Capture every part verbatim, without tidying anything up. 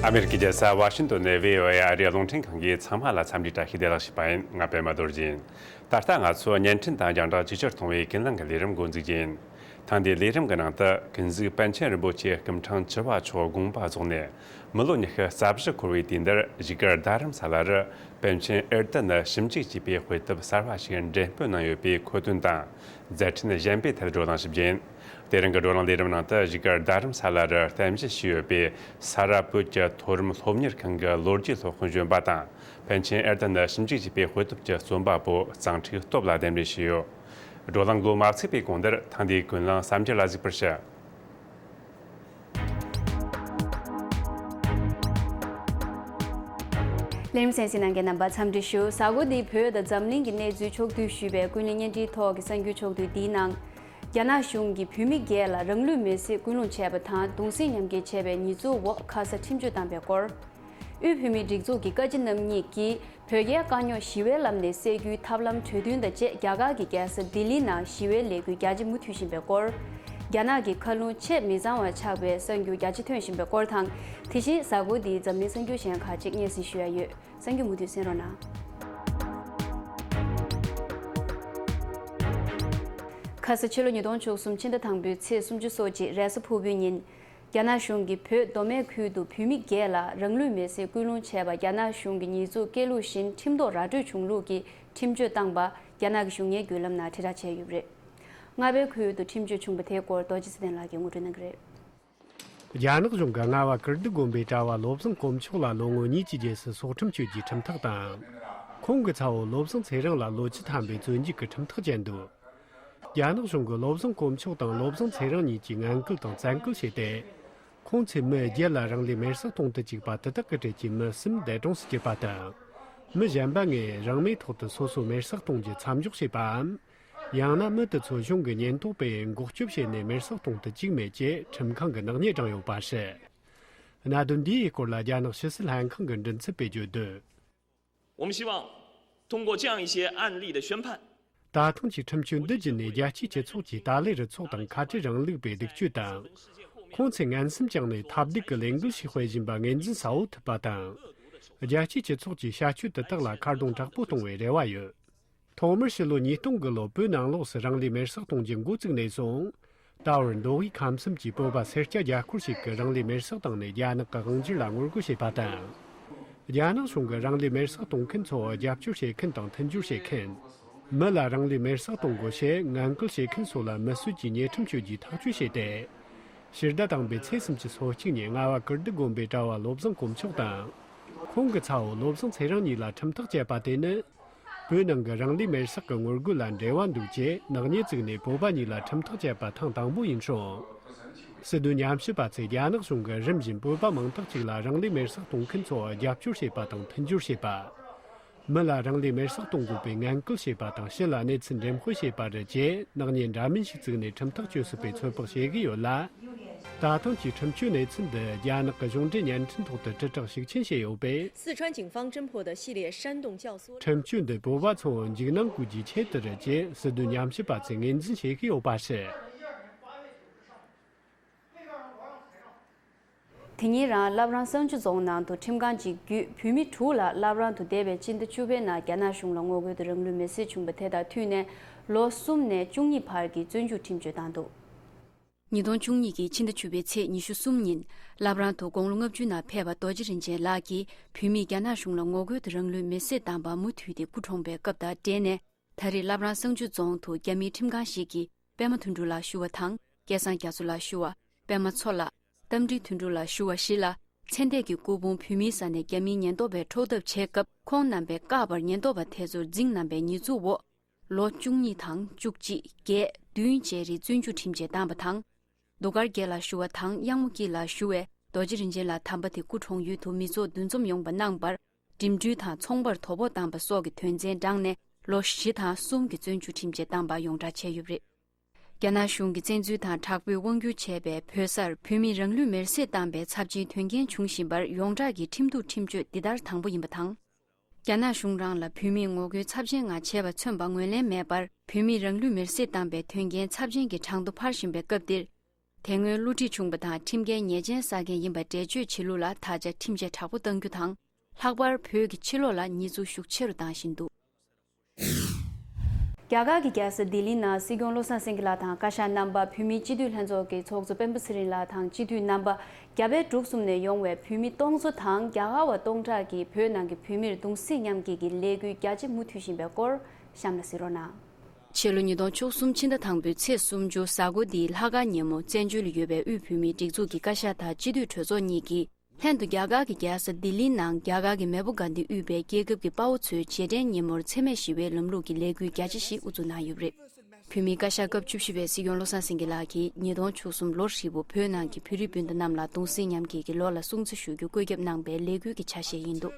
ཨ་མེ་རི་ཀའི་རྒྱལ་ས་ཝ་ཤིང་ཏོན་ནས་བྷི་ཨོ་ཨེ་ཨ་རིའི་རླུང་འཕྲིན་ཁང་གིས་ཚང་མ་ལ་འཚམས་འདྲི་བཀྲ་ཤིས་བདེ་ལེགས་ཞུས་པ་ཡིན། ང་པད་མ་རྡོ་རྗེ་ཡིན། ད་ལྟ་ང་ཚོ་བརྙན་འཕྲིན་དང་རྒྱང་བསྒྲགས་ཇི་ཆེར་གཏོང་བའི་ཀུན་གླེང་གི་ལས་རིམ་འགོ་འཛུགས་རྒྱུ་ཡིན། ཐེངས་འདིའི་ལས་རིམ་གྱི་ནང་དུ་ཀུན་གཟིགས་པཎ་ཆེན་རིན་པོ་ཆེ་སྐུ་ཕྲེང་བཅུ་པ་མཆོག་དགོངས་པ་རྫོགས་ནས་མི་ལོ་ཉི་ཤུ་རྩ་བཞི་འཁོར་བའི་དུས་འདིར་བཞུགས་སྒར་རྡ་རམ་ས་ལ་རུ་པཎ་ཆེན་ཨེར་ཏེ་ནི་ཞིབ་འཇུག་བྱས་པའི་དཔེ་དེབ་གསར་བ་ཞིག་འགྲེམས་སྤེལ་གནང་ཡོད་པའི་མཁོ་དོན་དང་མཛད་འཕྲིན་གཞན་པའི་ཐད་བགྲོ་གླེང་ཞུ་རྒྱུ་ཡིན། དེ་རིང་གི་བགྲོ་གླེང་ལས་རིམ་ནང་དུ་བཞུགས་སྒར་རྡ་རམ་ས་ལ་རུ་རྟེན་གཞི་བྱས་ཡོད་པའི་ས་རཱ་བོད་ཀྱི་མཐོ་རིམ་སློབ་གཉེར་ཁང་གི་ལོ་རྒྱུས་སློབ་དཔོན་གཞོན་པ་དང་པཎ་ཆེན་ཨེར་ཏེ་ནི་ཞིབ་འཇུག་བྱས་པའི་དཔེ་དེབ་ཀྱི་རྩོམ་པ་པོ་གཙང་ཁྲིག་སྟོབས་ལ་གདན་འདྲེན་ཞུས་ཡོད། བགྲོ་གླེང་འགོ་མ་ཚུགས་པའི་གོང་དེར་ཐེངས་འདིའི་ཀུན་གླེང་གསར་འགྱུར་ལ་གཟིགས་པར་ཞུ། ལས་རིམ་གསན་གཟིགས་གནང་མཁན་རྣམ་པ་འཚམས་འདྲི་ཞུ། གཟའ་འཁོར་འདིའི་བོད་དང་འཛམ་གླིང་གི་གནས་ཚུལ་ཕྱོགས་བསྡུས་ཞུས་པའི་ཀུན་གླེང་བརྙན་འཕྲིན་ཐོག་གི་གསར་འགྱུར་ཕྱོགས་བསྡུས་འདིའི་ནང་། རྒྱ་ནག་གཞུང་གིས་བོད་མི་བརྒྱད་ལ་རང་ལུས་མེར་སྲེག་སྐུལ་སློང་བྱས་པ་དང་གདུང་སེམས་མཉམ་སྐྱེད་བྱས་པའི་ཉེས་འཛུགས་འོག་ཁ་ས་ཁྲིམས་གཅོད་བཏང་པའི་སྐོར། དབུས་བོད་མིའི་སྒྲིག་འཛུགས་ཀྱི་བཀའ་སྤྱི་རྣམ་གཉིས་ཀྱིས་བོད་རྒྱའི་དཀའ་རྙོག་ཞི་བའི་ལམ་ནས་སེལ་རྒྱུའི་ཐབས་ལམ་གྲོས་མཐུན་དང་བཅས་རྒྱ་གར་གྱི་རྒྱལ་ས་ལྡི་ལི་ནང་ཞི་བའི་ལས་འགུལ་རྒྱ་ཆེ་མུ་མཐུད་བཞིན་པའི་སྐོར། རྒྱ་ནག་གི་མཁའ་རླུང་ཆེས་མི་གཙང་བ་ཆགས་པའི་གསར་འགྱུར་རྒྱ་ཆེ་ཐོན་བཞིན་པའི་སྐོར་དང་། དེ་བཞིན་གཟའ་འཁོར་འདིའི་འཛམ་གླིང་གསར་འགྱུར་གཞན་ཁག་ཅིག་སྙན་སེང་ཞུ་ཡ་ཡོད། གསར་འགྱུར་མུ་མཐུད་གསན་རོགས་གནང་། ཁ་ས་ཕྱི་ལོ་ཉིས་སྟོང་བཅུ་གསུམ་ཕྱི་ཟླ་དང་པོའི་ཚེས་སུམ་ཅུ་སོ་གཅིག་རེས་གཟའ་ཕུར་བུའི་ཉིན། རྒྱ་ནག་གཞུང་གིས་བོད་མདོ་སྨད་ཁུལ་དུ་བོད་མི་བརྒྱད་ལ་རང་ལུས་མེར་སྲེག་སྐུལ་སློང་བྱས་པ་རྒྱ་ནག་གཞུང་གི་ཉེས་འཛུགས་སྐད་ལུགས་བཞིན་ཁྲིམས་ཐོག་ར་སྤྲོད་བྱུང་ལུགས་ཀྱི་ཁྲིམས་གཅོད་བཏང་པ་རྒྱ་ནག་གི་གཞུང་གཉེར་བརྒྱུད་ལམ་ནང་དྲིལ་བསྒྲགས་བྱས་ཡོད་པ་རེད། རྔ་བའི་ཁུལ་དུ་ཁྲིམས་གཅོད་བྱུང་པ་དེའི་སྐོར་རྡོ་རྗེ་ཚེ་བརྟན་ལགས་ཀྱིས་ངོ་སྤྲོད་གནང་གི་རེད། རྒྱ་ནག་གཞུང་གིས་རྔ་བ་ཀིརྟི་དགོན་པའི་གྲྭ་བ་བློ་བཟང་དཀོན་མཆོག་ལ་ལོ་ངོ་གཉིས་ཀྱི་རྗེས་སུ་སྲོག་ཁྲིམས་གཅོད་རྒྱུའི་ཁྲིམས་ཐག་དང་། ཁོང་གི་ཚ་བོ་བློ་བཟང་ཚེ་རིང་ལ་ལོ་བཅུ་ཐམ་པའི་བཙོན་འཇུག་གི་ཁྲིམས་ཐག་བཅད་འདུག་རྒྱ་ནག་གཞུང་གིས་བློ་བཟང་དཀོན་མཆོག་དང་བློ་བཟང་ཚེ་རིང་གཉིས་ཀྱི་ངན་སྐུལ་དང་བཙན་སྐུལ་བྱས་ཏེ། ཁོང་ཚོས་མི་བརྒྱད་ལ་རང་ལུས་མེར་སྲེག་གཏོང་དུ་བཅུག་པ་དེ་དག་གི་གྲས་ཀྱི་མི་གསུམ་འདས་གྲོངས་སུ་གྱུར་པ་དང་། མི་གཞན་པ་ལྔས་རང་མོས་ཐོག་ཏུ་སོ་སོ་མེར་སྲེག་གཏོང་རྒྱུ་མཚམས་འཇོག་བྱས་པའམ། ཡང་ན་མི་དེ་ཚོ་གཞུང་གི་ཉེན་རྟོག་པས་འགོག་སྐྱོབ་བྱས་ནས་མེར་སྲེག་གཏོང་དུ་བཅུག་མེད་ཅེས་ཁྲིམས་ཁང་གིས་ནག་ཉེས་བགྲངས་ཡོད་པ་རེད། གནད་དོན་འདིའི་སྐོར་ལ་རྒྱ་ནག་ཕྱི་སྲིད་ལྷན་ཁང་གི་མགྲིན་ཚབ་པས་བརྗོད་དོན། 我们希望通过这样一些案例的宣判， ད་ཐེངས་ཀྱི་ཁྲིམས་གཅོད་འདི་བརྒྱུད་ནས་རྒྱལ་སྤྱིའི་སྤྱི་ཚོགས་ཀྱིས་ཏཱ་ལའི་རུ་ཚོགས་དང་ཁ་བྲལ་རིང་ལུགས་པའི་སྡིག་སྤྱོད་དང་། ཁོང་ཚོས་ངན་སེམས་བཅངས་ནས་ཐབས་སྡུག་གི་ལས་འགུལ་ཞིག་སྤེལ་བཞིན་པ་ངོས་འཛིན་གསལ་བོ་ཐུབ་པ་དང་། རྒྱལ་སྤྱིའི་སྤྱི་ཚོགས་ཀྱིས་བྱ་སྤྱོད་དེ་དག་ལ་ཁ་རྡུང་དྲག་པོ་གཏོང་བའི་རེ་བ་ཡོད། ཐོག་མར་ཕྱི་ལོ་ཉིས་སྟོང་གི་ལོ་བོད་ནང་ལོགས་སུ་རང་ལུས་མེར་སྲེག་གཏོང་རྒྱུ་འགོ་བཙུགས་ནས་བཟུང་། ད་བར་མདོ་དབུས་ཁམས་གསུམ་གྱི་བོད་པ་སེར་སྐྱ་རྒྱ་སྐོར་ཞིག་གིས་རང་ལུས་མེར་སྲེག་བཏང་ནས་རྒྱ་ནག་གི་དབང་སྒྱུར་ལ་ངོ་རྒོལ་བྱས་པ་དང་། རྒྱ་ནག་གཞུང་གིས་རང་ལུས་མེར་སྲེག་གཏོང་མཁན་ཚོར་རྒྱབ་སྐྱོར་བྱེད་མཁན་དང་མཐུན་སྦྱོར་བྱེད་མཁན། མི་ལ་རང་ལུས་མེར་སྲེག་གཏོང་དགོས་ཞེས་ངན་སྐུལ་བྱེད་མཁན་ཚོ་ལ་མི་གསོད་ཀྱི་ཉེས་ཁྲིམས་གཅོད་རྒྱུའི་ཐག་གཅོད་བྱས་ཏེ། ཕྱི་ཟླ་དང་པོའི་ཚེས་སུམ་ཅུ་སོ་གཅིག་ཉིན་རྔ་བ་ཀིརྟི་དགོན་པའི་གྲྭ་བ་བློ་བཟང་དཀོན་མཆོག་དང་། ཁོང་གི་ཚ་བོ་བློ་བཟང་ཚེ་རིང་གཉིས་ལ་ཁྲིམས་ཐག་བཅད་པ་དེ་ནི། བོད་ནང་གི་རང་ལུས་མེར་སྲེག་གི་ངོ་རྒོལ་ལ་འབྲེལ་བ་འདུག་ཅེས་ནག་ཉེས་བཙུགས་ནས་བོད་པ་གཉིས་ལ་ཁྲིམས་ཐག་བཅད་པ་ཐེངས་དང་པོ་ཡིན་སྲོལ། སྲིད་དོན་ཉམས་ཞིབ་པ་ཚོས་རྒྱ་ནག་གཞུང་གིས་རིམ་བཞིན་བོད་པ་མང་དག་ཅིག་ལ་རང་ལུས་མེར་སྲེག་གཏོང་མཁན་ཚོར་རྒྱབ་སྐྱོར་བྱེད་པ་དང་མཐུན་སྦྱོར་བྱེད་པ། མི་ལ་རང་ལུས་མེར་སྲེག་གཏོང་དགོས་པའི་ངན་སྐུལ་བྱེད་པ་དང་ཕྱི་ལ་གནས་ཚུལ་འགྲེམས་སྤེལ་བྱེད་པ་རེད་ཅེས་ནག་ཉེས་འདྲ་མིན་ཞིག་བཙུགས་ནས་ཁྲིམས་ཐག་གཅོད་སྲིད་པའི་ཚོད་དཔག་བྱེད་ཀྱི་ཡོད་ལ། ད་ཐེངས་ཀྱི་ཁྲིམས་གཅོད་གནས་ཚུལ་འདི་རྒྱ་ནག་གི་གཞུང་འབྲེལ་བརྙན་འཕྲིན་ཐོག་ཏུ་དྲིལ་བསྒྲགས་ཤུགས་ཆེན་བྱས་ཡོད་པས། 四川警方侦破的系列煽动教唆 ཁྲིམས་གཅོད་འདི་བོད་པ་ཚོ་འཇིགས་སྣང་སྐུལ་རྒྱུའི་ཆེད་དུ་རེད་ཅེས་སྲིད་དོན་ཉམས་ཞིབ་པ་ཚོས་ངོས་འཛིན་བྱེད་ཀྱི་ཡོད་པ་རེད། དེ་ཉིན་རང་བླ་བྲང་བསང་ཆུ་རྫོང་ནང་དུ་ཁྲིམས་ཁང་གཅིག་བརྒྱུད་བོད་མི་དྲུག་ལ་བླ་བྲང་དུ་འདས་པའི་ཕྱི་ཟླ་བཅུ་པའི་ནང་རྒྱ་ནག་གཞུང་ལ་ངོ་རྒོལ་དུ་རང་ལུས་མེར་སྲེག་བྱུང་བ་དེ་དང་མཐུད་ནས་ལོ་གསུམ་ནས་བཅུ་གཉིས་བར་གྱི་བཙོན་འཇུག་ཁྲིམས་གཅོད་བཏང་འདུག་ཉིས་སྟོང་བཅུ་གཉིས་ཀྱི་ཕྱི་ཟླ་བཅུ་པའི་ཚེས་ཉི་ཤུ་གསུམ་ཉིན་བླ་བྲང་དུ་དགུང་ལོ་ལྔ་བཅུ་ནང་ཕེབས་པ་རྡོ་རྗེ་རིན་ཆེན་ལགས་ཀྱིས་བོད་མིས་རྒྱ་ནག་གཞུང་ལ་ངོ་རྒོལ་དུ་རང་ལུས་མེར་སྲེག་བཏང་པ་མུ་མཐུད་དེ་སྐུ་གྲོངས་པའི་སྐབས་དང་འབྲེལ་ནས། ད་རེས་བླ་བྲང་བསང་ཆུ་རྫོང་དུ་རྒྱ་མིའི་ཁྲིམས་ཁང་ཞིག་གིས་པད་མ་དོན་གྲུབ་ལགས་ཞུ་བ་དང་། སྐལ་བཟང་རྒྱ་མཚོ་ལགས་ཞུ་བ། པད་མ་མཚོ་ལགས། རྟ་མགྲིན་དོན་གྲུབ་ལགས་ཞུ་བ་བཞི་ལ། ཚེ་འདས་ཀྱི་སྐུ་ཕུང་བོད་མིའི་ས་ནས་རྒྱ་མིའི་ཉེན་རྟོག་པས་འཕྲོག་ཐབས་བྱས་སྐབས། ཁོང་རྣམ་པས་བཀག་པར་ཉེན་རྟོག་པ་དེ་ཚོར་འཛིང་གནང་པའི་ཉེས་འཛུགས་འོག་ལོ་བཅུ་གཉིས་དང་བཅུ་གཅིག་བརྒྱད་བདུན་བཅས་རིང་བཙོན་འཇུག་ཁྲིམས་ཆད་བཏང་བ་དང་། གདུགས་དཀར་རྒྱལ་ལགས་ཞུ་བ་དང་གཡང་མོ་སྐྱིད་ལགས་ཞུ་བས་རྡོ་རྗེ་རིན་ཆེན་ལགས་དམ་པ་དེ་སྐུ་གྲོངས་ཡུལ་དུ་མི་ཚོགས་འདུ་འཛོམས་ཡོང་པ་གནང་བར། འགྲིམ་འགྲུལ་དང་ཚོང་པར་དོ་ཕོག་བཏང་པ་སོགས་ཀྱི་དོན་ཚན་བགྲངས་ནས་ལོ་བཞི་དང་གསུམ་གྱི་བཙོན་འཇུག་ཁྲིམས་ཆད་བཏང་པ་ཡོངས་བསྒྲགས་བྱས་ཡོད་པ་རེད། རྒྱ་ནག་གཞུང་གིས་བཙན་འཛུལ་དང་དྲག་པོས་དབང་བསྒྱུར་བྱས་པའི་བོད་སར་བོད་མིས་རང་ལུས་མེར་སྲེག་བཏང་པའི་ཚབས་ཆེན་དོན་རྐྱེན་བྱུང་བཞིན་པར་ཡོངས་གྲགས་ཀྱི་ཁྲིམས་གཏུག་ཁྲིམས་གཅོད་འདི་ལྟར་དང་པོ་ཡིན་པ་དང་། རྒྱ་ནག་གཞུང་རང་ལ་བོད་མིས་ངོ་རྒོལ་ཚབས་ཆེན་ལྔ་བྱས་པ་མཚོན་པ་ངོས་ལེན་མེད་པར་བོད་མིས་རང་ལུས་མེར་སྲེག་བཏང་པའི་དོན་རྐྱེན་ཚབས་ཆེན་གྱི་གྲངས་ཐོ་འཕར་བཞིན་པའི་སྐབས་འདིར། དེ་སྔོན་བསླུ་བྲིད་བྱུང་བ་དང་ཁྲིམས་འགལ་ཉེས་ཅན་བསགས་མཁན་ཡིན་པ་འགྲེལ་བརྗོད་བྱེད་ལུགས་ལ་ད་ཆ་ཁྲིམས་ཆད་དྲག་པོ་གཏང་རྒྱུ་དང་། ལྷག་པར་བོད་ཀྱི་ཕྱི་ལོགས་ལ་ཉེས་འཛུགས་ཤུགས་ཆེ་རུ་བཏང་བཞིན་འདུག། རྒྱ་གར་གྱི་རྒྱལ་ས་ལྡི་ལི་ནང་སྲིད་སྐྱོང་བློ་བཟང་སེང་གེ་ལགས་དང་བཀའ་ཤག་རྣམ་པ། བོད་མིའི་སྤྱི་འཐུས་ལྷན་ཚོགས་ཀྱི་ཚོགས་གཙོ་སྤེན་པ་ཚེ་རིང་ལགས་དང་སྤྱི་འཐུས་རྣམ་པ། རྒྱ་བལ་འབྲུག་གསུམ་ནས་ཡོང་བའི་བོད་མི་སྟོང་ཚོ་དང་རྒྱ་གར་བ་སྟོང་ཕྲག་གིས་བོད་ནང་གི་བོད་མིར་གདུང་སེམས་མཉམ་སྐྱེད་ཀྱི་ལས་འགུལ་རྒྱ་ཆེ་མུ་མཐུད་བཞིན་པའི་སྐོར་གཤམ་ལ་གཟིགས་རོགས་གནང་། ཕྱི་ལོ་ཉིས་སྟོང་བཅུ་གསུམ་ཕྱི་ཟླ་དང་པོའི་ཚེས་སུམ་ཅུ་གཟའ་འཁོར་འདིའི་ལྷག་དཀར་ཉིན་མོ་བཙན་བྱོལ་ལ་ཡོད་པའི་དབུས་བོད་མིའི་སྒྲིག་འཛུགས་ཀྱི་བཀའ་ཤག་དང་སྤྱི་འཐུས་གྲོས་ཚོགས་གཉིས་ཀྱིས། ལྷན་དུ་རྒྱ་གར་གྱི་རྒྱལ་ས་ལྡི་ལིའི་ནང་རྒྱ་གར་གྱི་མེས་པོ་དགའ་ལྡན་དབུས་པའི་རྒྱལ་ཁབ་ཀྱི་དཔའ་བོ་ཚོའི་རྗེས་དྲན་ཉིན་མོར་འཚེ་མེད་ཞི་བའི་ལམ་ལུགས་ཀྱི་ལས་འགུལ་རྒྱ་ཆེ་ཞིག་དབུ་འཛུགས་གནང་ཡོད་པ་རེད། བོད་མིའི་བཀའ་ཤག་སྐབས་བཅུ་བཞི་པའི་སྲིད་སྐྱོང་བློ་བཟང་སེང་གེ་ལགས་ཀྱིས་ཉིས་སྟོང་བཅུ་གསུམ་ལོ་ཧྲིལ་པོ་བོད་ནང་གི་བོད་རིགས་སྤུན་ཟླ་རྣམས་ལ་གདུང་སེམས་མཉམ་སྐྱེད་ཀྱི་ལོ་ལ་སྲུང་བརྩི་ཞུ་རྒྱུ་བཀོད་ཁྱབ་གནང་པའི་ལས་འགུལ་གྱི་ཆ་ཤས་ཡིན་འདུག།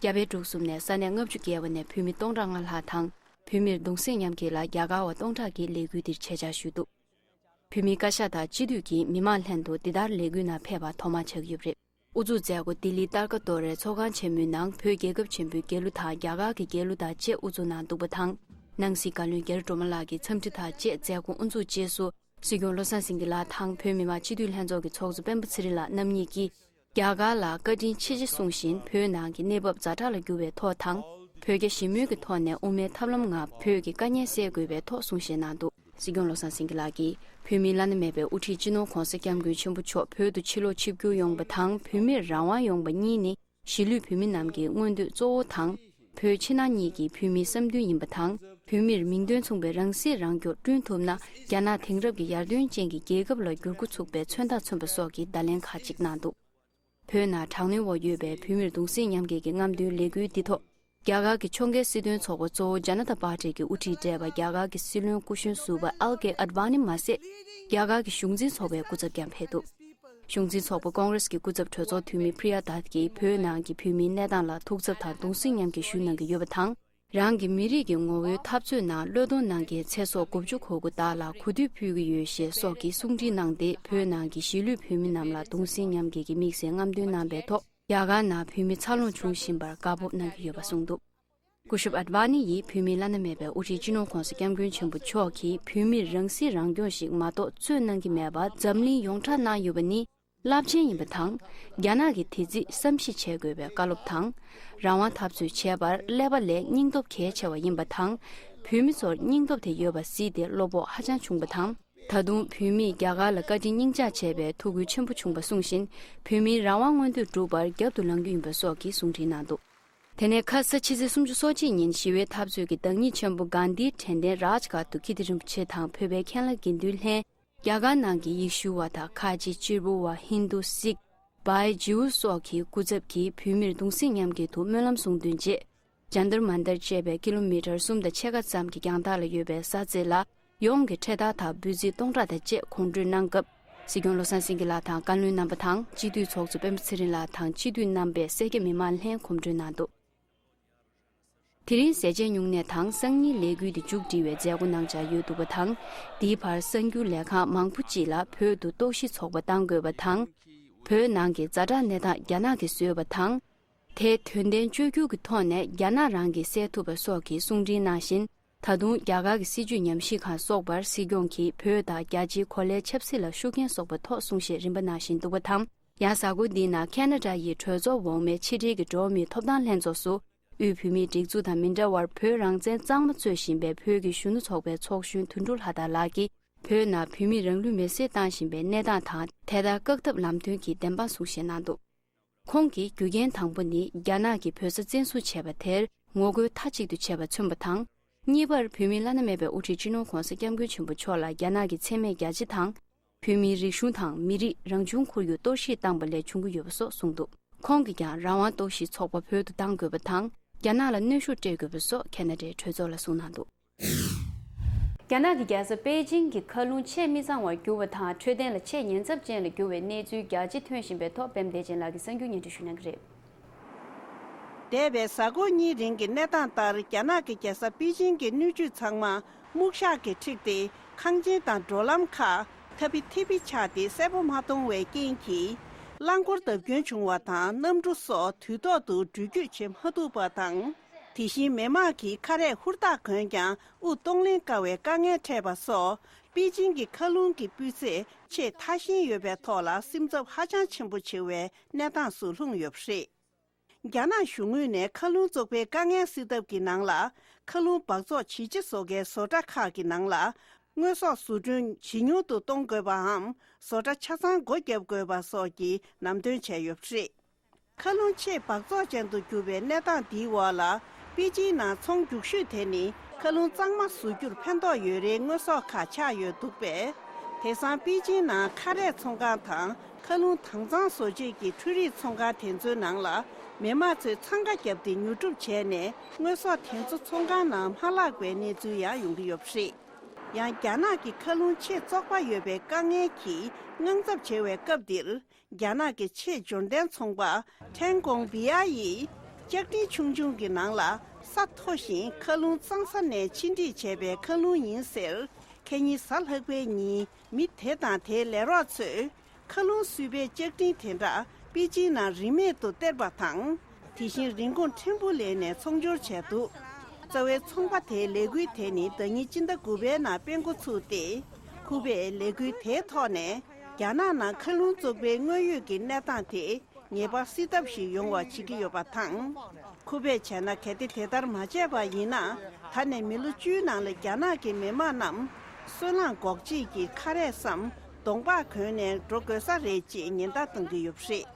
རྒྱ་བལ་འབྲུག་གསུམ་ནས་ས་གནས་ལྔ་བཅུ་བརྒལ་བ་ནས་བོད་མི་སྟོང་ཕྲག་ལྔ་ལྷག་དང་། བོད་མིར་གདུང་སེམས་མཉམ་སྐྱེད་ལ་རྒྱ་གར་བ་སྟོང་ཕྲག་གིས་ལས་འགུལ་འདིར་ཆེད་བཅར་ཞུས་འདུག། བོད་མིའི་བཀའ་ཤག་དང་སྤྱི་འཐུས་ཀྱིས་མི་མང་ལྷན་དུ་འདི་ལྟར་ལས་འགུལ་ནང་ཕེབས་པ་ཐོག་མ་ཆགས་ཡོད་པ་རེད། དབུ་འཛུགས་མཛད་སྒོ་ལྡི་ལི་ཏར་ཀ་ཏོ་རའི་ཚོགས་ཁང་ཆེན་མོའི་ནང་བོད་རྒྱལ་ཁབ་ཆེན་པོའི་རྒྱལ་གླུ་དང་རྒྱ་གར་གྱི་རྒྱལ་གླུ་དང་བཅས་དབུ་འཛུགས་གནང་འདུག་པ་དང་། ནང་སྲིད་བཀའ་བློན་རྒྱ་རི་སྒྲོལ་མ་ལགས་ཀྱིས་འཚམས་འདྲི་དང་བཅས་མཛད་སྒོ་དབུ་འཛུགས་རྗེས་སུ། སྲིད་སྐྱོང་བློ་བཟང་སེང་གེ་ལགས་དང་བོད་མི་མང་སྤྱི་འཐུས་ལྷན་ཚོགས་ཀྱི་ཚོགས་གཙོ་སྤེན་པ་ཚེ་རིང་ལགས་རྣམ་གཉིས་ཀྱིས། རྒྱ་གར་ལ་བཀའ་དྲིན་ཆེ་ཆེ་གསུངས་བཞིན། བོད་ནང་གི་གནས་བབ་ཛ་དྲག་ལ་གྱུར་བའི་ཐོག་དང་། བོད་རྒྱ་ཞི་མོལ་གྱི་ཐོག་ནས་དབུ་མའི་ཐབས་ལམ་ལྔ་བོད་ཀྱི་དཀའ་ངལ་སེལ་དགོས་པའི་ཐོག་གསུང་བཤད་གནང་འདུག། སྲིད་སྐྱོང་བློ་བཟང་སེང་གེ་ལགས་ཀྱིས། བོད་མིའི་བླ་ན་མེད་པའི་དབུ་ཁྲིད་སྤྱི་ནོར་༧གོང་ས་༧སྐྱབས་མགོན་ཆེན་པོ་མཆོག་བོད་དུ་ཕྱིར་ལོག་ཆིབས་བསྒྱུར་ཡོང་བ་དང་། བོད་མིར་རང་དབང་ཡོང་བ་གཉིས་ནི། གཞིས་ལུས་བོད་མི་རྣམས་ཀྱི་མངོན་འདོད་གཙོ་བོ་དང་། བོད་ཕྱི་ནང་གཉིས་ཀྱི་བོད་མིའི་བསམ་འདུན་ཡིན་པ་དང་། བོད་མིར་མིང་དོན་མཚུངས་པའི་རང་སྲིད་རང་སྐྱོང་བསྐྲུན་ཐུབ་ན། རྒྱ་ནག་དེང་རབས་ཀྱི་ཡར་ཐོན་ཅན་གྱི་རྒྱལ་ཁབ་ལ་འགྱུར་འགོ་ཚུགས་པའི་མཚོན་རྟགས་མཚོན་པ་སོགས་ཀྱི་བརྡ་ལན་ཁག་ཅིག་གནང་འདུག། བོད་ནང་དྲག་གནོན་འོག་ཡོད་པའི་བོད་མིར་གདུང་སེམས་མཉམ་སྐྱེད་ཀྱི་རྔམ་སྟོན་ལས་འགུལ་འདི་ཐོག། རྒྱ་གར་གྱི་ཕྱོགས་འགལ་སྲིད་དོན་ཚོགས་པ་གཙོ་བོ་ཇ་ན་ཏ་པར་ཊི་གི་དབུ་ཁྲིད་བགྲེས་པ་རྒྱ་གར་གྱི་སྲིད་བློན་སྐུ་གཞོན་ཟུར་པ་ཨལ་ཀེ་ཨད་ཝཱ་ནི་མ་ཟད། རྒྱ་གར་གྱི་གཞུང་འཛིན་ཚོགས་པའི་སྐུ་ཚབ་ཀྱང་ཕེབས་འདུག། གཞུང་འཛིན་ཚོགས་པ་ཀོང་རེས་ཀྱི་སྐུ་ཚབ་གྲོས་ཚོགས་འཐུས་མི་པྲི་ཡ་དཱད་ཀྱིས་བོད་ནང་གི་བོད་མིའི་གནས་སྟངས་ལ་ཐུགས་འཚབ་དང་གདུང་སེམས་མཉམ་སྐྱེད་ཞུ་གནང་གི་ཡོད་པ་དང་། རང་གི་མི་རིགས་ཀྱི་ངོ་བོའི་འཐབ་རྩོད་ནང་བློས་གཏོང་གནང་མཁན་ཚེ་སྲོག་དགུ་བཅུ་གོ་དགུ་དག་ལ་གུས་འདུད་ཕུལ་གྱི་ཡོད་ཞེས་སོགས་ཀྱི་གསུང་འཕྲིན་གནང་སྟེ། བོད་ནང་གི་གཞིས་ལུས་བོད་མི་རྣམས་ལ་གདུང་སེམས་མཉམ་སྐྱེད་ཀྱི་དམིགས་བསལ་རྔམ་སྟོན་གནང་པའི་ཐོག། རྒྱ་གར་ནང་བོད་མི་འཚར་ལོངས་བྱུང་བཞིན་པར་དགའ་སྤོབས་གནང་གི་ཡོད་པ་གསུངས་འདུག། སྐུ་ཞབས་ཨད་ཝཱ་ནི་ཡིས་བོད་མིའི་བླ་ན་མེད་པའི་དབུ་ཁྲིད་སྤྱི་ནོར་༧གོང་ས་༧སྐྱབས་མགོན་ཆེན་པོ་མཆོག་གིས་བོད་མིར་རང་སྲིད་རང་སྐྱོང་ཞིག་མ་གཏོགས་རྩོད་གནང་གི་མེད་པ་འཛམ་གླིང་ཡོངས་གྲགས་གནང་ཡོད་པ་ནི་རླབས་ཆེན་ཡིན་པ་དང་། རྒྱ་ནག་གིས་དེ་རྩིས་བསམ་གཞིག་བྱེད་དགོས་པའི་བཀའ་སློབ་དང་། རང་དབང་འཐབ་རྩོད་བྱེད་པར་ཀླད་པ་ལས་སྙིང་སྟོབས་གལ་ཆེ་བ་ཡིན་པ་དང་། བོད་མི་ཚོར་སྙིང་སྟོབས་དེ་ཡོད་པ་གཟིགས་ཏེ་བློ་ཕོག་ཧ་ཅང་བྱུང་བ་དང་། ད་དུང་བོད་མིས་རྒྱ་གར་ལ་བཀའ་དྲིན་སྙིང་བཅངས་བྱས་པའི་ཐུགས་ཁུར་ཆེན་པོ་བྱུང་བ་གསུངས་བཞིན། བོད་མིའི་རང་དབང་མངོན་འདོད་བསྒྲུབ་པར་རྒྱབ་ཏུ་ལངས་རྒྱུ་ཡིན་པ་སོགས་ཀྱི་གསུང་འཕྲིན་གནང་འདུག། དེ་ནས་ཁ་ས་ཕྱི་ཚེས་སུམ་ཅུ་སོ་གཅིག་ཉིན་ཞི་བའི་འཐབ་རྩོད་ཀྱི་བདག་ཉིད་ཆེན་པོ་གྷན་དྷིའི་དྲན་རྟེན་རཱཇ་གྷཊ་དུ་ཀིརྟི་རིན་པོ་ཆེ་དང་བོད་པའི་མཁན་བླ་དགེ་འདུན་ལྷན། རྒྱ་གར་ནང་གི་ཡེ་ཤུ་བ་དང་ཁ་ཆེ་གཅེར་བུ་བ་ཧིན་དུ་སིག་བྷའི་ཇིའུ་སོགས་ཀྱི་སྐུ་ཚབ་ཀྱིས་བོད་མིར་གདུང་སེམས་མཉམ་སྐྱེད་དུ་སྨོན་ལམ་གསུང་འདོན་རྗེས། ཇན་ཏར་མན་ཏར་བཅས་པའི་ཀི་ལོ་མི་ཊར་གསུམ་དང་ཕྱེད་ཀ་ཙམ་གྱི་རྒྱང་ཐག་ལ་ཡོད་པའི་ས་ཚིགས་ལ། ཡོངས་ཀྱི་ཁྲལ་དར་དང་འབོད་ཚིག་སྟོང་ཕྲག་དང་བཅས་གོང་བཀྲོལ་གནང་སྐབས། སྲིད་སྐྱོང་བློ་བཟང་སེང་གེ་ལགས་དང་བཀའ་བློན་རྣམ་པ་དང་སྤྱི་འཐུས་ཚོགས་གཙོ་སྤེན་པ་ཚེ་རིང་ལགས་དང་སྤྱི་འཐུས་རྣམ་པས་སེར་སྐྱ་མི་མང་ལྷན་གོམ་བགྲོད་གནང་འདུག། དེ་རིང་ཟས་བཅད་སྨྱུང་གནས་དང་སང་ཉིན་ལས་འགུལ་འདི་མཇུག་སྒྲིལ་བའི་མཛད་སྒོ་གནང་འཆར་ཡོད་འདུག་པ་དང་། འདིའི་བར་གསར་འགྱུར་ལས་ཁང་མང་པོ་ཅིག་ལ་བོད་དུ་གཏོར་བཤིག་ཚོགས་པ་གཏང་དགོས་པ་དང་། བོད་ནང་གི་ཛ་དྲག་གནས་སྟངས་རྒྱ་ནག་གིས་བཟོས་པ་དང་། དེ་དོན་ལྡན་བཅོས་བསྒྱུར་གྱི་ཐོག་ནས་རྒྱ་ནག་རང་གིས་སེལ་ཐུབ་པ་སོགས་ཀྱི་གསུང་འཕྲིན་གནང་བཞིན། ད་དུང་རྒྱ་གར་གྱི་སྲིད་བྱུས་ཉམས་ཞིབ་ཁང་སོགས་པར་སྲིད་སྐྱོང་གིས་བོད་དང་རྒྱ་ཆེའི་གོ་ལའི་ཆབ་སྲིད་ལ་ཤུགས་རྐྱེན་སོགས་པ་ཐོག་གསུང་བཤད་རིམ་པ་གནང་བཞིན་འདུག་པ་དང་། ཡང་གཟའ་འཁོར་འདིའི་ནང་ཁེ་ན་ཌ་ཡི་གྲོས་ཚོགས་འོག་མའི་ཕྱི་འབྲེལ་གྱི་འགྲོ་བ་མིའི་ཐོབ་ཐང་ལྷན་ཚོགས་སུ། དབུས་བོད་མིའི་སྒྲིག་འཛུགས་དང་མི་འདྲ་བར་བོད་རང་བཙན་གཙང་མ་རྩོད་བཞིན་པའི་བོད་ཀྱི་གཞོན་ནུ་ཚོགས་པའི་ཚོགས་གཞོན་དོན་གྲུབ་ལྷ་དར་ལགས་ཀྱིས། བོད་ནང་བོད་མིས་རང་ལུས་མེར་སྲེག་བཏང་བཞིན་པའི་གནས་སྟངས་དང་། དེ་ལྟར་བཀག་ཐབས་ལམ་སྟོན་གྱི་བདེན་དཔང་གསུང་བཤད་གནང་འདུག། ཁོང་གིས་རྒྱུ་རྐྱེན་དང་པོ་ནི་རྒྱ་ནག་གིས་བོད་ས་བཙན་བཟུང་བྱས་པ་དེར་ངོ་རྒོལ་མཐའ་གཅིག་ཏུ་བྱས་པ་མཚོན་པ་དང་། གཉིས་པར་བོད་མིའི་བླ་ན་མེད་པའི་དབུ་ཁྲིད་སྤྱི་ནོར་༧གོང་ས་༧སྐྱབས་མགོན་ཆེན་པོ་མཆོག་ལ་རྒྱ་ནག་གི་མཚན་སྨད་རྒྱ་ཆེ་དང་། བོད་མིའི་རིག་གཞུང་དང་མི་རིགས་རང་བྱུང་ཁོར་ཡུག་གཏོར་བཤིག་བཏང་པ་ལས་བྱུང་གི་ཡོད་པ་སོགས་གསུངས་འདུག། ཁོང་གིས་ཀྱང་རང་དབང་གཏོར་བཤིག་ཚོགས་པ་བོད་དུ་གཏང་དགོས་པ་དང་། རྒྱ་ནག་ལ་གནོན་ཤུགས་སྤྲད་དགོས་པ་སོགས་ཁེ་ན་ཌའི་གྲོས་ཚོགས་ལ་གསུངས་གནང་འདུག། རྒྱ་ནག་གི་རྒྱལ་ས་པེ་ཅིང་གི་མཁའ་རླུང་ཆེས་མི་གཙང་བར་གྱུར་བ་དང་འཕྲོད་བསྟེན་ལ་ཆེས་ཉེན་ཚབས་ཅན་ལ་གྱུར་བའི་གནས་ཚུལ་རྒྱ་ཆེ་ཐོན་བཞིན་པའི་ཐོག་པད་མ་བདེ་ཆེན་ལགས་ཀྱིས་གསར་འགྱུར་སྙན་སྒྲོན་ཞུ་གནང་གི་རེད། འདས་པའི་གཟའ་འཁོར་གཉིས་རིང་གི་གནས་སྟངས་ལྟར། རྒྱ་ནག་གི་རྒྱལ་ས་པེ་ཅིང་གི་སྣོད་བཅུད་ཚང་མ་སྨུག་ཞགས་ཀྱིས་འཁྲིགས་ཏེ། ཁང་ཆེན་དང་འགྲོ་ལམ་ཁག་ཐ་བི་ཐི་བི་ཆགས་ཏེ་གསལ་པོ་མ་མཐོང་བའི་རྐྱེན་གྱིས། རླངས་འཁོར་བརྡབ་སྐྱོན་བྱུང་བ་དང་། གནམ་གྲུ་སོགས་དུས་ཐོག་ཏུ་འགྲུལ་སྐྱོད་བྱེད་མ་ཐུབ་པ་དང་། དེ་བཞིན་མི་མང་གིས་ཁ་རས་ཧུར་ཐག་གོན་ཀྱང་དབུགས་གཏོང་ལེན་དཀའ་བའི་དཀའ་ངལ་འཕྲད་པ་སོགས། པེ་ཅིང་གི་མཁའ་རླུང་གི་སྤུས་ཚད་ཆེས་ཐ་ཞན་ཡོད་པའི་ཐོག་ལ་སེམས་འཚབ་ཧ་ཅང་ཆེན་པོ་ཆེ་བའི་གནས་སྟངས་སུ་ལྷུང་ཡོད་པ་རེད། རྒྱ་ནག་གཞུང་ངོས་ནས་མཁའ་རླུང་བཙོག་པའི་དཀའ་ངལ་སེལ་ཐབས་ཀྱི་ནང་ལ། མཁའ་རླུང་འབག་བཙོག་བྱེ་ལྕེ་བཟོ་མཁན་བཟོ་གྲྭ་ཁག་གི་ནང་ལ། དངོས་ཟོག་བཟོ་སྐྲུན་ཇེ་ཉུང་དུ་གཏོང་དགོས་པའམ། བཟོ་གྲྭ་ཆ་ཚང་སྒོ་བརྒྱབ་དགོས་པ་སོགས་ཀྱི་ལམ་སྟོན་བྱས་ཡོད་པ་རེད། མཁའ་རླུང་ཆེས་འབག་བཙོག་ཅན་དུ་གྱུར་བའི་གནས་སྟངས་འདིའི་འོག་ལ། པེ་ཅིང་ནང་ཚོང་རྒྱུགས་ཤོས་དེ་ནི་མཁའ་རླུང་གཙང་མ་བཟོ་རྒྱུར་ཕན་ཐོགས་ཡོད་རེད། དངོས་ཟོག་ཁག་ཆགས་ཡོད་འདུག་པས། དེང་སང་པེ་ཅིང་ནང་ཁ་རས་ཚོང་ཁང་དང་མཁའ་རླུང་དྭངས་གཙང་བཟོ་བྱེད་ཀྱི་འཕྲུལ་རིག་ཚོང་ཁང་དེ་ཚོའི་ནང་ལ། མི་མང་ཚོས་འཚང་ཁ་བརྒྱབ་སྟེ་ཉོ་སྒྲུབ་བྱས་ནས། དངོས་ཟོག་དེ་ཚོ་ཚོང་ཁང་ནང་མ་ལྷག་པའི་གནས་ཚུལ་ཡང་ཡོང་གི་ཡོད་པ་རེད། ཡང་རྒྱ་ནག་གི་མཁའ་རླུང་ཆེས་བཙོག་པ་ཡོད་པའི་དཀའ་ངལ་གྱིས་དངངས་འཚབ་བྱེད་པའི་སྐབས་འདིར། རྒྱ་ནག་གི་ཆེས་འབྱོར་ལྡན་ཚོང་པ་ཁྲེན་ཀོང་བི་ཡ་ཡིས། ལྕགས་ཀྲིན་ཆུང་ཆུང་གི་ནང་ལ་ས་མཐོ་ཞིང་མཁའ་རླུང་གཙང་ས་ནས་ཕྱིར་འཁྲིད་བྱས་པའི་མཁའ་རླུང་ཡིན་ཟེར། ཁ་ཉིན་གཟའ་ལྷག་པའི་ཉིན་མི་དེ་དང་དེའི་ལས་རོགས་ཚོས། མཁའ་རླུང་བསུས་པའི་ལྕགས་ཀྲིན་དེ་འདྲ་པེ་ཅིང་ནང་རིན་མེད་དུ་སྟེར་བ་དང་། དེ་བཞིན་རིན་གོང་ཕྲན་བུ་ལེན་ནས་ཚོང་སྦྱོར་བྱས་འདུག། རྩ་བའི་ཚོང་པ་དེའི་ལས་འགུལ་དེ་ནི་ཟླ་ཉིན་སྤྱི་ཟླ་དགུ་པའི་ནང་སྤེལ་འགོ་ཚུགས་ཏེ། ཁུ་པས་ལས་འགུལ་དེའི་ཐོག་ནས་རྒྱ་ནག་ནང་མཁའ་རླུང་བཙོག་པའི་དངོས་ཡོད་ཀྱི་གནས་སྟངས་དེ་ངེས་པར་སེལ་ཐབས་ཤིག་ཡོང་བ་བྱེད་ཀྱི་ཡོད་པ་དང་། ཁུ་པས་བྱས་ན་གལ་ཏེ་དེ་ལྟར་མ་བྱས་པ་ཡིན་ན། ད་ནས་མི་ལོ་བཅུའི་ནང་ལ་རྒྱ་ནག་གི་མི་མང་རྣམས་སོལ་རླངས་འགོག་བྱེད་ཀྱི་ཁ་རས་སམ་གདོང་པགས་གོན་ནས་འགྲོ་དགོས་ས་རེད་ཅེས་ཉེན་བརྡ་གཏོང་གི་ཡོད་པ་རེད།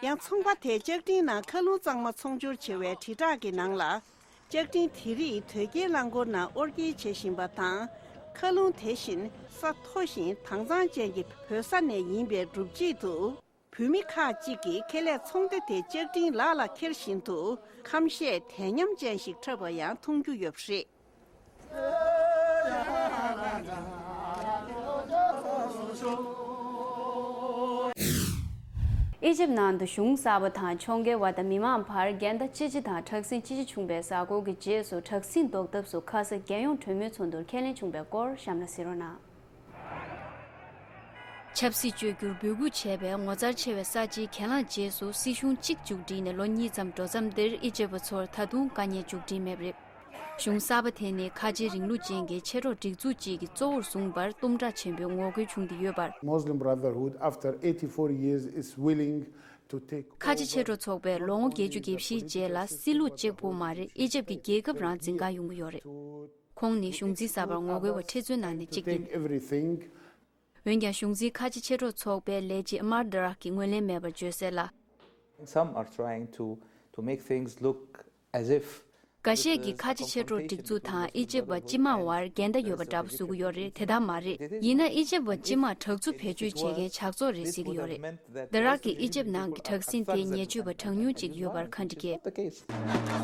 ཡང་ཚོང་པ་དེས་ལྕགས་ཀྲིན་ནང་མཁའ་རླུང་གཙང་མ་ཚོང་སྦྱོར་བྱེད་པའི་དྲིལ་བསྒྲགས་ཀྱི་ནང་ལ། ལྕགས་ཀྲིན་དེ་རིགས་དོས་སྐྱེལ་རླངས་འཁོར་ནང་དབོར་སྐྱེལ་བྱེད་བཞིན་པ་དང་། མཁའ་རླུང་དེ་བཞིན་ས་མཐོ་ཞིང་དྭངས་གཙང་ཅན་གྱི་བོད་ས་ནས་ཡིན་པའི་སྒྲུབ་བྱེད་དུ། བོད་མི་ཁག་ཅིག་གིས་ཁེ་ལས་ཚོང་སྡེ་དེ་ལྕགས་ཀྲིན་ལག་ལ་འཁྱེར་བཞིན་དུ་ཁམས་བཤད་དལ་ཉམས་ཅན་ཞིག་འཁྲབ་པ་ཡང་མཐོང་རྒྱུ་ཡོད་པ་རེད། ཨི་ཇིབ་ནང་དུ་གཞུང་གསར་པ་དང་ཕྱོགས་འགལ་བ་དང་མི་མང་བར་འགལ་ཟླ་ཅི་ཆེ་དང་དྲག་ཟིང་ཅི་ཆེ་བྱུང་བའི་གཟའ་འཁོར་གྱི་རྗེས་སུ་དྲག་ཟིང་ཟློག་ཐབས་སུ་ཁ་ས་རྒྱལ་ཡོངས་གྲོས་མོལ་ཚོགས་འདུར་ཁས་ལེན་བྱུང་བའི་སྐོར་གཤམ་ལ་གཟིགས་རོགས་གནང་། ཆབ་སྲིད་བཅོས་བསྒྱུར་འབོད་སྐུལ་བྱས་པའི་ངོ་མཚར་ཆེ་བའི་གསར་བརྗེའི་གྱེན་ལངས་རྗེས་སུ་སྲིད་གཞུང་གཅིག་མཇུག་བསྒྲིལ་ནས་ལོ་གཉིས་ཙམ་འགྲོ་མཚམས་འདིར་ཨི་ཇེབ་པ་ཚོར་ད་དུང་དཀའ་ངལ་མཇུག་སྒྲིལ་མེད་པ་རེད། གཞུང་གསར་པ་དེ་ནི་ཁ་ཆེ་རིང་ལུགས་ཅན་གྱི་མཆེད་གྲོགས་སྒྲིག་འཛུགས་གཅིག་གིས་གཙོ་བོར་བཟུང་བར་གཏུམ་དྲག་ཆེན་པོའི་ངོ་རྒོལ་བྱུང་སྟེ་ཡོད་པར། Muslim Brotherhood, after eighty-four years, is willing to take over the country. ཁ་ཆེ་མཆེད་གྲོགས་ཚོགས་པས་ལོ་ངོ་བརྒྱད་ཅུ་གྱ་བཞིའི་རྗེས་ལ་སྲིད་ལུགས་གཅིག་པུ་མ་རེད། ཨི་ཇེབ་ཀྱི་རྒྱལ་ཁབ་རང་འཛིན་ག་ཡོང་གི་ཡོད་རེད། ཁོང་ནི་གཞུང་འཛིན་གསར་པར་ངོ་རྒོལ་བ་ཁྲི་ཚོའི་ནང་ནས་གཅིག་ཡིན། Take everything. འོན་ཀྱང་གཞུང་འཛིན་ཁ་ཆེ་མཆེད་གྲོགས་ཚོགས་པའི་ལས་བྱེད་ཨ་མར་དཱ་རག་གིས་ངོས་ལེན་མེད་པར་བརྗོད་གསལ་ལ། Some are trying to, to make things look as if འགའ་ཤས་ཀྱིས་ཁ་ཆེ་མཆེད་གྲོགས་སྒྲིག་འཛུགས་དང་ཨི་ཇེབ་པ་སྤྱི་དམངས་བར་འགལ་ཟླ་ཡོད་པ་འདྲ་པོ་བཟོ་གི་ཡོད་རེད། དེ་ལྟར་མ་རེད། ཡིན་ན་ཨི་ཇེབ་པ་སྤྱི་དམངས་དྲག་རྩུབ་བེད་སྤྱོད་བྱེད་མཁན་ཇག་ཚོགས་རེད་ཟེར་གྱི་ཡོད་རེད། དཱ་རག་གིས་ཨི་ཇེབ་ནང་གི་དྲག་ཟིང་དེ་ཉེས་སྤྱོད་པ་གྲངས་ཉུང་ཅིག་ཡོད་པར་ཁ་འདྲི་བསྐྱལ།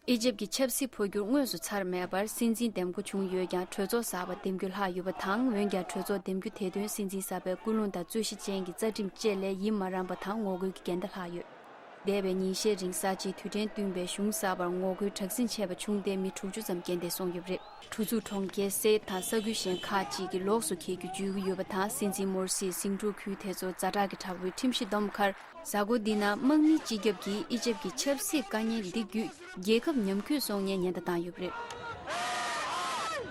ཨི་ཇེབ་ཀྱི་ཆབ་སྲིད་འཕོ་འགྱུར་དངོས་སུ་ཚར་མེད་པར་སྲིད་འཛིན་འདེམས་བསྐོ་བྱུང་ཡོད་ཀྱང་། གྲོས་ཚོགས་གསར་པ་འདེམས་རྒྱུ་ལྷག་ཡོད་པ་དང་། འོན་ཀྱང་གྲོས་ཚོགས་འདེམས་རྒྱུ་དེ་དོན་སྲིད་འཛིན་གསར་པའི་ཀུན་སློང་དང་རྩོད་གཞི་ཅན་གྱི་རྩ་ཁྲིམས་བཅས་ལས་ཡིད་མ་རངས་པ་དང་ངོ་རྒོལ་གྱི་འགལ་ཟླ་ལྷག་ཡོད། འདས་པའི་ཉིན་ཤས་རིང་གསར་བརྗེའི་དུས་དྲན་བསྟུན་པའི་གཞུང་གསར་པར་ངོ་རྒོལ་དྲག་ཟིང་ཆེ་བ་བྱུང་སྟེ་མི་དྲུག་ཅུ་ཙམ་རྐྱེན་འདས་སོང་ཡོད་པ་རེད། གྲུ་ཚུགས་གྲོང་ཁྱེར་སེ་དང་ས་ཁུལ་གཞན་ཁག་ཅིག་གི་ལོགས་སུ་འཁེལ་རྒྱུ་བརྗོད་ཀྱི་ཡོད་པ་དང་། སྲིད་འཛིན་མོར་སིས་ཟིང་འཁྲུག་ཁུལ་དེ་ཚོར་ཛ་དྲག་གི་དྲག་པོའི་ཁྲིམས་གཞི་བསྡོམས་ཁར། གཟའ་འཁོར་འདི་ན་དམག་མི་སྤྱི་ཁྱབ་ཀྱིས་ཨི་ཇེབ་ཀྱི་ཆབ་སྲིད་དཀའ་ངལ་འདི་བརྒྱུད་རྒྱལ་ཁབ་ཉམས་རྒུད་སོང་ཉེན་ཉེན་བརྡ་བཏང་ཡོད་པ་རེད།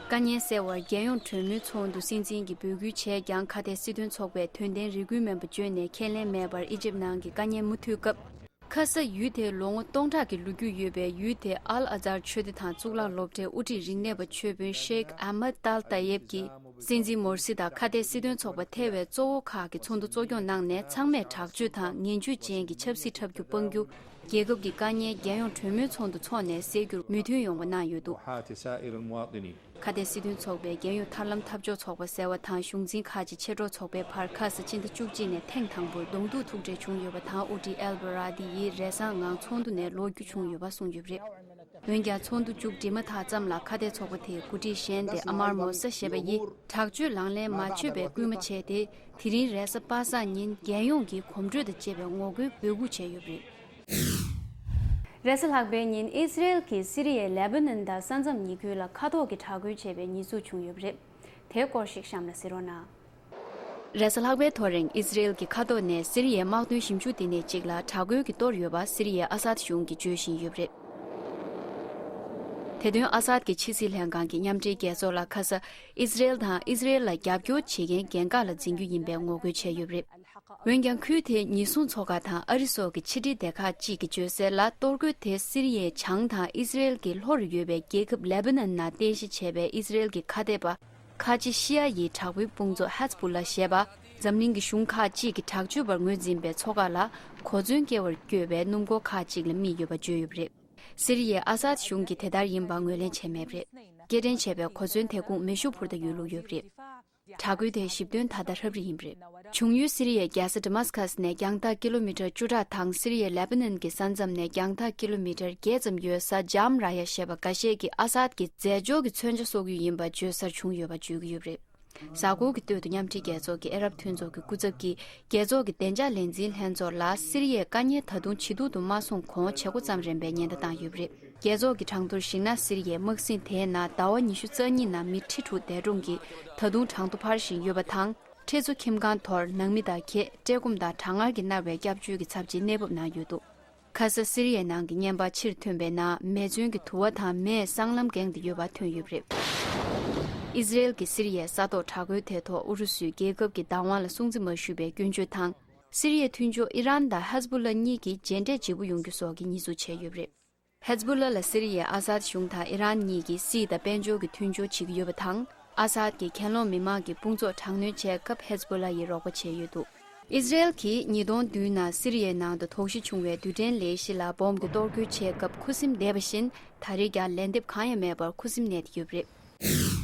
དཀའ་ངལ་སེལ་བར་རྒྱལ་ཡོངས་གྲོས་མོལ་ཚོགས་འདུ་སྲིད་འཛིན་གྱིས་འབོད་སྐུལ་བྱས་ཀྱང་། ཁ་གཏད་སྲིད་དོན་ཚོགས་པས་དོན་ལྡན་རེ་སྐུལ་མིན་པ་བརྗོད་ནས་ཁས་ལེན་མེད་པར་ཨི་ཇེབ་ནང་གི་དཀའ་ངལ་མུ་མཐུད་སྐབས། ཁ་ས་ཡུལ་དེའི་ལོ་ངོ་སྟོང་ཕྲག་གི་ལོ་རྒྱུས་ཡོད་པའི་ཡུལ་དེའི་ཨལ་ཨ་ཛར་ཆོས་སྡེ་དང་གཙུག་ལག་སློབ་གྲྭའི་དབུ་ཁྲིད་རིག་གནས་པ་ཆོས་དཔོན་ཤེག་ཨ་མད་ཏཱལ་ཏཱ་ཡེབ་ཀྱིས། སྲིད་འཛིན་མོར་སི་དང་ཁ་གཏད་སྲིད་དོན་ཚོགས་པ་ཐེ་བའི་གཙོ་བོ་ཁག་གི་ཚོགས་འདུ་གཙོ་སྐྱོང་གནང་ནས། ཚང་མས་དྲག་སྤྱོད་དང་ངན་ཇུས་ཅན་གྱི་ཆབ་སྲིད་འཁྲབ་རྒྱུ་སྤང་རྒྱུ། རྒྱལ་ཁབ་ཀྱི་དཀའ་ངལ་རྒྱལ་ཡོངས་གྲོས་མོལ་ཚོགས་འདུ་འཚོགས་ནས་སེལ་རྒྱུར་མོས་མཐུན་ཡོང་བ་གནང་ཡོད་འདུག། ཁ་གཏད་སྲིད་དོན་ཚོགས་པའི་རྒྱལ་ཡོངས་ཐར་ལམ་འཐབ་ཕྱོགས་ཚོགས་པ་ཟེར་བ་དང་གཞུང་འཛིན་ཁག་ཅིག་མཆེད་གྲོགས་ཚོགས་པའི་བར་ཁ་ས་ཕྱི་ཟླ་བཅུ་གཅིག་ནས་ཐེངས་དང་པོར་གདོང་ཐུག་ཐུག་འཕྲད་བྱུང་ཡོད་པ་དང་། དབུ་ཁྲིད་ཨེལ་བྷ་ར་དི་ཡིས་རེས་གཟའ་ངང་ཚོགས་འདུ་ནས་ལོག་རྒྱུ་བྱུང་ཡོད་པ་གསུངས་ཡོད་པ་རེད། འོན་ཀྱང་ཚོགས་འདུ་མཇུག་སྒྲིལ་མ་ཐག་ཙམ་ལ་ཁ་གཏད་ཚོགས་པ་དེའི་འགོ་ཁྲིད་གཞན་ཏེ་ཨ་མར་མོ་ས་ཞེས་པ་ཡིས་དྲག་སྤྱོད་ལག་ལེན་མ་བྱས་པའི་སྐུལ་མ་བྱས་ཏེ། དེ་རིང་རེས་གཟའ་པ་སངས་ཉིན་རྒྱལ་ཡོངས་ཀྱི་གོམ་བགྲོད་དང་བཅས་པའི་ངོ་རྒོལ་འབོད་འགུག་བྱས་ཡོད་པ་རེད། རེས་གཟའ་ལྷག་པའི་ཉིན་ཨི་སི་རེལ་གྱིས་སི་རི་ཡའི་ལེ་བྷ་ནན་དང་ས་མཚམས་ཉེ་ཁུལ་ལ་མཁའ་ཐོག་གི་དྲག་རྒོལ་བྱས་པའི་ཉེས་འཛུགས་བྱུང་ཡོད་པ་རེད། དེའི་སྐོར་ཞིག་གཤམ་ལ་གཟིགས་རོགས་གནང་། རེས་གཟའ་ལྷག་པའི་ཐོ་རེངས་ཨི་སི་རེལ་གྱི་མཁའ་ཐོག་ནས་སི་རི་ཡའི་དམག་དོན་ཞིབ་འཇུག་ལྟེ་གནས་གཅིག་ལ་དྲག་རྒོལ་གྱིས་གཏོར་ཡོད་པ་སི་རི་ཡའི་ཨ་སཱད་གཞུང་གིས་བརྗོད་བཞིན་ཡོད་པ་རེད། དེ་དོན་ཨ་སཱད་ཀྱི་ཕྱི་སྲིད་ལྷན་ཁང་གི་མཉམ་འབྲེལ་རྒྱལ་ཚོགས་ལ་ཁ་ས་ཨི་ཟི་རེལ་དང་ཨི་ཟི་རེལ་ལ་རྒྱབ་སྐྱོར་བྱེད་མཁན་རྒན་གར་ལ་འཛིན་རྒྱུ་ཡིན་པའི་ངོ་རྒོལ་བྱས་ཡོད་པ་རེད། འོན་ཀྱང་ཁུལ་དེའི་ཉེས་སྲུང་ཚོགས་ཁག་དང་ཨ་རི་སོགས་ཀྱི་ཕྱི་འབྲེལ་སྡེ་ཁག་ཅིག་གིས་བརྗོད་གསལ་ལ། གཏོར་རྒོལ་དེ་སི་རི་ཡའི་བྱང་དང་ཨི་ཟི་རེལ་གྱི་ལྷོ་རུ་ཡོད་པའི་རྒྱལ་ཁབ་ལེ་བྷ་ནན་ནང་རྟེན་གཞི་བྱས་པའི་ཨི་ཟི་རེལ་གྱི་ཁ་གཏད་པ་ཁ་ཆེ་ཤི་ཡ་ཡི་དྲག་པོའི་དཔུང་ཚོགས་ཧེ་ཛ་བྷུ་ལ་ཞེས་པ། འཛམ་གླིང་གི་གཞུང་ཁག་ཅིག་གིས་དྲག་སྤྱོད་པར་ངོས་འཛིན་པའི་ཚོགས་ཁག་ལ་གོ་མཚོན་སྐྱེལ་བར་བསྐྱོད་པའི་སྣུམ་འཁོར་ཁག་ཅིག་ལ་རྨིས་ཡོད་པ་བརྗོད་ཡོད་པ་རེད། སི་རི་ཡའི་ཨ་སཱད་གཞུང་གིས་དེ་ལྟར་ཡིན་པ་ངོས་ལེན་བྱས་མེད་པ་རེད། སྐྱེལ་འདྲེན་བྱས་པའི་གོ་མཚོན་དེ་ཁུངས་མེད་ཤུགས་འཕུར་མདའ་ཡོད་ལུགས་ཡོད་པ་རེད། དྲག་རྒོལ་དེའི་ཞིབ་དོན་ད་ལྟ་ཧྲབ་རི་ཡིན་པ་རེད། འབྱུང་ཡུལ་སི་རི་ཡའི་རྒྱལ་ས་ཌི་མཱ་སི་ཀ་སི་ནས་རྒྱང་ཐག་ཀི་ལོ་མི་ཊར་བཅུ་ཕྲག་དང་སི་རི་ཡའི་ལེ་བྷ་ནན་གྱི་ས་མཚམས་ནས་རྒྱང་ཐག་ཀི་ལོ་མི་ཊར་བརྒྱད་ཙམ་ཡོད་ས་ཇམ་ར་ཡ་ཞེས་པ་འགའ་ཤས་ཀྱིས་ཨ་སཱད་ཀྱི་རྫས་སྦྱོར་གྱི་མཚོན་ཆ་གསོག་ཡུལ་ཡིན་པ་བརྗོད་སར་བྱུང་ཡོད་པ་བརྗོད་ཀྱི་ཡོད་པ་རེད། གཟའ་འཁོར་གྱི་སྟོད་དུ་མཉམ་འབྲེལ་རྒྱལ་ཚོགས་ཀྱི་ཨ་རབ་མཐུན་ཚོགས་ཀྱི་སྐུ་ཚབ་ཀྱིས་རྒྱལ་ཚོགས་ཀྱི་བདེ་འཇགས་ལས་འཛིན་ལྷན་ཚོགས་ལ་སི་རི་ཡའི་དཀའ་ངལ་ད་དུང་ཇེ་སྡུག་ཏུ་མ་སོང་གོང་བྱེད་སྒོ་བརྩམས་རན་པའི་ཉེན་བརྡ་བཏང་ཡོད་པ་རེད། རྒྱལ་ཚོགས་ཀྱི་གྲངས་ཐོར་གཞིགས་ན་སི་རི་ཡའི་དམག་ཟིང་དེའི་ནང་ཟླ་བ་ཉི་ཤུ་རྩ་གཉིས་ནང་མི་ཁྲི་དྲུག་འདས་གྲོངས་ཀྱིས་ད་དུང་གྲངས་ཐོ་འཕར་བཞིན་ཡོད་པ་དང་། ཁྲི་ཚོ་ཁྱིམ་ཁང་དོར། ནང་མི་དང་གྱད་བཀྲེས་སྐོམ་དང་གྲང་ངར་གྱིས་མནར་བའི་སྐྱབས་བཅོལ་གྱི་ཚབས་ཆེའི་གནས་བབ་ནང་ཡོད་འདུག་ཁ་ས་སི་རི་ཡའི་ནང་གི་བརྙན་པར་ཕྱིར་ཐོན་པའི་ནང་མེ་མཚོན་གྱི་དུ་བ་དང་མེས་སྲང་ལམ་འགེངས་ཏེ་ཡོད་པ་ཐོན་ཡོད་པ་རེད། ཨི་ཟི་རེལ་གྱིས་སི་རི་ཡའི་ས་ཐོག་དྲག་རྒོལ་དེའི་ཐོག་ཨུ་རུ་སུས་རྒྱལ་ཁབ་ཀྱི་བདག་དབང་ལ་སྲུང་བརྩི་མ་ཞུས་པའི་སྐྱོན་བརྗོད་དང་། སི་རི་ཡའི་མཐུན་ཕྱོགས་ཨི་རན་དང་ཧེ་ཛ་བྷུ་ལ་གཉིས་ཀྱིས་མཇལ་འཕྲད་བརྗེ་པོ་ཡོང་རྒྱུ་སོགས་ཀྱི་ཉེས་འཛུགས་བྱས་ཡོད་པ་རེད། ཧེ་ཛ་བྷུ་ལ་ལ་སི་རི་ཡའི་ཨ་སཱད་གཞུང་དང་ཨི་རན་གཉིས་ཀྱིས་སྲིད་དང་དཔལ་འབྱོར་གྱི་མཐུན་སྦྱོར་བྱེད་ཀྱི་ཡོད་པ་དང་། ཨ་སཱད་ཀྱིས་གྱེན་ལོག་མི་མང་གི་དཔུང་ཚོགས་དྲག་གནོན་བྱས་སྐབས་ཧེ་ཛ་བྷུ་ལ་ཡིས་རོགས་པ་བྱས་ཡོད་འདུག་ཨི་ཟི་རེལ་གྱིས་ཉིས་སྟོང་བདུན་ནང་སི་རི་ཡའི་ནང་དུ་དོགས་གཞི་བྱུང་བའི་རྡུལ་ཕྲན་ལས་གཞི་ལ་སྦོམ་གྱི་གཏོར་རྒོལ་བྱས་སྐབས་ཁུ་སིམ་བསྡད་པ་བཞིན། ད་རེས་ཀྱང་ལན་འདེབས་གང་ཡང་མེད་པར་ཁུ་སིམ་གནས་ཏེ་ཡོད་པ་རེད།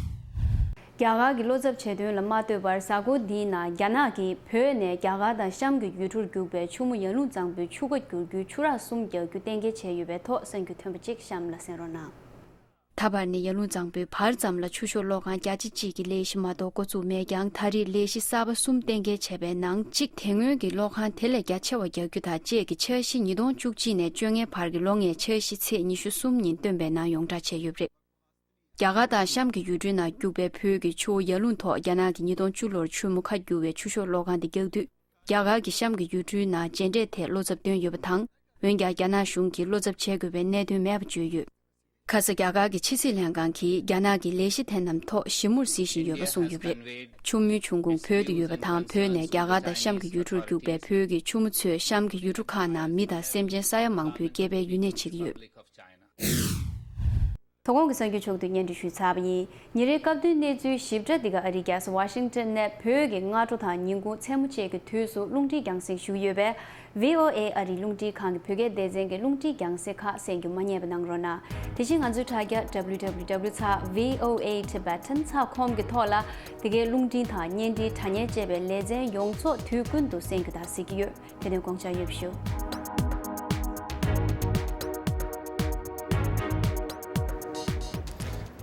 རྒྱ་གར་གྱི་བློ་འཚབ་བྱེད་དོན་ལ་མ་ལྟོས་པར། གཟའ་འཁོར་འདིའི་ནང་རྒྱ་ནག་གིས་བོད་ནས་རྒྱ་གར་དང་གཤམ་གྱི་ཡུལ་གྲུར་རྒྱུག་པའི་ཆུ་མོ་ཡར་ཀླུང་གཙང་པོའི་ཆུ་ཁ་བསྒྱུར་རྒྱུའི་ཆུ་རགས་གསུམ་རྒྱག་རྒྱུ་གཏན་འཁེལ་བྱས་ཡོད་པའི་ཐོག་གསར་འགྱུར་ཐོན་པ་གཅིག་གཤམ་ལ་གསན་རོགས་གནང་། ད་བར་ནི་ཡར་ཀླུང་གཙང་པོའི་བར་ཙམ་ལ་ཆུ་ཤོག་གློག་ཁང་བརྒྱ་ཆ་གཅིག་གི་ལས་གཞི་མ་གཏོགས་འགོ་ཚུགས་མེད་ཀྱང་། ད་རེས་ལས་གཞི་གསར་པ་གསུམ་གཏན་འཁེལ་བྱས་པའི་ནང་གཅིག་དེ་སྔོན་གྱི་གློག་ཁང་དེ་ལས་རྒྱ་ཆེ་བ་རྒྱག་རྒྱུ་དང་བཅས་ཀྱི་འཆར་གཞི་ཉིས་སྟོང་བཅུ་གཅིག་ནས་བཅོ་ལྔའི་བར་གྱི་ལོ་ལྔའི་འཆར་གཞི་ཚེས་ཉི་ཤུ་གསུམ་ཉིན་བཏོན་པའི་ནང་ཡོངས་བསྒྲགས་བྱས་ཡོད་པ་རེད། རྒྱ་གར་དང་གཤམ་གྱི་ཡུལ་གྲུའི་ནང་རྒྱུག་པའི་བོད་ཀྱི་ཆུ་བོ་ཡར་ཀླུང་ཐོག་རྒྱ་ནག་གིས་ཉིས་སྟོང་བཅུ་ལོར་ཆུ་མོ་ཁ་བསྒྱུར་བའི་ཆུ་ཤོག་གློག་ཁང་དེ་རྒྱག་དུས། རྒྱ་གར་གྱིས་གཤམ་གྱི་ཡུལ་གྲུའི་ནང་མཇལ་འཕྲད་ཐད་བློ་འཚབ་བཏོན་ཡོད་པ་དང་། འོན་ཀྱང་རྒྱ་ནག་གཞུང་གིས་བློ་འཚབ་བྱེད་དགོས་པའི་གནད་དོན་མེད་པ་བརྗོད་ཡོད། ཁ་ས་རྒྱ་གར་གྱི་ཕྱི་སྲིད་ལྷན་ཁང་གིས་རྒྱ་ནག་གིས་ལས་གཞི་དེ་རྣམས་ཐོག་ཞིབ་མོར་གཟིགས་བཞིན་ཡོད་པ་གསུངས་ཡོད་པ་རེད། ཆུ་མོའི་ཆུ་ཁུངས་བོད་དུ་ཡོད་པ་དང་། བོད་ནས་རྒྱ་གར་དང་གཤམ་གྱི་ཡུལ་གྲུར་རྒྱུག་པའི་བོད་ཀྱི་ཆུ་མོ་ཚོས་གཤམ་གྱི་ཡུལ་གྲུ་ཁག་ནང་མི་དང་སེམས་ཅན་ས་ཡ་མང་པོའི་སྐྱེ་འཕེལ་ཡུན་གནས་བྱེད་ཀྱི་ཡོད། དོ་དགོང་གི་གསར་འགྱུར་ཕྱོགས་བསྡུས་སྙན་སྒྲོན་ཞུས་ཚར་བ་ཡིན། ཉིན་རེའི་སྐབས་བསྟུན་གནས་ཚུལ་ཞིབ་ཕྲ་འདི་ག་ཨ་རིའི་རྒྱལ་ས་ཝ་ཤིང་ཏོན་ནས་བོད་ཀྱི་སྔ་དྲོ་དང་ཉིན་གུང་མཚན་མོ་བཅས་ཀྱི་དུས་སུ་རླུང་འཕྲིན་རྒྱང་སྲིང་ཞུ་གི་ཡོད་པས། ཝི་ཨོ་ཨེ་ཨ་རིའི་རླུང་འཕྲིན་ཁང་གི་བོད་སྐད་སྡེ་ཚན་གྱི་རླུང་འཕྲིན་རྒྱང་སྲིང་ཁག་གསན་རྒྱུ་མ་བསྙེལ་བ་གནང་རོགས་གནང་། དེ་བཞིན་ང་ཚོའི་དྲ་རྒྱ་W W W ཚེག་V O A Tibetan ཚེག་ཁོམ་གྱི་ཐོག་ལ། དེ་གའི་རླུང་འཕྲིན་དང་བརྙན་འཕྲིན་དྲ་བརྙན་བཅས་པའི་ལེ་ཚན་ཡོངས་རྫོགས་དུས་ཀུན་ཏུ་གསན་རྒྱུ་དང་གཟིགས་ཀྱི་ཡོད། དེ་ནས་དགོངས་འཇགས་ཡོད་པ་ཞུ།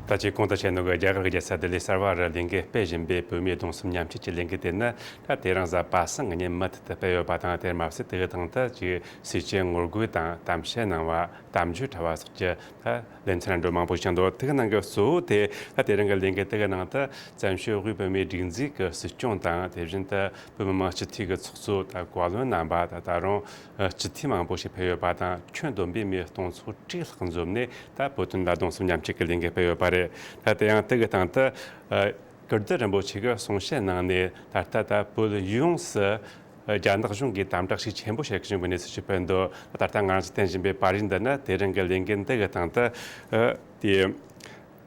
ད་ཅི་གོང་དུ་བཤད་ནོ་གི་རྒྱ་གར་གྱི་རྒྱལ་ས་ལྡི་ལི་གསར་པ་རུ་ལས་འགུལ་སྤེལ་བཞིན་པའི་བོད་མིའི་གདུང་སེམས་མཉམ་སྐྱེད་ཀྱི་ལས་འགུལ་དེ་ནི། ད་དེ་རིང་གཟའ་པ་སངས་ཀྱི་ཉིན་མུ་མཐུད་དུ་སྤེལ་ཡོད་པ་དང་། དེར་མ་ཟད་དེ་གི་སྟེང་དུ་ཅིག་ཟས་བཅད་ངོ་རྒོལ་དང་གཏམ་བཤད་གནང་བ། གཏམ་བརྗོད་འཁྲབ་པ་སོགས་ཀྱི་ད་ལེ་ཚན་འགྲོ་མང་པོ་ཞིག་འདུག་དེ་གི་ནང་གི་གཙོ་བོ་དེ། ད་དེ་རིང་གི་ལས་འགུལ་དེ་གི་ནང་དུ་བཙན་བྱོལ་དབུས་བོད་མིའི་སྒྲིག་འཛུགས་ཀྱི་སྲིད་སྐྱོང་དང་། དེ་བཞིན་དུ་བོད་མི་མང་སྤྱི་འཐུས་ཀྱི་ཚོགས་གཙོ་ད་བཀའ་བློན་རྣམ་པ། ད་ད་རུང་སྤྱི་འཐུས་མང་པོ་ཞིག་ཕེབས་ཡོད་པ་དང་། ཁྱོན་བསྡོམས་པས་མི་སྟོང་ཚོ་དྲུག་ལྷག་འཛོམས་ནས། ད་བོད་དོན་ལ་གདུང་སེམས་མཉམ་སྐྱེད་ཀྱི་ལས་འགུལ་སྤེལ་ཡོད་པ་རེད། ད་དེ་ཡང་དེ་གི་སྟེང་དུ་ཀིརྟི་རིན་པོ་ཆེ་གི་གསུང་བཤད་ནང་ནས། ད་ལྟ་ད་བོད་ཡོངས་སུ་རྒྱ་ནག་གཞུང་གིས་དམ་དྲག་ཤུགས་ཆེན་པོ་བྱེད་བཞིན་པའི་གནས་ཚུལ་ཞིག་སྤེལ་འདུག་ད་ལྟ་ང་རང་ཚོས་བསྟན་བཞིན་པའི་པར་རིས་འདི་ནི་དེ་རིང་གི་ལས་འགུལ་འདི་གི་སྟེང་དུ་དེ།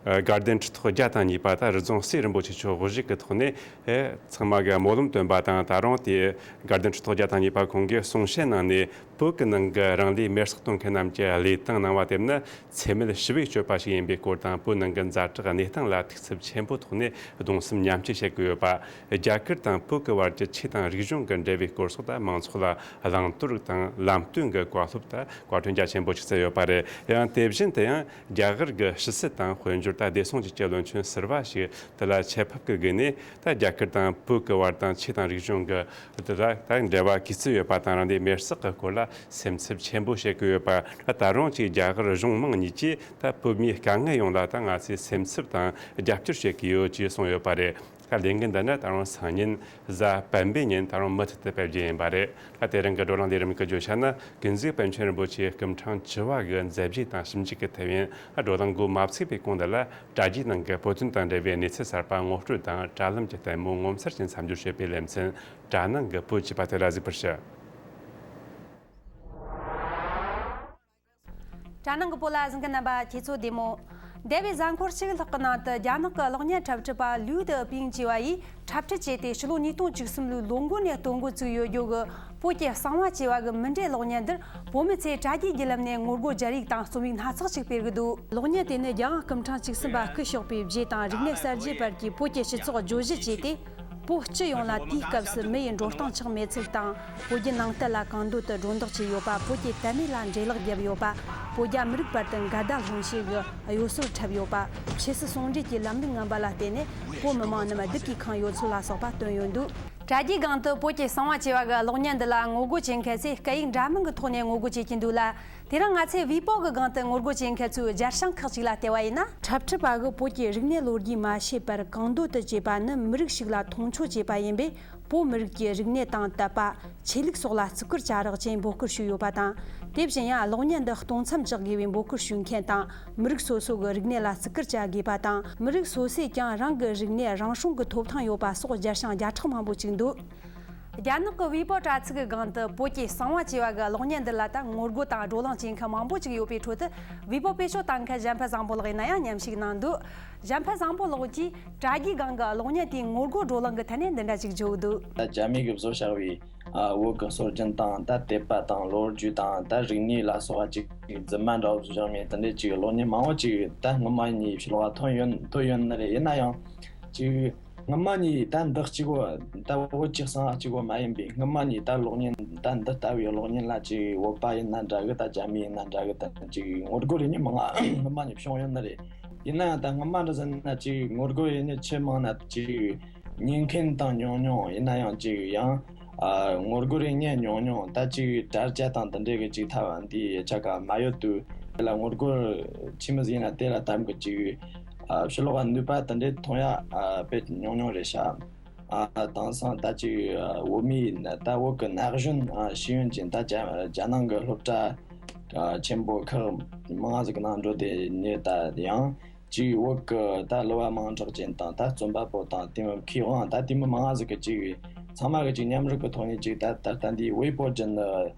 དགའ་ལྡན་ཁྲི་ཐོག་བརྒྱ་དང་གཉིས་པ་ད་རི་རྫོང་སྲས་རིན་པོ་ཆེ་མཆོག་དབུ་བཞུགས་ཀྱི་ཐོག་ནས། ཨེ། ཚང་མ་གིས་སྨོན་ལམ་བཏོན་པ་དང་། ད་རུང་དེ་དགའ་ལྡན་ཁྲི་ཐོག་བརྒྱ་དང་གཉིས་པ་ཁོང་གིས་གསུང་བཤད་ནང་ནས། བོད་ཀྱི་ནང་གི་རང་ལུས་མེར་སྲེག་གཏོང་མཁན་རྣམས་ཀྱི་བློས་བཏང་གནང་བ་དེ་ནི་འཚེ་མེད་ཞི་བའི་སྤྱོད་པ་ཞིག་ཡིན་པའི་སྐོར་དང་། བོད་ནང་གི་ཛ་དྲག་གནས་སྟངས་ལ་ཐུགས་འཚབ་ཆེན་པོ་ཐོག་ནས་གདུང་སེམས་མཉམ་སྐྱེད་བྱེད་ཀྱི་ཡོད་པ། རྒྱ་གར་དང་བོད་ཀྱི་བར་གྱི་ཆོས་དང་རིག་གཞུང་གི་འབྲེལ་བའི་སྐོར་སོགས། ད་མང་ཚོགས་ལ་བླང་དོར་དང་ལམ་སྟོན་གྱི་བཀའ་སློབ། ད་བཀའ་དྲིན་རྒྱ་ཆེན་པོ་ཞིག་སྩལ་ཡོད་པ་རེད། ཡང་དེ་བཞིན་དུ་ཡང་རྒྱ་གར་གྱི་ཕྱི་སྲིད་དང་དཔལ་འབྱོར། ད་བདེ་སྲུང་བཅས་ཀྱི་བློན་ཆེན་ཟུར་པ་ཞིག་དེ་ལ་ཆེད་ཕེབས་ཀྱི་སྒོ་ནས། ད་རྒྱ་གར་དང་བོད་ཀྱི་བར་དང་ཆོས་དང་རིག་གཞུང་གི་དེ་ལ་ད་འབྲེལ་བ་ག་ཚོད་ཡོད་པ་དང་། རང་ལུས་མེར་སྲེག་གི་སྐོར་ལ་སེམས་འཚབ་ཆེན་པོ་བྱེད་ཀྱི་ཡོད་པ། ད་ད་རུང་ཅིག་རྒྱ་གར་གཞུང་མང་གཉིས་ཀྱིས་ད་བོད་མིའི་དཀའ་ངལ་ཡོངས་ལ་ད་ང་ཚོས་སེམས་འཚབ་དང་རྒྱབ་སྐྱོར་བྱེད་ཀྱི་ཡོད་ཅེས་གསུངས་ཡོད་པ་རེད། ད་ལས་འགུལ་འདི་ནི་ད་རུང་སང་ཉིན་གཟའ་སྤེན་པའི་ཉིན་ད་རུང་མུ་མཐུད་དུ་སྤེལ་རྒྱུ་ཡིན་པ་རེད། ད་དེ་རིང་གི་བགྲོ་གླེང་ལས་རིམ་གྱི་བརྗོད་བྱ་ནི་ཀུན་གཟིགས་པཎ་ཆེན་རིན་པོ་ཆེའི་སྐུ་ཕྲེང་བཅུ་བ་གི་མཛད་རྗེས་དང་ཞིབ་འཇུག་གི་ཐེབས་ཡིན། བགྲོ་གླེང་འགོ་མ་ཚུགས་པའི་གོང་དུ་ལ་དྲ་རྒྱའི་ནང་གི་བོད་དོན་དང་འབྲེལ་བའི་གནས་ཚུལ་གསར་པ་ངོ་སྤྲོད་དང་དྲ་ལམ་གྱི་ལྟད་མོ་ངོ་མཚར་ཅན་མཚམས་སྦྱོར་བྱེད་པའི་ལེ་ཚན། དྲ་ནང་གི་བོད་ཅེས་པ་དེ་ལ་གཟིགས་པར་ཞུ། དྲ་ནང་གི་བོད་ལ་གཟིགས་མཁན་རྣམ་པ་ཁྱེད་ཚོ་བདེ་མོ། འདས་པའི་གཟའ་འཁོར་གཅིག་ལྷག་གི་ནང་དུ་རྒྱ་ནག་གི་གློག་བརྙན་འཁྲབ་ཁྲིད་པ་ལུའུ་ཏི་པིང་ཅེས་པ་ཡིས་འཁྲབ་ཁྲིད་བྱས་ཏེ་ཕྱི་ལོ་ཉིས་སྟོང་བཅུ་གསུམ་ལོའི་ལོ་འགོ་ནས་སྟོན་འགོ་བཙུགས་ཡོད་རྒྱུ་གི་བོད་ཀྱི་གསང་བ་ཅེས་པ་གི་མུ་འབྲེལ་གློག་བརྙན་འདིར་བོད་མི་ཚོས་དྲ་རྒྱའི་བརྒྱུད་ལམ་ནས་ངོ་རྒོལ་རྒྱག་ཡིག་དང་རྩོམ་ཡིག་སྣ་ཚོགས་ཤིག་སྤེལ་གི་འདུག་གློག་བརྙན་དེ་ནི་རྒྱལ་དབང་སྐུ་ཕྲེང་བཅུ་གསུམ་པ་སྐུ་གཤེགས་པའི་རྗེས་དང་རིག་གནས་གསར་བརྗེ་བར་གྱི་བོད་ཀྱི་སྤྱི་ཚོགས་བརྗོད་གཞི་བཅས་ཏེ། བོད་སྤྱི་ཡོངས་ལ་དུས་སྐབས་སུ་མི་ཡི་འགྲོ་སྟངས་ཆགས་མེད་ཚུལ་དང་། བོད་བརྒྱུད་ནང་བསྟན་ལ་གང་འདོད་དུ་སྒྲོ་འདོགས་བྱས་ཡོད་པ། བོད་ཀྱི་དད་མོས་ལ་འགྲེལ་བརླག་བརྒྱབ་ཡོད་པ། བོད་རྒྱ་མི་རིགས་བར་དུ་འགལ་ཟླ་སློང་བྱེད་ཀྱི་གཡོ་ཟོལ་འཁྲབ་ཡོད་པ། ཆོས་སྲིད་ཟུང་འབྲེལ་གྱི་ལམ་ལུགས་ངན་པ་ལ་བརྟེན་ནས་བོད་མི་མང་རྣམས་སྡུག་གིས་ཁེངས་ཡོད་ཚུལ་ལ་སོགས་པ་བཏོན་ཡོད་འདུག་དྲ་རྒྱའི་སྒང་དུ་བོད་ཀྱི་གསང་བ་ཅེས་པ་གི་གློག་བརྙན་འདི་ལ་ངོ་རྒོལ་བྱེད་མཁན་ཚོས་སྐད་ཡིག་འདྲ་མིན་གྱི་ཐོག་ནས་ངོ་རྒོལ་བྱེད་ཀྱིན་འདུག་ལ། དེ་རིང་ང་ཚོས་ཝི་པོ་གི་སྒང་དུ་ངོ་རྒོལ་བྱེད་མཁན་ཚོའི་སྦྱར་བྱང་ཁག་ཅིག་ལ་བལྟས་པ་ཡིན་ན། འཁྲབ་ཁྲིད་པ་གིས་བོད་ཀྱི་རིག་གནས་ལོ་རྒྱུས་མ་ཤེས་པར་གང་འདོད་དུ་བྱེད་པ་ནི་མི་རིགས་ཤིག་ལ་མཐོང་ཆུང་བྱེད་པ་ཡིན་པས། བོད་མི་རིགས་ཀྱི་རིག་གནས་དང་དད་པ། ཆོས་ལུགས་སོགས་ལ་བརྩི་བཀུར་བྱ་རོགས་ཅེས་འབོད་སྐུལ་ཞུས་ཡོད་པ་དང་། དེ་བཞིན་ཡང་གློག་བརྙན་འདི་གཏོང་མཚམས་འཇོག་དགོས་པའི་འབོད་སྐུལ་ཞུ་མཁན་དང་། མི་རིགས་སོ་སོ་གི་རིག་གནས་ལ་བརྩི་བཀུར་བྱ་དགོས་པ་དང་། མི་རིགས་སོ་སོས་ཀྱང་རང་གི་རིག་གནས་རང་སྲུང་གི་ཐོབ་ཐང་ཡོད་པ་སོགས་སྦྱར་བྱང་བརྒྱ་ཕྲག་མང་པོ་ཅིག་འདུག་རྒྱ་ནག་གི་ཝི་པོ་དྲ་ཚིགས་ཀྱི་སྒང་དུ་བོད་ཀྱི་གསང་བ་ཅེས་པ་གི་གློག་བརྙན་འདི་ལ་ད་ངོ་རྒོལ་དང་བགྲོ་གླེང་བྱེད་མཁན་མང་པོ་ཅིག་ཡོད་པའི་ཁྲོད་དུ། ཝི་པོ་བེད་སྤྱོད་བཏང་མཁན་གཞན་ཕན་བཟང་པོ་ལགས་ཡིན་ན་ཡང་མཉམ་ཞུགས་གནང་འདུག་གཞན་ཕན་བཟང་པོ་ལགས་ཀྱིས་དྲ་རྒྱའི་སྒང་གི་གློག་བརྙན་དེའི་ངོ་རྒོལ་བགྲོ་གླེང་གི་ཐད་ནས་འདི་འདྲ་ཅིག་བརྗོད་འདུག་ད་རྒྱ་མི་གིས་བཟོ་བཞག་པའི་ཨ་བོད་ཀྱི་སྲོལ་རྒྱུན་དང་ད་དད་པ་དང་ལོ་རྒྱུས་དང་ད་རིག་གནས་ལ་སོགས་པ་ཅིག་རྫུན་མ་འདྲ་བོ་བཟོ་བཞག་མེད། དེ་འདྲའི་ཅིག་གློག་བརྙན་མང་བོ་ཅིག་ད་སྔོན་མ་ནས་ཕྱི་ལོགས་ཐོན་ཡོད་ཐོན་ཡོད་ནི་རེད། ཡིན་ན་ཡང་ཅིག་སྔོན་མ་ནས་ད་འདི་གཅིག་པོ་ད་བོད་ཀྱི་གསང་བ་གཅིག་པོ་མ་ཡིན་པའི་སྔོན་མ་ནས་ད་གློག་བརྙན་ད་འདི་ལྟ་བུའི་གློག་བརྙན་ལ་ཅིག་བོད་པ་ཡིན་ན་འདྲ་གི། ད་རྒྱ་མི་ཡིན་ན་འདྲ་གི། ད་ཅིག་ངོ་རྒོལ་རེ་ནི་མང་ང་སྔོན་མ་ནས་བྱུང་ཡོད་ནི་རེད། ཡིན་ན་ཡང་ད་སྔོན་མ་འདྲ་ཟེར་ན་ཅིག་ངོ་རྒོལ་རེ་ནི་ཆེས་མང་ན་ཅིག་ཉན་མཁན་དང་ཉུང་ཉུང་། ཡིན་ན་ཡང་ཅིག་ཡང་ཨ་ངོ་རྒོལ་རེ་ཉན་ཉུང་ཉུང་། ད་ཅིག་དྲ་རྒྱ་དང་དེ་འདྲའི་གི་ཅིག་ཐབས་འདི་ཡི་ཆ་ག་མ་ཡོད་དུས་དེ་ལ་ངོ་རྒོལ་ཆི་མོ་ཟིག་ཡིན་ན་དེ་ལ་དམ་གི་ཅིག་ཨ་ཕྱི་ལོགས་ནུས་པ་དེ་འདྲའི་ཐོན་ཡ་ཨ་དཔེ་ཉུང་ཉུང་རེད་ཤག་ཨ་དེང་སང་ད་ཅིག་ཨ་བོད་མིའི་ད་བོད་གི་ན་གཞོན་ཨ་ཤེས་ཡོན་ཅན་ད་རྒྱ་རྒྱ་ནང་གི་སློབ་གྲྭ་ཨ་ཆེན་པོ་ཁག་མང་ཟིག་གི་ནང་འགྲོ་དེ་ནས་ད་ཡང་ཅིག་བོད་གི་ད་གླུ་བ་མིང་གྲགས་ཅན་དང་ད་རྩོམ་པ་པོ་དང་དེ་མོ་མཁས་དབང་ད་དེ་མོ་མང་ཟིག་གི་ཅིག་ཚང་མ་གི་ཅིག་མཉམ་རུབ་གི་ཐོག་ནས་ཅིག་ད་ད་ལྟ་འདི་ཝེ་པོ་ཅན་ནི་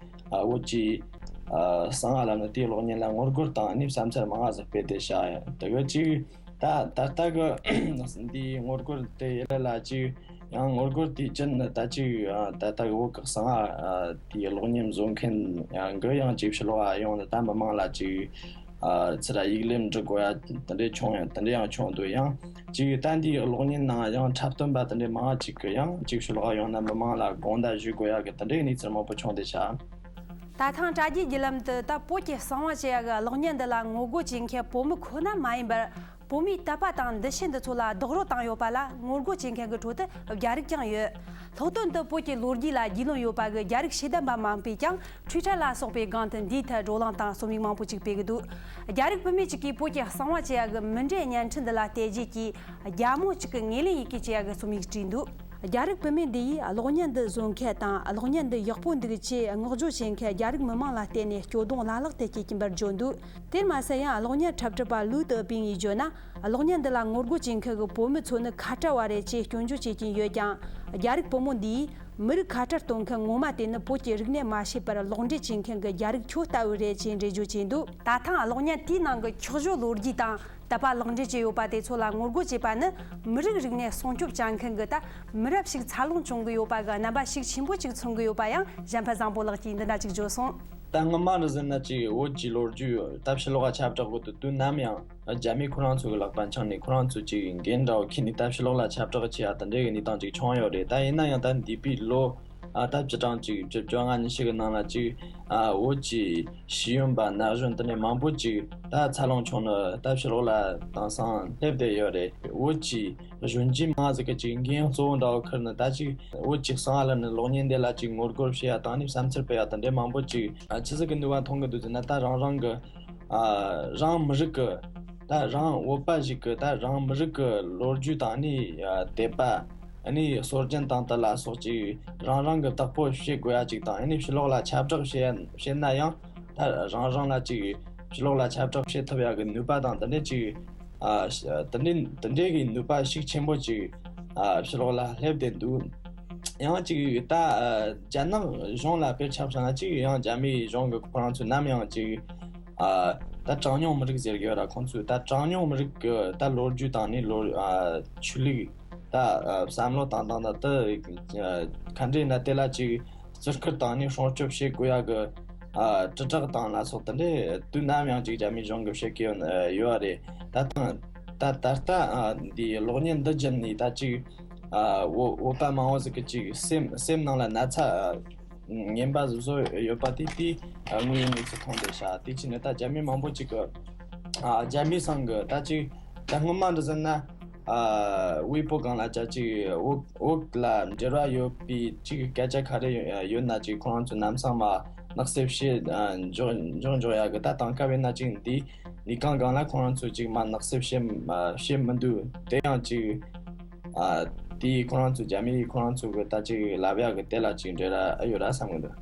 ཨ་བོད་ཀྱི་ཨ་གསང་བ་ལ་ནི་དེའི་གློག་བརྙན་ལ་ངོ་རྒོལ་དང་ནི་བསམ་འཆར་མང་ཟིག་སྤེལ་ཏེ་བཞག་ཡོད། དེ་གི་ཅིག་ད་ད་ལྟ་གི་འདིའི་ངོ་རྒོལ་དེ་ཡི་ལ་ལ་ཅིག་ཡང་ངོ་རྒོལ་དེའི་རྒྱུན་ནི་ད་ཅིག་ཨ་ད་ལྟ་གི་བོད་གི་གསང་བ་ཨ་དེའི་གློག་བརྙན་བཟོ་མཁན་ཡང་གི་ཡང་ཅིག་ཕྱི་ལོགས་ཨ་ཡོང་ནི་ད་མི་མང་ལ་ཅིག་ཨ་ཚུར་ཡིག་ལན་འབྲི་དགོས་ཡ་དེ་འདྲའི་བྱུང་ཡང་དེ་འདྲའི་ཡང་བྱུང་འདུག་ཡང་ཅིག་ད་འདིའི་གློག་བརྙན་ནང་ཡང་འཁྲབ་སྟོན་པ་དེ་འདྲའི་མང་ཅིག་གི་ཡང་ཅིག་ཕྱི་ལོགས་ཡོང་ན་མི་མང་ལ་དགོངས་དག་ཞུ་དགོས་ཡ་གི་དེ་འདྲའི་གནས་ཚུལ་མང་པོ་བྱུང་བསྡད་ཤག་ད་ཐེངས་དྲ་རྒྱའི་བརྒྱུད་ལམ་དུ་ད་བོད་ཀྱི་གསང་བ་ཅེས་ཡ་གི་གློག་བརྙན་འདི་ལ་ངོ་རྒོལ་བྱེད་མཁན་བོད་མི་ཁོ་ན་མ་ཡིན་པར། བོད་མིའི་དད་པ་དང་འདུ་ཤེས་འདི་ཚོ་ལ་རྡོག་རོལ་བཏང་ཡོད་པ་ལ་ངོ་རྒོལ་བྱེད་མཁན་གྱི་ཁྲོད་དུ་རྒྱ་རིགས་ཀྱང་ཡོད། ལྷག་དོན་དུ་བོད་ཀྱི་ལོ་རྒྱུས་ལ་རྒྱུས་ལོན་ཡོད་པ་གི་རྒྱ་རིགས་ཤེས་ལྡན་པ་མང་པོས་ཀྱང་ཊུའི་ཊར་ལ་སོགས་པའི་སྒང་དུ་འདིའི་ཐད་བགྲོ་གླེང་དང་རྩོམ་ཡིག་མང་པོ་ཅིག་སྤེལ་གི་འདུག་རྒྱ་རིགས་བུད་མེད་ཅིག་གིས་བོད་ཀྱི་གསང་བ་ཅེས་ཡ་གི་མུ་འབྲེལ་བརྙན་འཕྲིན་འདི་ལ་བལྟས་རྗེས་ཀྱི་རྒྱ་མོ་གཅིག་གི་ངོས་ལེན་ཡི་གེ་ཅེས་ཡ་གི་རྩོམ་ཡིག་བྲིས་འདུག་རྒྱ་རིགས་བུད་མེད་འདི་ཡིས་གློག་བརྙན་འདི་བཟོ་མཁན་དང་གློག་བརྙན་འདི་ཡག་པོ་འདུག་ཅེས་བསྔགས་བརྗོད་བྱེད་མཁན་རྒྱ་རིགས་མི་མང་ལ་བརྟེན་ནས་སྐྱོ་གདུང་བླ་ལྷག་ཏུ་སྐྱེད་ཀྱིན་པར་བརྗོད་འདུག་དེར་མ་ཟད་ཡང་གློག་བརྙན་འཁྲབ་ཁྲིད་པ་ལུའུ་ཏེ་པིང་ཡིས་བརྗོད་ན། གློག་བརྙན་འདི་ལ་ངོ་རྒོལ་བྱེད་མཁན་གྱི་བོད་མི་ཚོ་ནི་ཁ་བྲལ་བ་རེད་ཅེས་སྐྱོན་བརྗོད་བྱེད་ཀྱིན་ཡོད་ཀྱང་། རྒྱ་རིགས་བུ་མོ་འདིས་མི་རིགས་ཁ་བྲལ་གཏོང་མཁན་ངོ་མ་དེ་ནི་བོད་ཀྱི་རིག་གནས་མ་ཤེས་པར་ལོག་འགྲེལ་བྱེད་མཁན་གྱི་རྒྱ་རིགས་ཁྱོད་ལྟ་བུ་རེད་ཅེས་འགྲེལ་བརྗོད་བྱས་འདུག་ད་ཐེངས་གློག་བརྙན་དེའི་ནང་གི་འཁྱོག་བརྗོད་ལོ་རྒྱུས་དང་དད་པ་ལོག་འགྲེལ་བྱས་ཡོད་པ་དེ་ཚོ་ལ་ངོ་རྒོལ་བྱས་པ་ནི་མི་རིགས་རིག་གནས་སྲུང་སྐྱོབ་བྱ་མཁན་གྱི་ད་མི་རབས་ཤིག་འཚར་ལོངས་བྱུང་གི་ཡོད་པ་གི་རྣམ་པ་ཤུགས་ཆེན་པོ་ཅིག་མཚོན་གི་ཡོད་པ་ཡང་གཞན་ཕན་བཟང་པོ་ལགས་ཀྱིས་འདི་འདྲ་ཅིག་བརྗོད་སོང་། ད་སྔོན་མ་རུ་ཟེར་ན་ཅིག་བོད་ཀྱི་ལོ་རྒྱུས་ད་ཕྱི་ལོགས་ལ་ཁྱབ་བསྒྲགས་དགོས་དུས་དུས་ནམ་ཡང་རྒྱ་མི་ཁོ་རང་ཚོ་གི་ལག་པ་འཆང་ནས་ཁོ་རང་ཚོ་ཅིག་འགན་འདྲ་བོ་ཁྱེར་ནས་ད་ཕྱི་ལོགས་ལ་ཁྱབ་བསྒྲགས་བྱེད་ཡ་དེ་འདྲའི་གི་གནས་སྟངས་ཅིག་བྱུང་ཡོད་རེད། ད་ཡིན་ན་ཡང་ད་འདས་པའི་ལོ་ཨ་ད་བཅུ་གྲངས་ཅིག་བཅུ་བཅོ་ལྔ་ཉི་ཤུ་གི་ནང་ལ་ཅིག་ཨ་བོད་ཀྱི་ཤེས་ཡོན་པ་ན་གཞོན་དེ་འདྲ་མང་པོ་ཅིག་ད་འཚར་ལོངས་བྱུང་ནས་ད་ཕྱི་ལོགས་ལ་དེང་སང་སླེབས་བསྡད་ཡོད་རེད། བོད་ཀྱི་གཞོན་སྐྱེས་མང་ཟིག་གིས་ཅིག་འགན་གཙོ་བོ་འདྲ་བོ་ཁུར་ནས་ད་ཅིག་བོད་ཀྱི་གསང་བ་ལ་ནི་གློག་བརྙན་འདི་ལ་ཅིག་ངོ་རྒོལ་བྱེད་ཡ་དང་ནི་བསམ་འཆར་སྤེལ་ཡ་དང་འདྲ་མང་པོ་ཅིག་ཨ་ཆི་ཟིག་གི་ནུས་པ་ཐོན་གི་འདུག་ཟེར་ན། ད་རང་རང་གི་ཨ་རང་མི་རིགས་ཀྱི་ ད་རང་བོད་པ་ཞིག་གི་ད་རང་མི་རིགས་ཀྱི་ལོ་རྒྱུས་དང་ནི་ཨ་དད་པ། ཨ་ནི་སྲོལ་རྒྱུན་དང་དེ་ལ་སོགས་ཅིག་རང་རང་གི་བདག་པོ་བྱེད་དགོས་ཡ་ཅིག་དང་། ཨ་ནི་ཕྱི་ལོགས་ལ་ཁྱབ་བསྒྲགས་བྱེད་བྱེད་ན་ཡང་ད་རང་རང་ལ་ཅིག་ཕྱི་ལོགས་ལ་ཁྱབ་བསྒྲགས་བྱེད་ཐུབ་ཡ་གི་ནུས་པ་དང་དེ་འདྲས་ཅིག་ཨ་དེ་འདྲས་དེ་འདྲས་ཀྱི་ནུས་པ་ཤུགས་ཆེན་པོ་ཅིག་ཨ་ཕྱི་ལོགས་ལ་སླེབས་བསྡད་འདུག་ཡང་ཅིག་ད་ཨ་རྒྱ་ནག་གཞུང་ལ་དཔེར་ཆ་བཞག་ན་ཅིག་ཡང་རྒྱ་མིའི་གཞུང་གི་ཁོ་རང་ཚོས་ནམ་ཡང་ཅིག་ཨ་ད་གྲངས་ཉུང་མི་རིགས་ཟེར་གི་ཡོད་ར། ཁོང་ཚོས་ད་གྲངས་ཉུང་མི་རིགས་ཀྱི་ད་ལོ་རྒྱུས་དང་ནི་ལོ་ཨ་ཆོས་ལུགས་ད་ཨ་བསམ་བློ་དང་དང་ད་དེ་ག་འདྲས་ན་དེ་ལ་ཅིག་བརྩི་བཀུར་དང་ནི་སྲུང་སྐྱོབ་བྱེད་དགོས་ཡ་གི་ཨ་དྲིལ་བསྒྲགས་དང་ལ་སོགས་དེ་འདྲས་དུས་ནམ་ཡང་ཅིག་རྒྱ་མིའི་གཞུང་གིས་བྱེད་ཀྱི་ཡོད་ཡོད་རེད། ད་ཐེངས་ད་ད་ལྟ་ཨ་འདི་གློག་བརྙན་འདི་བརྒྱུད་ནས་ད་ཅིག་ཨ་བོད་བོད་པ་མང་བོ་ཟིག་གི་ཅིག་སེམས་སེམས་ནང་ལ་ན་ཚ་ངན་པ་བཟོ་ཡོད་པ་དེ་དེ་དངོས་ཡོད་གནས་ཚུལ་མཐོང་བསྡད་ཤག་དེ་ཕྱིན་ནས་ད་རྒྱ་མི་མང་པོ་ཅིག་གི་ཨ་རྒྱ་མི་ཚང་གི་ད་ཅིག་ད་སྔོན་མ་འདྲ་ཟེར་ན་ཨ་ཝེ་པོ་སྒང་ལ་ཅག་ཅིག་བོད་བོད་ལ་འབྲེལ་བ་ཡོད་པའི་ཅིག་སྐད་ཆ་ག་རེ་ཡོད་ན་ཅིག་ཁོ་རང་ཚོ་ལམ་སང་མར་ནག་སེབ་བྱེད་ཨ་འཇོག་འཇོག་འཇོག་ཡ་གི་ད་དེང་སྐབས་ཡིན་ན་ཅིག་འདི་ལས་ཁང་སྒང་ལ་ཁོ་རང་ཚོ་ཅིག་མར་ནག་སེབ་བྱེད་ཨ་བྱེད་མི་འདུག་དེ་ཡང་ཅིག་ཨ་དེའི་ཁོ་རང་ཚོ་རྒྱ་མིའི་ཁོ་རང་ཚོ་གི་ད་ཅིག་ལབ་ཡག་གི་དེ་ལ་ཅིག་འབྲེལ་བ་ཨེ་ཡོད་ར་བསམ་གི་འདུག་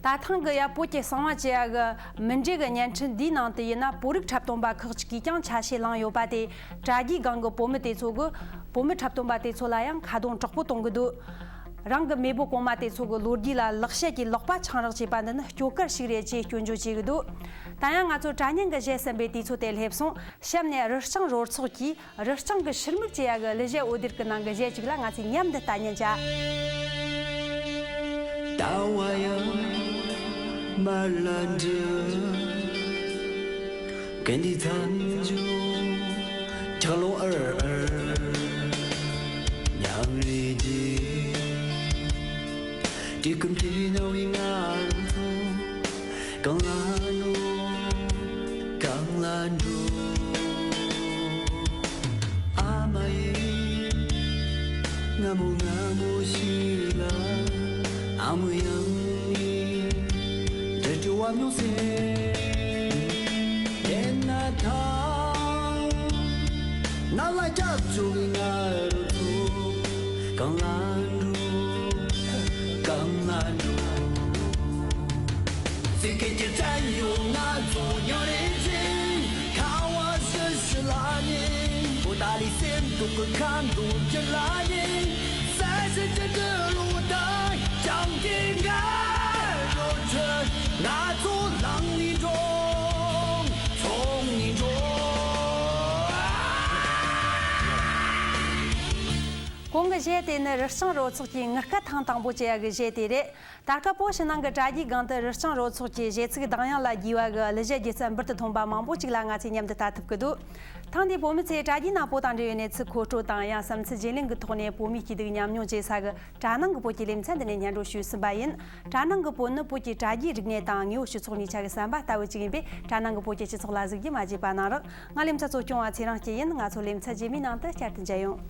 ད་ཐེངས་གི་ཡ་བོད་ཀྱི་གསང་བ་བཅད་ཡ་གི་མི་འགྲིག་གི་བརྙན་འཕྲིན་འདིའི་ནང་དུ་ཡིན་ན་བོད་རིགས་འཁྲབ་སྟོན་པ་ཁག་ཅིག་གིས་ཀྱང་ཆ་ཤས་བླངས་ཡོད་པ་དེ། དྲ་རྒྱའི་སྒང་གི་བོད་མི་དེ་ཚོ་གི་བོད་མི་འཁྲབ་སྟོན་པ་དེ་ཚོ་ལ་ཡང་ཁ་རྡུང་དྲག་པོ་གཏོང་གི་འདུག་རང་གི་མེས་པོ་གོང་མ་དེ་ཚོ་གི་ལོ་རྒྱུས་ལ་ལེགས་བཤད་ཀྱི་ལག་པ་འཆང་རོགས་བྱས་པ་འདི་ནི་སྐྱོ་གར་ཞིག་རེད་ཅེས་སྐྱོན་བརྗོད་བྱེད་ཀྱི་འདུག་ད་ཡང་ང་ཚོ་དྲ་བརྙན་གྱི་གཞས་གསན་པའི་དུས་ཚོད་དེ་སླེབས་སོང་། གཤམ་ནས་རི་སྤྱང་རོལ་ཚོགས་ཀྱིས་རི་སྤྱང་གི་ཕྱིར་མིག་ཅེས་ཡ་གི་གླུ་གཞས་འོད་སྡེར་གི་ནང་གི་གཞས་གཅིག་ལ་ང་ཚོས་མཉམ་དུ་ལྟ་ཉན་བྱ། ཟླ་བ་ཡང་མར་ལ་འགྲོ། གན་དྷི་མཚམས་སྦྱོར་འཁྱག་ལོ་ཨར་ཨར། ཉང་རེ་རྗེ། དུས་ཀུན་དུས་ནོར་བའི་ང་རང་ཚོ། གང་ལ་འགྲོ། གང་ལ་འགྲོ། ཨ་མ་ཡིས་སྔ་མོ་སྔ་མོ་ཞིག་ལ་ཨ་མོ་ཡང་ནི་འདྲི་བ་མྱོང་ཟེར། དེ་ན་ད་ནང་ལ་སྐྱབས་བཅོལ་བའི་ང་རང་ཚོ། གང་ལ་འགྲོ། གང་ལ་འགྲོ། ཚིག་གི་གྱེར་ཙམ་ཡོད་ང་ཚོ་ཉོ་རེ་ཅིང་། ཁ་བ་ཞི་ཞི་ལ་ཉེ། པོ་ཏཱ་ལའི་སེམས་སྡུག་གི་ཁ་འདོན་རྒྱུ་ལ་ཉེ། ས་གཞི་གྱི་འདི་ལོ་ད་ཅང་གི་ང་རོ་ཆུ། ང་ཚོ་ལངས་ནས་འགྲོ། ཚོང་ནས་འགྲོ། གོང་གི་གཞས་དེ་ནི་རི་སྤྱང་རོལ་ཚོགས་ཀྱི་ངུར་སྐད་ཐེངས་དང་པོ་བཅད་ཡ་གི་གཞས་དེ་རེད། ད་སྐབས་བོད་ཕྱི་ནང་གི་དྲ་རྒྱའི་སྒང་དུ་རི་སྤྱང་རོལ་ཚོགས་ཀྱི་གཞས་ཚིག་གདངས་དབྱངས་ལ་རྒྱས་པ་གི་གླུ་གཞས་སྒྱུ་རྩལ་འབུར་དུ་ཐོན་པ་མང་པོ་ཅིག་ལ་ང་ཚོས་མཉམ་དུ་ལྟ་ཐུབ་ཀྱི་འདུག་ཐེངས་འདིའི་བོད་མི་ཚོས་དྲ་རྒྱའི་ནང་བོད་དང་འབྲེལ་བའི་གནས་ཚུལ་མཁོ་སྤྲོད་དང་ཡང་བསམ་ཚུལ་བརྗེ་ལེན་གྱི་ཐོག་ནས་བོད་མིའི་སྐྱིད་སྡུག་མཉམ་མྱོང་བྱེད་ས་གི་དྲ་ནང་གི་བོད་ཀྱི་ལེ་ཚན་འདི་ནས་སྙན་སྒྲོན་ཞུས་ཟིན་པ་ཡིན། དྲ་ནང་གི་བོད་ནི་བོད་ཀྱི་དྲ་རྒྱའི་རིག་གནས་དང་དངོས་པོ་སྤྱི་ཚོགས་གཉིས་ཆ་གི་ཟམ་པ་ལྟ་བུ་ཅིག་ཡིན་པས། དྲ་ནང་གི་བོད་ཀྱི་སྤྱི་ཚོགས་ལ་གཟིགས་རྒྱུ་མ་བརྗེད་པ་གནང་རོགས། ང་ལེ་ཚན་གཙོ་སྐྱོང་བ་ཚེ་རིང་སྐྱིད་ཡིན། ང་ཚོ་ལེ་ཚན་རྗེས་མའི་ནང་དུ་བསྐྱར་དུ་མཇལ་ཡོང་།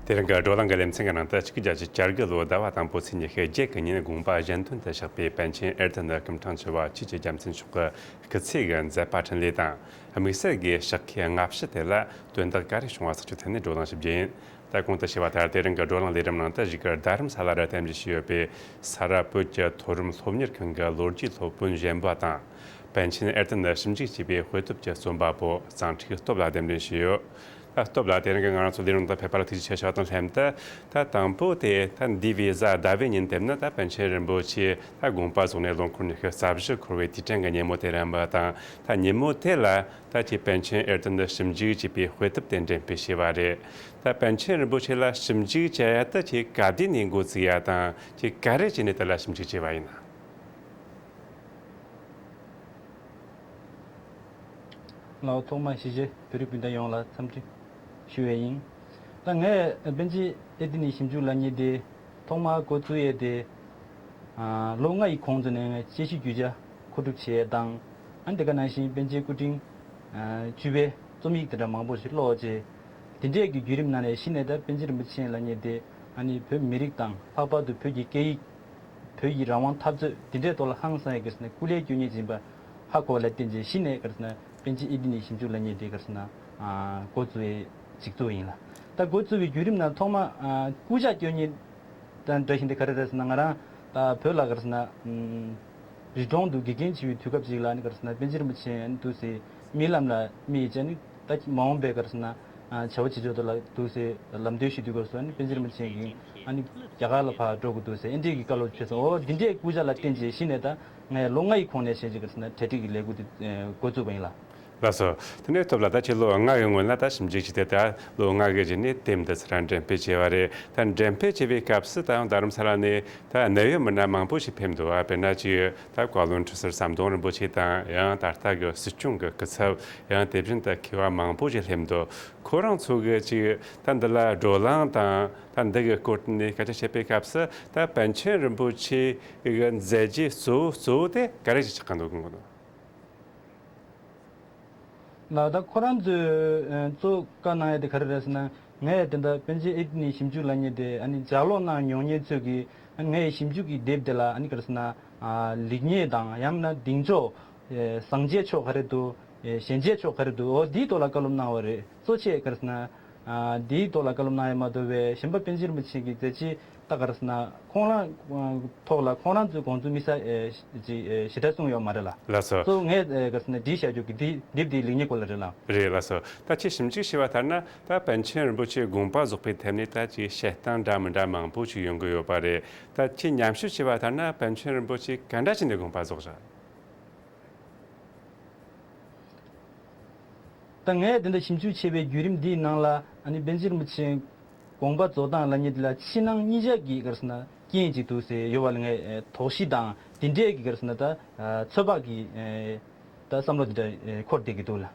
དེ་རིང་གི་བགྲོ་གླེང་གི་ལེ་ཚན་གྱི་ནང་དུ་གཅིག་བརྒྱད་བརྒྱད་ཅུ་གྱ་དགུ་ལོའི་ཟླ་བ་དང་པོ་ཚེས་ཉི་ཤུ་བརྒྱད་ཀྱི་ཉིན་དགོངས་པ་གཞན་དོན་དུ་གཤེགས་པའི་པཎ་ཆེན་ཨེར་ཏེ་ནི་སྐུ་ཕྲེང་བཅུ་བ་ཆོས་ཀྱི་རྒྱལ་མཚན་མཆོག་གི་སྐུ་ཚེ་གི་མཛད་པ་འཕྲིན་ལས་དང་། དམིགས་བསལ་གྱི་ཕྱག་འཁྱེར་སྔ་ཕྱི་དེ་ལ་དོན་དག་ག་རེ་བྱུང་བ་སོགས་ཀྱི་ཐད་ནས་བགྲོ་གླེང་ཞིབ་རྒྱས་ཡིན། ད་གོང་དུ་ཞུས་པ་ལྟར་དེ་རིང་གི་བགྲོ་གླེང་ལས་རིམ་ནང་དུ་གཞུག་གི་རྡ་རམ་ས་ལ་རུ་རྟེན་གཞི་བྱས་ཡོད་པའི་ས་རཱ་བོད་ཀྱི་མཐོ་རིམ་སློབ་གཉེར་ཁང་གི་ལོ་རྒྱུས་སློབ་དཔོན་གཞོན་པ་དང་། པཎ་ཆེན་ཨེར་ཏེ་ནི་ཞིབ་འཇུག་བྱས་པའི་དཔེ་དེབ་ཀྱི་རྩོམ་པ་པོ་གཙང་ཁྲིག་སྟོབས་ལགས་གདན་འདྲེན་བྱས་ཡོད། ད་སྟོབས་ལགས་དེ་རིང་གི་ང་རང་ཚོ་ལས་རིམ་དང་ཕེབས་པ་ལ་ཐུགས་རྗེ་ཆེ་ཞུ་བ་དང་ལྷན་དུ། ད་དང་པོ་དེ་ད་འདས་པའི་གཟའ་ཟླ་བའི་ཉིན་དེབ་ནི་ད་པཎ་ཆེན་རིན་པོ་ཆེ་ད་དགོངས་པ་རྫོགས་ནས་ལོ་འཁོར་ཉི་ཤུ་རྩ་བཞི་འཁོར་བའི་དུས་དྲན་གྱི་ཉིན་མོ་དེ་རེད་པ་དང་། ད་ཉིན་མོ་དེ་ལ་ད་ཁྱེད་པཎ་ཆེན་ཨེར་ཏེ་ནི་ཞིབ་འཇུག་བྱས་པའི་དཔེ་དེབ་དེ་འགྲེམས་སྤེལ་བྱས་པ་རེད། ད་པཎ་ཆེན་རིན་པོ་ཆེ་ལ་ཞིབ་འཇུག་བྱེད་ཡ་ད་ཁྱེད་ག་དུས་ནས་འགོ་བཙུགས་ཡ་དང་ཁྱེད་ག་རེ་བྱས་ནས་དེ་ལ་ཞིབ་འཇུག་བྱས་པ་ཡིན་ན། ལགས་སོ། ཐོག་མར་གཞིས་བྱེས་བོད་རིགས་སྤུན་ཟླ་ཡོངས་ལ་འཚམས་འདྲི་ཞུ་བ་ཡིན། ད་ངས་པཎ་ཆེན་ཨེར་ཏེ་ནི་ཞིབ་འཇུག་ལབ་མཁན་དེ་ཐོག་མར་འགོ་བཙུགས་ཡས་དེ། ཨ། ལོ་ལྔ་ཡི་གོང་དུ་ནས་ངས་དཔྱད་གཞིའི་རྒྱུ་ཆ་མཁོ་སྒྲུབ་བྱས་དང་། ཨ་ནི་དེ་ག་ནང་བཞིན་པཎ་ཆེན་སྐུ་ཕྲེང་ཨ་བཅུ་པའི་རྩོམ་ཡིག་དེ་འདྲ་མང་པོ་ཞིག་ཀློག་བྱས། དེ་འདྲས་ཀྱི་བརྒྱུད་རིམ་ནང་ནས་གཞི་ནས་ད་པཎ་ཆེན་རིན་པོ་ཆེ་ལབ་མཁན་དེ་ཨ་ནི་བོད་མི་རིགས་དང་ལྷག་པར་དུ་བོད་ཀྱི་སྐད་ཡིག་བོད་ཀྱི་རང་དབང་འཐབ་རྩོད་འདི་འདྲའི་ཐོག་ལ་ཧང་སང་ཡས་ག་རེ་ཟེར་ན་སྐུ་ལས་བསྐྱོན་མཁན་ཅིག་ཡིན་པ་ཧ་གོ་བ་ལ་བརྟེན་བྱས་གཞི་ནས་ག་རེ་ཟེར་ན་པཎ་ཆེན་ཨེ་ཏི་ནི་ཞིབ་འཇུག་ལབ་མཁན་དེ་ག་རེ་ཟེར་ན་འགོ་བཙུགས་ཡས་གཅིག་བཙུགས་ཡིན་ལ། ད་འགོ་བཙུགས་པའི་བརྒྱུད་རིམ་ནང་ཐོག་མ་ཨ་སྐུ་ཕྱག་བསྐྱོན་མཁན་དང་འདྲ་བཞིན་དེ་ག་རེ་རེད་ཟེར་ན་ང་རང་ད་བོད་ལ་ག་རེ་ཟེར་ན་ཨམ་རི་གྲོང་དུ་དགེ་རྒན་བྱེད་པའི་དུས་སྐབས་ཅིག་ལ་ནི་ག་རེ་ཟེར་ན་པཎ་ཆེན་རིན་པོ་ཆེ་ཨ་ནི་འདུག་སེ་རྨི་ལམ་ལ་རྨིས་བྱས་ནི་ད་མ་འོངས་པའི་ག་རེ་ཟེར་ན་ཨ་བྱ་བ་བྱེད་ཕྱོགས་དེ་ལ་འདུག་སེ་ལམ་སྟོན་ཞུ་དུས་སྐབས་སུ་ཨ་ནི་པཎ་ཆེན་རིན་པོ་ཆེ་གིས་ཨ་ནི་རྒྱ་གར་ལ་ཕར་འགྲོ་དགོས་འདུག་ཟེར་ཨེ་འདྲས་ཀྱི་བཀའ་སློབ་ཕེབས་སོང་། འོ་འདི་འདྲའི་སྐུ་ཕྱག་ལ་བརྟེན་བྱས་གཞི་ནས་ད་ངས་ལོ་ལྔ་ཡི་གོང་ནས་བྱས་ཀྱི་ག་རེ་ཟེར་ན་གྲ་སྒྲིག་གི་ལས་འགུལ་དེ་འགོ་བཙུགས་པ་ཡིན་ལ། ལགས་སོ། དེ་ནས་སྟོབས་ལགས་ད་ཁྱེད་ལོ་ལྔ་གི་སྔོན་ལ་ད་ཞིབ་འཇུག་བྱས་ཏེ་ད་ལོ་ལྔ་གི་རྗེས་ནས་དེབ་འདི་ཚོ་ར་འགྲེམས་སྤེལ་བྱས་པ་རེད། ད་འགྲེམས་སྤེལ་བྱས་པའི་སྐབས་སུ་ད་ཡང་རྡ་རམ་ས་ལ་ནས་ད་གནད་ཡོད་མི་སྣ་མང་པོ་ཞིག་ཕེབས་འདུག་ཨ། དཔེར་ན་ཅིག་ད་བཀའ་བློན་ཁྲི་ཟུར་ཟམ་གདོང་རིན་པོ་ཆེ་དང་ཡང་ད་ལྟ་གི་སྲིད་སྐྱོང་གི་སྐུ་ཚབ་ཡང་དེ་བཞིན་དུ་མཁས་པ་མང་པོ་ཞིག་སླེབས་འདུག་ཁོ་རང་ཚོ་གི་ཅིག་ད་འདི་ལ་བགྲོ་གླེང་དང་ད་འདི་གི་སྐོར་ནས་སྐད་ཆ་བཤད་པའི་སྐབས་སུ་ད་པཎ་ཆེན་རིན་པོ་ཆེ་གི་མཛད་རྗེས་གཙོ་བོ་གཙོ་བོ་དེ་ག་རེ་ཞིག་ཆགས་ཀྱི་འདུག་དགོངས་ཀྱི་འདུག་ལགས། ད་ཁོ་རང་ཚོས་ཨ་གཙོ་བོ་བཀའ་གནང་ཡ་དེ་ག་རེ་རེད་ཟེར་ན། ངས་དེ་འདྲ་པཎ་ཆེན་ཨེ་ཏི་ནི་ཞིབ་འཇུག་ལབ་མཁན་དེ་ཨ་ནི་ལྗགས་ཀློག་གནང་མྱོང་མཁན་ཚོས་ཀྱིས་ཨ་ནི་ངའི་ཞིབ་འཇུག་གི་དེབ་དེ་ལ་ཨ་ནི་ག་རེ་ཟེར་ན་ཨ་ལེགས་ཉེས་དང་ཡང་མིན་ན་གདེང་འཇོག་ཨེ་བཟང་བྱའི་ཕྱོགས་ག་རེ་འདུག་ཨེ་ཞན་བྱའི་ཕྱོགས་ག་རེ་འདུག་འོ་འདིའི་ཐོག་ལ་བཀའ་སློབ་གནང་བ་རེད། གཙོ་ཆེ་ག་རེ་ཟེར་ན་ཨ་འདིའི་ཐོག་ལ་བཀའ་སློབ་གནང་ཡ་མ་གཏོགས་པའི་གཞན་པ་པཎ་ཆེན་རིན་པོ་ཆེ་གི་མཛད་རྗེས་ད་ག་རེ་ཟེར་ན་ཁོང་རང་ཨ་ཐོག་ལ་ཁོང་རང་ཚོའི་དགོངས་ཚུལ་དམིགས་བསལ་ཨེ་ཅིག་ཨེ་ཞེ་དྲག་གསུངས་ཡོད་མ་རེད་ལ། ལགས་སོ། གཙོ་བོ་ངས་ཨེ་ག་རེ་ཟེར་ན་བྲིས་བཞག་རྒྱུ་གི་འདི་དེབ་འདིའི་ལེགས་ཉེས་སྐོར་ལ་རེད་ལ། རེད་ལགས་སོ། ད་ཁྱེད་ཞིབ་འཇུག་བྱས་པ་ལྟར་ན་ད་པཎ་ཆེན་རིན་པོ་ཆེའི་དགོངས་པ་རྫོགས་པའི་ཐད་ནས་ད་ཅིག་བཤད་སྟངས་འདྲ་མི་འདྲ་མང་པོ་ཞིག་ཡོང་གི་ཡོད་པ་རེད། ད་ཁྱེད་ཉམས་ཞིབ་བྱས་པ་ལྟར་ན་པཎ་ཆེན་རིན་པོ་ཆེ་ག་འདྲ་བྱས་ནས་དགོངས་པ་རྫོགས་བཞག་ད་ངས་དེ་འདྲ་ཞིབ་འཇུག་བྱས་པའི་བརྒྱུད་རིམ་འདིའི་ནང་ལ་ཨ་ནི་པཎ་ཆེན་རིན་པོ་ཆེ་དགོངས་པ་རྫོགས་སྟངས་ལབ་མཁན་དེ་ལ་ཕྱི་ནང་གཉིས་ཆ་གི་ག་རེ་ཟེར་ན་རྐྱེན་ཅིག་འདུག་ཟེར་ཡོད་པ་ལ་ངས་ཨེ་དོགས་གཞི་དང་དེ་འདྲའི་གི་ག་རེ་ཟེར་ན་ད་ཨ་ཚོད་དཔག་གི་ཨེ་ད་བསམ་བློ་དེ་འདྲ་ཨེ་འཁོར་བསྡད་ཀྱི་འདུག་ལ།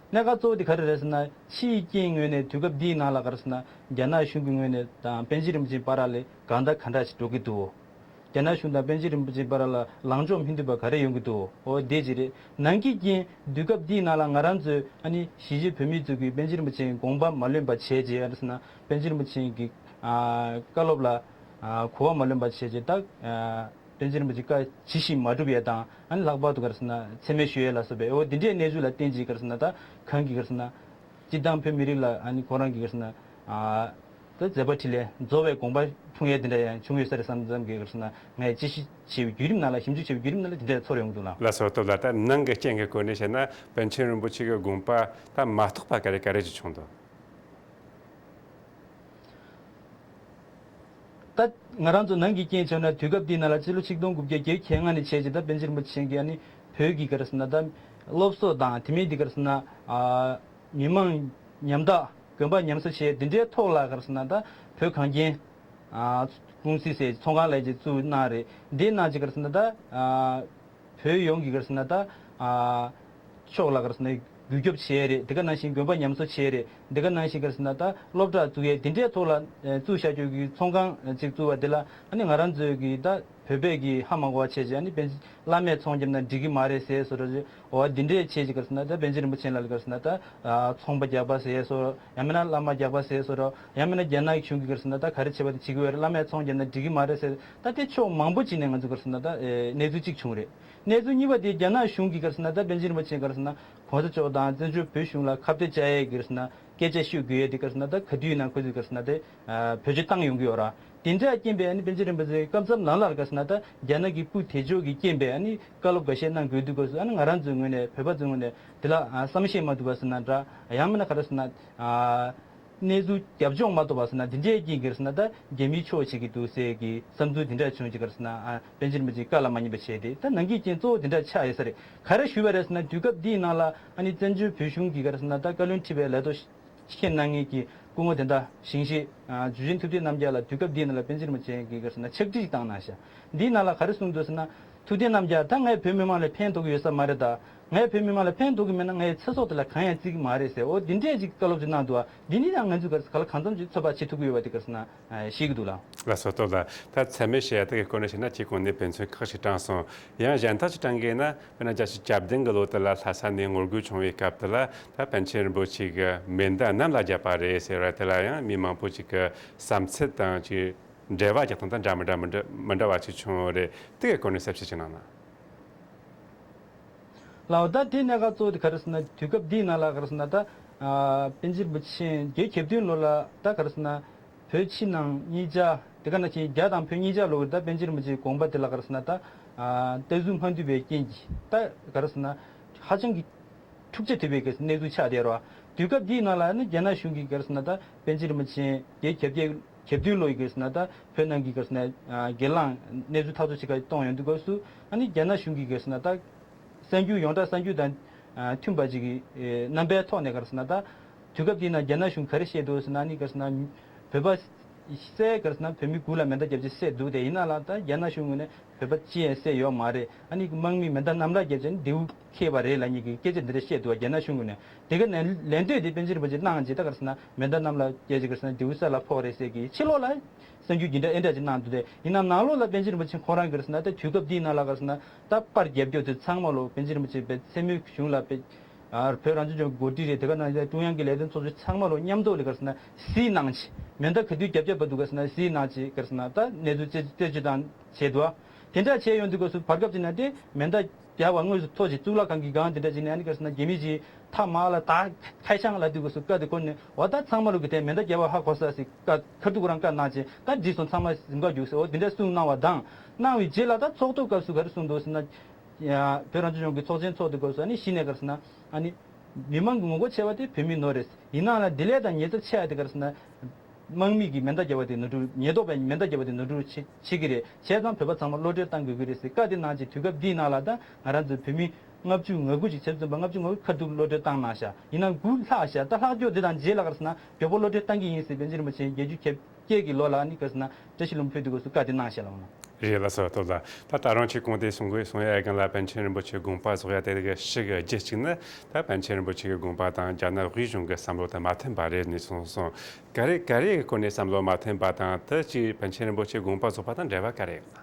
གནད་འགག་གཙོ་བོ་དེ་ག་རེ་རེད་ཟེར་ན་ཕྱིའི་རྐྱེན་ངོས་ནས་དུས་སྐབས་འདིའི་ནང་ལ་ག་རེ་ཟེར་ན་རྒྱ་ནག་གཞུང་གི་ངོས་ནས་དང་པཎ་ཆེན་རིན་པོ་ཆེ་བར་ལ་གང་ལྟར་ག་འདྲ་ཞིག་འགྲོ་གི་འདུག་རྒྱ་ནག་གཞུང་དང་པཎ་ཆེན་རིན་པོ་ཆེ་བར་ལ་ལངས་ཕྱོགས་མི་མཐུན་པ་ག་རེ་ཡོང་གི་འདུག་འོ་དེ་ཅིག་རེད། ནང་གི་རྐྱེན་དུས་སྐབས་འདིའི་ནང་ལ་ང་རང་ཚོས་ཨ་ནི་གཞིས་བྱེས་བོད་མི་ཚོ་གིས་པཎ་ཆེན་རིན་པོ་ཆེའི་དགོངས་པ་མ་ལོན་པ་བྱས་རྗེས་ཨ་ནི་ཟེར་ན་པཎ་ཆེན་རིན་པོ་ཆེ་གི་ཨ་བཀའ་སློབ་ལ་ཨ་གོ་བ་མ་ལོན་པ་བྱས་རྗེས་ད་ཨ་པཎ་ཆེན་རིན་པོ་ཆེ་བཀའ་ཇི་བཞིན་མ་སྒྲུབ་ཡས་དང་ཨ་ནི་ལྷག་པར་དུ་ག་རེ་ཟེར་ན་མཚན་སྨད་ཞུ་ཡས་ལ་སོགས་པའི་འོ་འདི་འདྲའི་གནས་ཚུལ་ལ་བརྟེན་རྗེས་ག་རེ་ཟེར་ན་ད་གང་གི་ག་རེ་ཟེར་ན་སྤྱིར་བཏང་བོད་མི་རིགས་ལ་ཨ་ནི་ཁོ་རང་གི་ག་རེ་ཟེར་ན་ཨ། ད་མཛད་པ་འཕྲིན་ལས་རྫོགས་པའི་དགོངས་པ་འཁྲུངས་ཡས་དེ་འདྲ་ཡང་བྱུང་ཡོད་ས་རེད་བསམ་བསམ་གི་ག་རེ་ཟེར་ན་ངས་དཔྱད་ཞིབ་བྱས་པའི་བརྒྱུད་རིམ་ནང་ལ་ཞིབ་འཇུག་བྱས་པའི་བརྒྱུད་རིམ་ནང་ལ་དེ་འདྲ་ཚོར་ཡོང་གི་འདུག་ལ། ལགས་སོ། སྟོབས་ལགས་ད་ནང་གི་རྐྱེན་གྱི་སྐོར་ནས་བཤད་ན་པཎ་ཆེན་རིན་པོ་ཆེ་གི་དགོངས་པ་ད་མ་རྟོགས་པ་ག་རེ་ག་རེ་ཅིག་བྱུང་འདུག་ད་ང་རང་ཚོ་ནང་གི་རྐྱེན་བྱས་ན་དུས་སྐབས་འདི་ནང་ལ་སྤྱི་ལོ་ཆིག་སྟོང་དགུ་བརྒྱ་བརྒྱད་ཅུ་གྱ་ལྔ་ནས་བྱས་རྗེས་ད་པཎ་ཆེན་རིན་པོ་ཆེ་གིས་ཨ་ནི་བོད་ཀྱི་ག་རེ་ཟེར་ན་ད་སློབ་གསོ་དང་དེ་མིན་འདི་ག་རེ་ཟེར་ན་ཨ་མི་མང་ཉམ་ཐག་དགོན་པ་ཉམས་གསོ་བྱས་འདི་འདྲའི་ཐོག་ལ་ག་རེ་ཟེར་ན་ད་བོད་གངས་ཅན་ཨ་ཀུང་སི་ཟེར་ཚོང་ཁང་ལས་ཀྱི་བཙུགས་གནང་རེད། འདི་ནང་གི་ག་རེ་ཟེར་ན་ད་ཨ་བོད་ཡོངས་ཀྱི་ག་རེ་ཟེར་ན་ད་ཨ་ཕྱོགས་ལ་ག་རེ་ཟེར་ན་རྒུད་སྐྱོབ་བྱས་རེད། འདི་ག་ནང་བཞིན་དགོན་པ་ཉམས་གསོ་བྱས་རེད། འདི་ག་ནང་བཞིན་ག་རེ་ཟེར་ན་ད་སློབ་གྲྭ་བཙུགས་ཡས་འདི་འདྲའི་ཐོག་ལ་ཨ་བཙུགས་བཞག་རྒྱུ་གི་ཚོང་ཁང་ཨ་ཅིག་བཙུགས་པ་འདི་ལ་ཨ་ནི་ང་རང་ཚོའི་གི་ད་བོད་པས་གི་ཧ་མ་གོ་བ་བྱས་བྱས་ཨ་ནི་པཎ་བླ་མས་ཚོང་བརྒྱབ་ན་འགྲིག་གི་མ་རེད་ཟེར་བཟོ་འདྲ་ཅིག་འོ་འདི་འདྲས་བྱས་ཅིག་ག་རེ་ཟེར་ན་ད་པཎ་ཆེན་རིན་པོ་ཆེ་ལ་ག་རེ་ཟེར་ན་ད་ཨ་ཚོང་པ་རྒྱག་པ་ཟེར་སོ་ཡང་མིན་ན་བླ་མ་རྒྱག་པ་ཟེར་སོ་རོ་ཡང་མིན་ན་རྒྱ་ནག་གཞུང་གིས་ག་རེ་ཟེར་ན་ད་ག་རེ་བྱེད་པ་དེ་བྱེད་ཀྱི་ཡོད་རེད། བླ་མས་ཚོང་བརྒྱབ་ན་འགྲིག་གི་མ་རེད་ཟེར་ད་དེ་ཕྱོགས་མང་པོ་ཅིག་ནས་ང་ཚོ་ག་རེ་ཟེར་ན་ད་ཨེ་གནས་ཚུལ་གཅིག་བྱུང་རེད། གནས་ཚུལ་གཉིས་པ་དེ་རྒྱ་ནག་གཞུང་གིས་ག་རེ་ཟེར་ན་ད་པཎ་ཆེན་རིན་པོ་ཆེ་ག་རེ་ཟེར་ན་གོང་ས་མཆོག་དང་བཙན་བྱོལ་བོད་གཞུང་ལ་ཁ་གཏད་བཅག་ཡས་ག་རེ་ཟེར་ན་སྐད་ཆ་ཤོད་དགོས་ཡས་དེ་ག་རེ་ཟེར་ན་ད་ག་དུས་ཡིན་ན་ཁོ་ཚོས་ག་རེ་ཟེར་ན་དེ་བེད་སྤྱོད་བཏང་ཡོང་གི་ཡོད་ར། དེ་འདྲ་རྐྱེན་པས་ཨ་ནི་པཎ་ཆེན་རིན་པོ་ཆེ་སྐབས་མཚམས་ནང་ལ་ག་རེ་ཟེར་ན་ད་རྒྱ་ནག་གི་སྤུ་དེ་ཕྱོགས་ཀྱི་རྐྱེན་པས་ཨ་ནི་བཀའ་སློབ་འགའ་ཤས་གནང་དགོས་དུས་སྐབས་སུ་ཨ་ནི་ང་རང་ཚོའི་ངོས་ནས་བོད་པ་ཚོའི་ངོས་ནས་དེ་ལ་བསམ་ཤེས་མ་ཐུབ་པ་ཟེར་ན་འདྲ་ཡང་མིན་ན་ག་རེ་ཟེར་ན་གནས་ཚུལ་རྒྱབ་ལྗོངས་མ་ཐོབ་པ་ཟེར་ན་དེ་འདྲའི་རྐྱེན་གྱིས་ག་རེ་ཟེར་ན་ད་རྒྱ་མིའི་ཕྱོགས་བྱེད་ཀྱི་འདུག་ཟེར་གྱི་བསམ་ཚུལ་དེ་འདྲ་བྱུང་ཅིག་ག་རེ་ཟེར་ན་ཨ་པཎ་ཆེན་རིན་པོ་ཆེའི་བཀའ་ལ་མ་ཉན་པ་བྱས་ཏེ་ད་ནང་གི་རྐྱེན་གཙོ་བོ་དེ་འདྲ་ཆགས་ཡོད་ས་རེད། ག་རེ་ཞུས་པ་རེད་ཟེར་ན་དུས་སྐབས་འདིའི་ནང་ལ་ཨ་ནི་བཙན་བྱོལ་བོད་གཞུང་གིས་ག་རེ་ཟེར་ན་ད་བཀའ་བློན་ཁྲི་པའི་ལས་ཐོག་ཁྱེད་གནང་མཁན་གྱི་སྐུ་ངོ་དེ་འདྲ་ཞིང་གཤེགས་ཨ་འཇུ་ཆེན་ཐུབ་བསྟན་རྣམ་རྒྱལ་ལ་དུས་སྐབས་འདིའི་ནང་ལ་པཎ་ཆེན་རིན་པོ་ཆེ་གིས་ག་རེ་ཟེར་ན་ཕྱག་བྲིས་བཏང་གནང་ཤག་འདིའི་ནང་ལ་ག་རེ་གསུངས་འདུག་ཟེར་ན། ཐུབ་བསྟན་རྣམ་རྒྱལ་ད་ངས་བོད་མི་མང་ལ་ཕན་ཐོགས་ཀྱི་ཡོད་ས་མ་རེད་ད། ངས་བོད་མི་མང་ལ་ཕན་ཐོགས་ཀྱི་མེད་ན་ངའི་ཚེ་སྲོག་དེ་ལ་གང་ཡང་བརྩི་གི་མ་རེད་ཟེར། འོ་འདི་འདྲས་ཅིག་བཀའ་སློབ་ཅིག་གནང་འདུག་བ། འདི་ནི་ཡང་ང་ཚོས་ག་རེ་གང་འཚམ་ཅིག་ཚོད་དཔག་བྱེད་ཐུབ་ཀྱི་ཡོད་པ་དེ་ག་རེ་ཟེར་ན་ཤེས་ཀྱི་འདུག་ལགས། ལགས་སོ་སྟོབས་ལགས། ད་མཚན་སྨད་བྱེད་ཡ་དེ་གི་སྐོར་ནས་བཤད་ན་ཁྱེད་གོང་ནས་ཕན་ཚུན་ཁག་ཅིག་དྲངས་སོང་། ཡང་གཞན་དག་ཅིག་དྲངས་གི་ཡིན་ན། དཔེར་ན་བརྒྱད་ཅུ་གྱ་བདུན་གྱི་ལོ་དེ་ལ་ལྷ་ས་ནས་ངོ་རྒོལ་བྱུང་བའི་སྐབས་དེ་ལ་ད་པཎ་ཆེན་རིན་པོ་ཆེ་གི་མེ་མདའ་གནམ་ལ་བརྒྱབ་པ་རེད་ཟེར་བ་དེ་ལ་ཡང་མི་མང་པོ་ཅིག་གི་བསམ་ཚུལ་དང་ཅིག་ འབྲེལ་བ་རྒྱག་སྟངས་དང་འདྲ་མི་འདྲ་མི་འདྲ་མི་འདྲ་བ་ཅིག་བྱུང་ཡོད་རེད། དེ་གའི་སྐོར་ནས་གསལ་བཤད་ཅིག་གནང་ན། ལགས་འོ། ད་དེ་གནད་འགག་གཙོ་བོ་དེ་ག་རེ་ཟེར་ན། དུས་སྐབས་འདིའི་ནང་ལ་ག་རེ་ཟེར་ན། ད་ཨ་པཎ་ཆེན་རིན་པོ་ཆེ་རྒྱལ་བརྒྱད་ཅུའི་ལོ་ལ་ད་ག་རེ་ཟེར་ན། བོད་ཕྱི་ནང་གཉིས་ཆ་དེ་ག་ནང་བཞིན་རྒྱ་དང་བོད་གཉིས་ཆ་ལོ་ད་པཎ་ཆེན་རིན་པོ་ཆེའི་དགོངས་པ་དེ་ལ་ག་རེ་ཟེར་ན། ད་ཨ་ལྟ་ཚུལ་མ་མཐུན་པའི་རྐྱེན་གྱིས་ད་ག་རེ་ཟེར་ན། ཧ་ཅང་གི་འཁྲུག་ཆ་དོད་པའི་གི་གནས་ཚུལ་ཆགས་བསྡད་རེད་བ། དུས་སྐབས་འདིའི་ནང་ལ་ནི་རྒྱ་ནག་གཞུང་གིས་ག་རེ་ཟེར་ན། ད་པཎ་ཆེན་རིན་པོ་ཆེ་རྒྱལ་བརྒྱད་བརྒྱད་བརྒྱད་ཅུའི་ལོ་ཡི་ག་རེ་ཟེར་ན། ད་བོད་ནང་གི་ག་རེ་ཟེར་ན། ཨ་སྒེར་ལངས་གནས་ཚུལ་ཐག་གཅོད་བྱེད་ག་གཏོང་ཡོང་དུས་སྐབས་སུ། ཨ་ནི་རྒྱ་ནག་གཞུང་གིས་ག་རེ་ཟེར་ན། ད་གསར་འགྱུར་ཡོངས་གྲགས་གསར་འགྱུར་དང་ཨ་མཐུན་པ་ཅིག་གི་ཨེ་རྣམ་པའི་ཐོག་ནས་ག་རེ་ཟེར་ན། ད་དུས་སྐབས་འདིའི་ནང་རྒྱ་ནག་གཞུང་ག་རེ་བཤད་འདུག་ཟེར་ན། ཨ་ནི་ག་རེ་ཟེར་ན། བོད་པ་བསད། ག་རེ་ཟེར་ན། བོད་མི་དགུ་ལ་མེ་མདའ་བརྒྱབ་ཅེས་བཤད་འདུག་དེ་ཡིན་ན་ལ་ད་རྒྱ་ནག་གཞུང་ངོས་ནས་བོད་པ་ཅི་ཡང་བསད་ཡོད་མ་རེད། ཨ་ནི་དམག་མིས་མེ་མདའ་གནམ་ལ་བརྒྱབ་བྱས་ནས་མདེའུ་ཁེལ་བ་རེད་ལབ་མཁན་གྱི་སྐད་ཆ་འདི་འདྲ་བཤད་འདུག་རྒྱ་ནག་གཞུང་ངོས་ནས། དེ་ག་ནས་ལན་ལན་ལྟོས་དེ་པཎ་ཆེན་རིན་པོ་ཆེ་གནང་རྗེས་ད་ག་རེ་ཟེར་ན། མེ་མདའ་གནམ་ལ་བརྒྱབ་བྱས་ག་རེ་ཟེར་ན་མདེའུ་ས་ལ་ཕོག་རེད་ཟེར་གི། ཕྱི་ལོགས་ལ་གསར་འགྱུར་འདི་འདྲ་ཨེ་འདྲ་ཅིག་གནང་འདུག་དེ་ཡིན་ན་ནང་ལོགས་ལ་པཎ་ཆེན་རིན་པོ་ཆེ་ཁོང་རང་གི་ག་རེ་ཟེར་ན། ད་དུས་སྐབས་འདིའི་ནང་ལ་ག་རེ་ཟེར་ན། ད་པར་རྒྱབ་སྐྱོར་དེ་ཚང་མ་ལོ་པཎ་ཆེན་རིན་པོ་ཆེ་པའི་མཚན་སྨད་གཞུང་ལ་པའི་ཨ་བོད་རང་སྐྱོང་ལྗོངས་འགོ་ཁྲིད་རེད། དེ་ག་ནང་བཞིན་ཀྲུང་དབྱང་གི་ལས་དོན་ཚོགས་ཆུང་ཚང་མ་ལོ་མཉམ་དུ་ལ་ག་རེ་ཟེར་ན་གཟིགས་གནང་བྱས། མེ་མདའ་ག་དུས་བརྒྱབ་བརྒྱབ་པ་འདུག་ག་རེ་ཟེར་ན་གཟིགས་གནང་བྱས། ག་རེ་ཟེར་ན་ད་གནས་ཚུལ་རྩད་རྩད་གཅོད་དང་བྱས་འདུག་དེ་འདྲ་བྱས་ཡོང་དུས་སྐབས་སུ་བར་སྐབས་ཅིག་ན་དེ་མེ་མདའ་རྒྱབ་པ་དངོས་སུ་ཐོག་ཅིག་གཙུག་ལག་ཁང་གི་སྒང་དེ་འདྲ་ཅིག་ནས། ཨ་ནི་ག་རེ་ཟེར་ན་རྒྱ་མི་ཅིག་ཐག་མ་ལ་ད་ཁ་ཤང་ལ་དུས་སྐབས་སུ་བཀའ་དེ་ཁོ་ནས་འོ་ད་ཚང་མ་ལོ་གི་དེ་མེ་མདའ་རྒྱབ་པ་ཧ་གོ་ས་ཟིག་བཀའ་ཁ་ཐུག་ཁོ་རང་བཀའ་གནང་བྱས། ད་བྲིས་སོང་། ཚང་མ་གཟིམ་ཁ་རྒྱུགས་ཟེར། འོ་དེ་འདྲ་གསུངས་གནང་བ་དང་། གནང་བའི་རྗེས་ལ་ད་ཚོགས་ཐོག་སྐབས་སུ་ག་རེ་གསུངས་འདུག་ཟེར་ན། ཡ་བོད་རང་སྐྱོང་ལྗོངས་ཀྱི་ཚོགས་ཆེན་ཚོགས་དུས་སྐབས་སུ་ཨ་ནི་གཞི་ནས་ག་རེ་ཟེར་ན། ཨ་ནི་མི་མང་གི་ངོ་རྒོལ་ཆེ་བ་དེ་བོད་མི་ནོར་རེད། ཡིན་ནའང་ལ་དེ་ལས་ད་ཉེན་ཚབས་ཆེ་བ་དེ་ག་རེ་ཟེར་ན། དམག་མི་གིས་མེ་མདའ་བརྒྱབ་པ་དེ་ནོར་འཁྲུལ། ཉེན་རྟོག་པས་མེ་མདའ་བརྒྱབ་པ་དེ་ནོར་འཁྲུལ་བྱེད་བྱེད་ཀྱི་རེད། བྱས་ཙང་བོད་པ་ཚང་མ་བློ་གྲོས་གཏང་དགོས་ཀྱི་རེད་ཟེར་བཀའ་དེ་གནང་རྗེས་དུས་སྐབས་འདིའི་ནང་ལ་ད་ང་རང་ཚོའི་བོད་མི་ལྔ་བཅུ་ང་དགུ་ཅིག་བྱས་ཙམ་པ། ལྔ་བཅུ་ང་དགུ་ཁ་ཐུག་བློ་གྲོས་བཏང་གནང་ཤག་ཡིན་ནའང་དགུ་ལྷག་ཤག་ད་ལྷག་ཕྱོགས་འདི་དང་རྗེས་ལ་ག་རེ་ཟེར་ན་མགྱོགས་པོ་བློ་གྲོས་གཏང་གི་ཡིན་ཟེར་པཎ་ཆེན་རིན་པོ་ཆེ་བརྒྱད་ཅུ་གྱ་བརྒྱད་ཀྱི་ལོ་ལ་ཨ་ནི་ག་རེ་ཟེར་ན་བཀྲ་ཤིས་ལྷུན་པོ་ཕེབས་དུས་སྐབས་སུ་བཀའ་དེ་གནང་ཤག་ལགས་འོང་ན། རེད་ལགས་སོ། ཐུབ་ལ། ད་ད་རུང་ཁྱེད་གོང་དེ་གསུང་གི་གསུང་ཡ་ཡ་གང་ལ་པཎ་ཆེན་རིན་པོ་ཆེའི་དགོངས་པ་རྫོགས་ཡ་དེ་གི་ཤི་གི་རྒྱུ་གཅིག་ནི། ད་པཎ་ཆེན་རིན་པོ་ཆེ་གི་དགོངས་པ་དང་རྒྱ་ནག་དབུས་གཞུང་གི་བསམ་བློ་དང་མ་མཐུན་པ་རེད་ནས་གསུངས་སོང་། ག་རེ་ག་རེ་གི་སྐོར་ནས་བསམ་བློ་མ་མཐུན་པ་དང་། དེ་གཅིག་པཎ་ཆེན་རིན་པོ་ཆེའི་དགོངས་པ་རྫོགས་པ་དང་འབྲེལ་བ་ག་རེ་ཡོད་ན།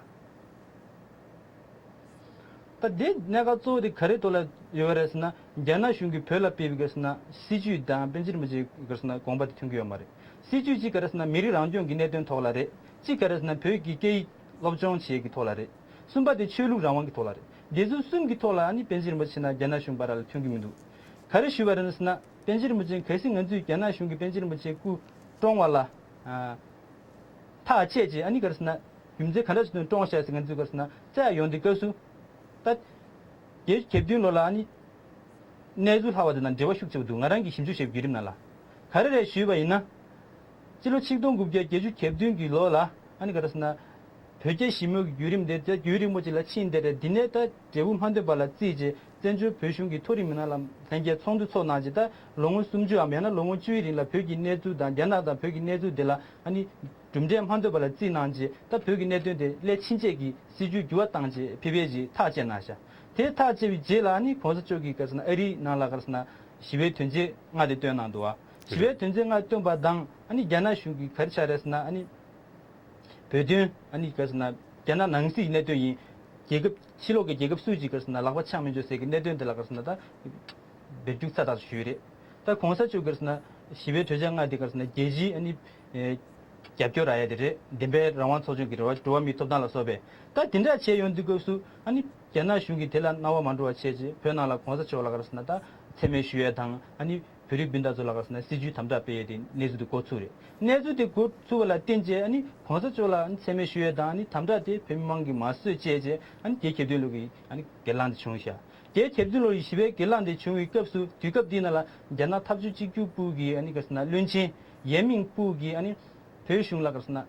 ད་དེ་གནད་འགག་གཙོ་བོ་དེ་ག་རེ་ཐོག་ལ་ཡོད་རེད་ཟེར་ན། རྒྱ་ནག་གཞུང་གིས་བོད་ལ་སྤེལ་བའི་ག་རེ་ཟེར་ན་སྲིད་བྱུས་དང་པཎ་ཆེན་རིན་པོ་ཆེའི་ག་རེ་ཟེར་ན་དགོངས་པ་དེ་མཐུན་གྱི་ཡོད་མ་རེད། སྲིད་བྱུས་གཅིག་ག་རེ་ཟེར་ན་མི་རིགས་རང་སྐྱོང་གི་གནད་དོན་ཐོག་ལ་རེད། གཅིག་ག་རེ་ཟེར་ན་བོད་ཀྱི་སྐད་ཡིག་སློབ་སྦྱོང་བྱེད་ཀྱི་ཐོག་ལ་རེད། གསུམ་པ་དེ་ཆོས་ལུགས་རང་དབང་གི་ཐོག་ལ་རེད། དེ་ཚོ་གསུམ་གྱི་ཐོག་ལ་ཨ་ནི་པཎ་ཆེན་རིན་པོ་ཆེ་དང་རྒྱ་ནག་གཞུང་བར་ལ་མཐུན་གྱི་མི་འདུག་ག་རེ་ཞུས་པ་རེད་ཟེར་ན། པཎ་ཆེན་རིན་པོ་ཆེ་གལ་སྲིད་ང་ཚོས་རྒྱ་ནག་གཞུང་གིས་པཎ་ཆེན་རིན་པོ་ཆེའི་སྐུ་བཀྲོངས་པ་ལ་ཨ་ཐག་བཅད་རྗེས། ཨ་ནི་ག་རེ་ཟེར་ན་རྒྱུ་མཚན་ག་འདྲ་ཞིག་ཐོག་ནས་བཀྲོངས་ཤག་ཟེར་ང་ཚོས་ག་རེ་ཟེར་ན་བཙལ་ཡོང་དུས་སྐབས་སུ། ད་བརྒྱད་ཅུ་གྱ་བདུན་ལོ་ལ་ཨ་ནི་གནས་ཚུལ་ལྷག་པ་དེ་དང་འབྲེལ་བ་ཤུགས་ཆེ་བ་འདུག་ང་རང་གིས་ཞིབ་འཇུག་བྱས་པའི་བརྒྱུད་རིམ་ནང་ལ། ག་རེ་རེད་ཞུས་པ་ཡིན་ན། སྤྱི་ལོ་ཆིག་སྟོང་དགུ་བརྒྱ་བརྒྱད་ཅུ་གྱ་བདུན་གྱི་ལོ་ལ་ཨ་ནི་ག་རེ་ཟེར་ན། བོད་རྒྱ་ཞི་མོལ་གྱི་བརྒྱུད་རིམ་དེ་ད་རྒྱུན་རིང་པོ་ཅིག་ལ་ཕྱིན་བསྡད་རེད། འདི་ནས་ད་འབྲས་བུ་མ་ཐོན་པ་ལ་བརྩིས་རྗེས་བཙན་བྱོལ་བོད་གཞུང་གི་མཐོ་རིམ་མི་སྣ་ལ་ལྷན་རྒྱས་ཚོགས་འདུ་ཚོགས་གནང་རྗེས། ད་ལོ་ངོ་སུམ་ཅུའམ་ཡང་ན་ལོ་ངོ་བཅུའི་རིང་ལ་བོད་ཀྱི་གནས་ཚུལ་དང་རྒྱ་ནག་དང་བོད་ཀྱི་གནས་ཚུལ་དེ་ལ་ཨ་ནི་གྲུབ་འབྲས་མ་ཐོན་པ་ལ་བརྩིས་གནང་རྗེས། ད་བོད་ཀྱི་གནད་དོན་དེ་སླད་ཕྱིན་ཆད་ཀྱི་སྲིད་བྱུས་འགྱུར་བ་བཏང་རྗེས་ཕེབས་པའི་རྗེས་ཐག་བཅད་གནང་ཤག་དེ་ཐག་བཅད་པའི་རྗེས་ལ་ཨ་ནི་གོང་ས་མཆོག་གིས་ག་རེ་ཟེར་ན་ཨ་རིའི་ནང་ལ་ག་རེ་ཟེར་ན་ཞི་བའི་དོན་རྗེ་མངའ་སྡེ་བཏོན་གནང་འདུག་བ། ཞི་བའི་དོན་རྗེ་མངའ་སྡེ་བཏོན་པ་དང་ཨ་ནི་རྒྱ་ནག་གཞུང་གིས་ག་རེ་བྱས་རེད་ཟེར་ན། ཨ་ནི་བོད་དོན་ཨ་ནི་ག་རེ་ཟེར་ན་རྒྱ་ནག་ནང་སྲིད་ཀྱི་གནད་དོན་ཡིན། རྒྱལ་ཁབ་ཕྱི་ལོགས་ཀྱི་རྒྱལ་ཁབ་སུས་ཀྱིས་ག་རེ་ཟེར་ན་ལག་པ་འཆང་མི་ཆོག་ཟེར་གྱི་གནད་དོན་དེ་ལ་ག་རེ་ཟེར་ན་ད་འབེབས་རྒྱུགས་ཚ་ཐག་ཆོད་ཞུས་རེད། ད་གོང་ས་མཆོག་ག་རེ་ཟེར་ན་ཞི་བའི་དོན་རྗེ་མངའ་སྡེ་ག་རེ་ཟེར་ན་རྒྱལ་སྤྱིའི་ཨ་ནི་ཨེ་རྒྱབ་སྐྱོར་རག་ཡ་དེ་རེད། བདེན་པའི་རང་དབང་ཚོགས་ཆུང་གི་འགྲོ་བ་འགྲོ་བ་མིའི་ཐོབ་ཐང་ལ་སོགས་པའི། ད་དེ་འདྲ་བྱས་ཡོང་དུས་སྐབས་སུ་ཨ་ནི་རྒྱ་ནག་གཞུང་གིས་དེ་ལ་སྣང་བ་མ་འགྲོ་བ་བྱས་རྗེས་བོད་ནང་ལ་གོང་ས་མཆོག་ལ་ག་རེ་ཟེར་ན་ད་མཚན་སྨད་ཞུ་ཡས་དང་། ཨ་ནི་བོད་རིགས་སྤུན་ཟླ་ཚོ་ལ་ག་རེ་ཟེར་ན་སྲིད་བྱུས་དམ་དྲག་སྤེལ་ཡས་དེ་གནས་ཚུལ་དེ་འགོ་ཚུགས་རེད། གནས་ཚུལ་དེ་འགོ་ཚུགས་པ་ལ་བརྟེན་བྱས་ཨ་ནི་གོང་ས་མཆོག་ལ་ཨ་ནི་མཚན་སྨད་ཞུ་ཡས་དང་། ཨ་ནི་དམ་དྲག་དེ་བོད་མི་མང་གིས་མ་བཟོད་བྱས་རྗེས་ཨ་ནི་བརྒྱད་ཅུ་གྱ་བདུན་ལོ་གི་ཨ་ནི་སྒེར་ལངས་དེ་བྱུང་ཤག་བརྒྱད་ཅུ་གྱ་བདུན་ལོ་ཡི་ཞི་བའི་སྒེར་ལངས་དེ་བྱུང་བའི་སྐབས་སུ་དུས་སྐབས་འདི་ནང་ལ་རྒྱ་ནག་འཐབ་ཕྱོགས་གཅིག་གྱུར་པུའུ་གི་ཨ་ནི་ག་རེ་ཟེར་ན་བློན་ཆེན་ཡན་མིང་པུའུ་གིས་ཨ་ནི་བོད་གཞུང་ལ་ག་རེ་ཟེར་ན་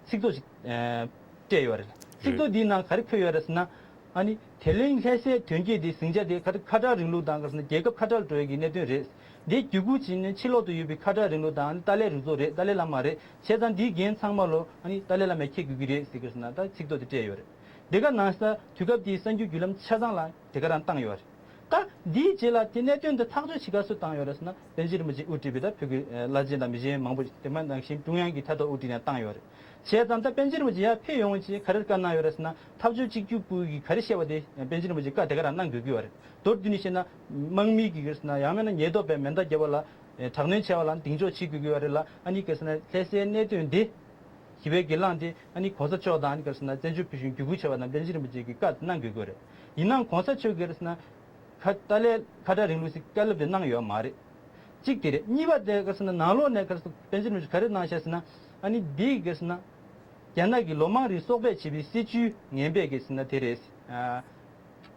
ཚིག་ཐོ་ཞིག་ཨ་སྤྲད་ཡོད་རེད། ཚིག་ཐོ་འདིའི་ནང་ག་རེ་འཁོད་ཡོད་རེད་ཟེར་ན། ཨ་ནི་དེ་ལོའི་ལྷ་སའི་དོན་རྐྱེན་དེ་ཟིང་ཆ་དེ་ག་རེ་ཁ་བྲལ་རིང་ལུགས་དང་ག་རེ་ཟེར་ན་རྒྱལ་ཁབ་ཁ་བྲལ་འགྲོ་ཡས་ཀྱི་གནད་དོན་རེད། འདི་བརྒྱུད་སྐུལ་བྱས་ནས་ཕྱི་ལོག་ཏུ་ཡོད་པའི་ཁ་བྲལ་རིང་ལུགས་དང་ཨ་ནི་ཏཱ་ལའི་རུ་ཚོགས་རེད། ཏཱ་ལའི་བླ་མ་རེད། བྱས་ཙང་འདིའི་འགན་ཚང་མ་ལོ་ཨ་ནི་ཏཱ་ལའི་བླ་མས་འཁྱེར་དགོས་ཀྱི་རེད་ཟེར་གི་རེད་ཟེར་ན་ད་ཚིག་ཐོ་དེ་སྤྲད་ཡོད་རེད། འདི་ག་ནང་ས་དུས་སྐབས་དེའི་གསར་འགྱུར་བརྒྱུད་ལམ་ཆ་ཚང་ལ་དེ་ག་རང་བཏང་ཡོད་རེད། ད་འདིའི་རྗེས་ལ་དེ་གནད་དོན་འདི་ཐག་གཅོད་བྱེད་ག་སུ་བཏང་ཡོད་རེད་ཟེར་ན་པཎ་ཆེན་རིན་པོ་ཆེས་དབུ་ཁྲིད་པའི་ད་བོད་ཀྱི་ཨ་བླ་ཆེན་དང་མི་ཆེན་མང་པོ་ཞིག་དེ་མ་ནང་བཞིན་ཀྲུང་དབྱང་གི་མཐའ་ཐོག་དབུ་ཁྲིད་ནས་བཏང་ཡོད་རེད། བྱས་ཙང་ད་པཎ་ཆེན་རིན་པོ་ཆེ་ཡར་ཕེབས་ཡོང་བའི་རྗེས་ག་རེ་བཀའ་གནང་ཡོད་རེད་ཟེར་ན། འཐབ་ཕྱོགས་གཅིག་གྱུར་པུའུ་གིས་ག་རེ་བཤད་པ་དེ་པཎ་ཆེན་རིན་པོ་ཆེས་བཀའ་དེ་ག་རང་གནང་དགོས་ཀྱི་ཡོད་རེད། མདོར་བསྡུས་ནས་བཤད་ན་དམག་མི་གིས་ག་རེ་ཟེར་ན་ཡང་མིན་ན་ཉེན་རྟོག་པས་མེ་མདའ་བརྒྱབ་པ་ལ་ཨེ་དྲག་གནོན་བྱས་པ་ལ་གདེང་འཇོག་བྱེད་དགོས་ཀྱི་ཡོད་རེད་ལ། ཨ་ནི་ག་རེ་ཟེར་ན་ལྷ་སའི་གནད་དོན་འདི་ ཞི་བའི་སྒེར་ལངས་དེ་ཨ་ནི་གོང་ས་མཆོག་དང་ཨ་ནི་ག་རེ་ཟེར་ན་བཙན་བྱོལ་བོད་གཞུང་བརྒྱུད་སྐུལ་བྱས་པ་དང་པཎ་ཆེན་རིན་པོ་ཆེ་གིས་བཀའ་གནང་དགོས་ཀྱི་རེད། ཡིན་ནའང་གོང་ས་མཆོག་གིས་ག་རེ་ཟེར་ན་ཁ་ཏཱ་ལའི་ཁ་བྲལ་རིང་ལུགས་སུ་བཀའ་སློབ་དེ་གནང་ཡོད་མ་རེད། གཅིག་དེ་རེད། གཉིས་པ་དེ་ག་རེ་ཟེར་ན་ནང་ལོགས་ནས་ག་རེ་ཟེར་པཎ་ཆེན་རིན་པོ་ཆེ་ག་རེ་གནང་བཞག་ཟེར་ན་ཨ་ནི་འདི་ག་རེ་ཟེར་ན་རྒྱ་ནག་གི་ལོ་མང་རིང་གསོག་སྦས་བྱས་པའི་སྲིད་བྱུས་ངན་པའི་ག་རེ་ཟེར་ན་དེ་རེད། ཨ།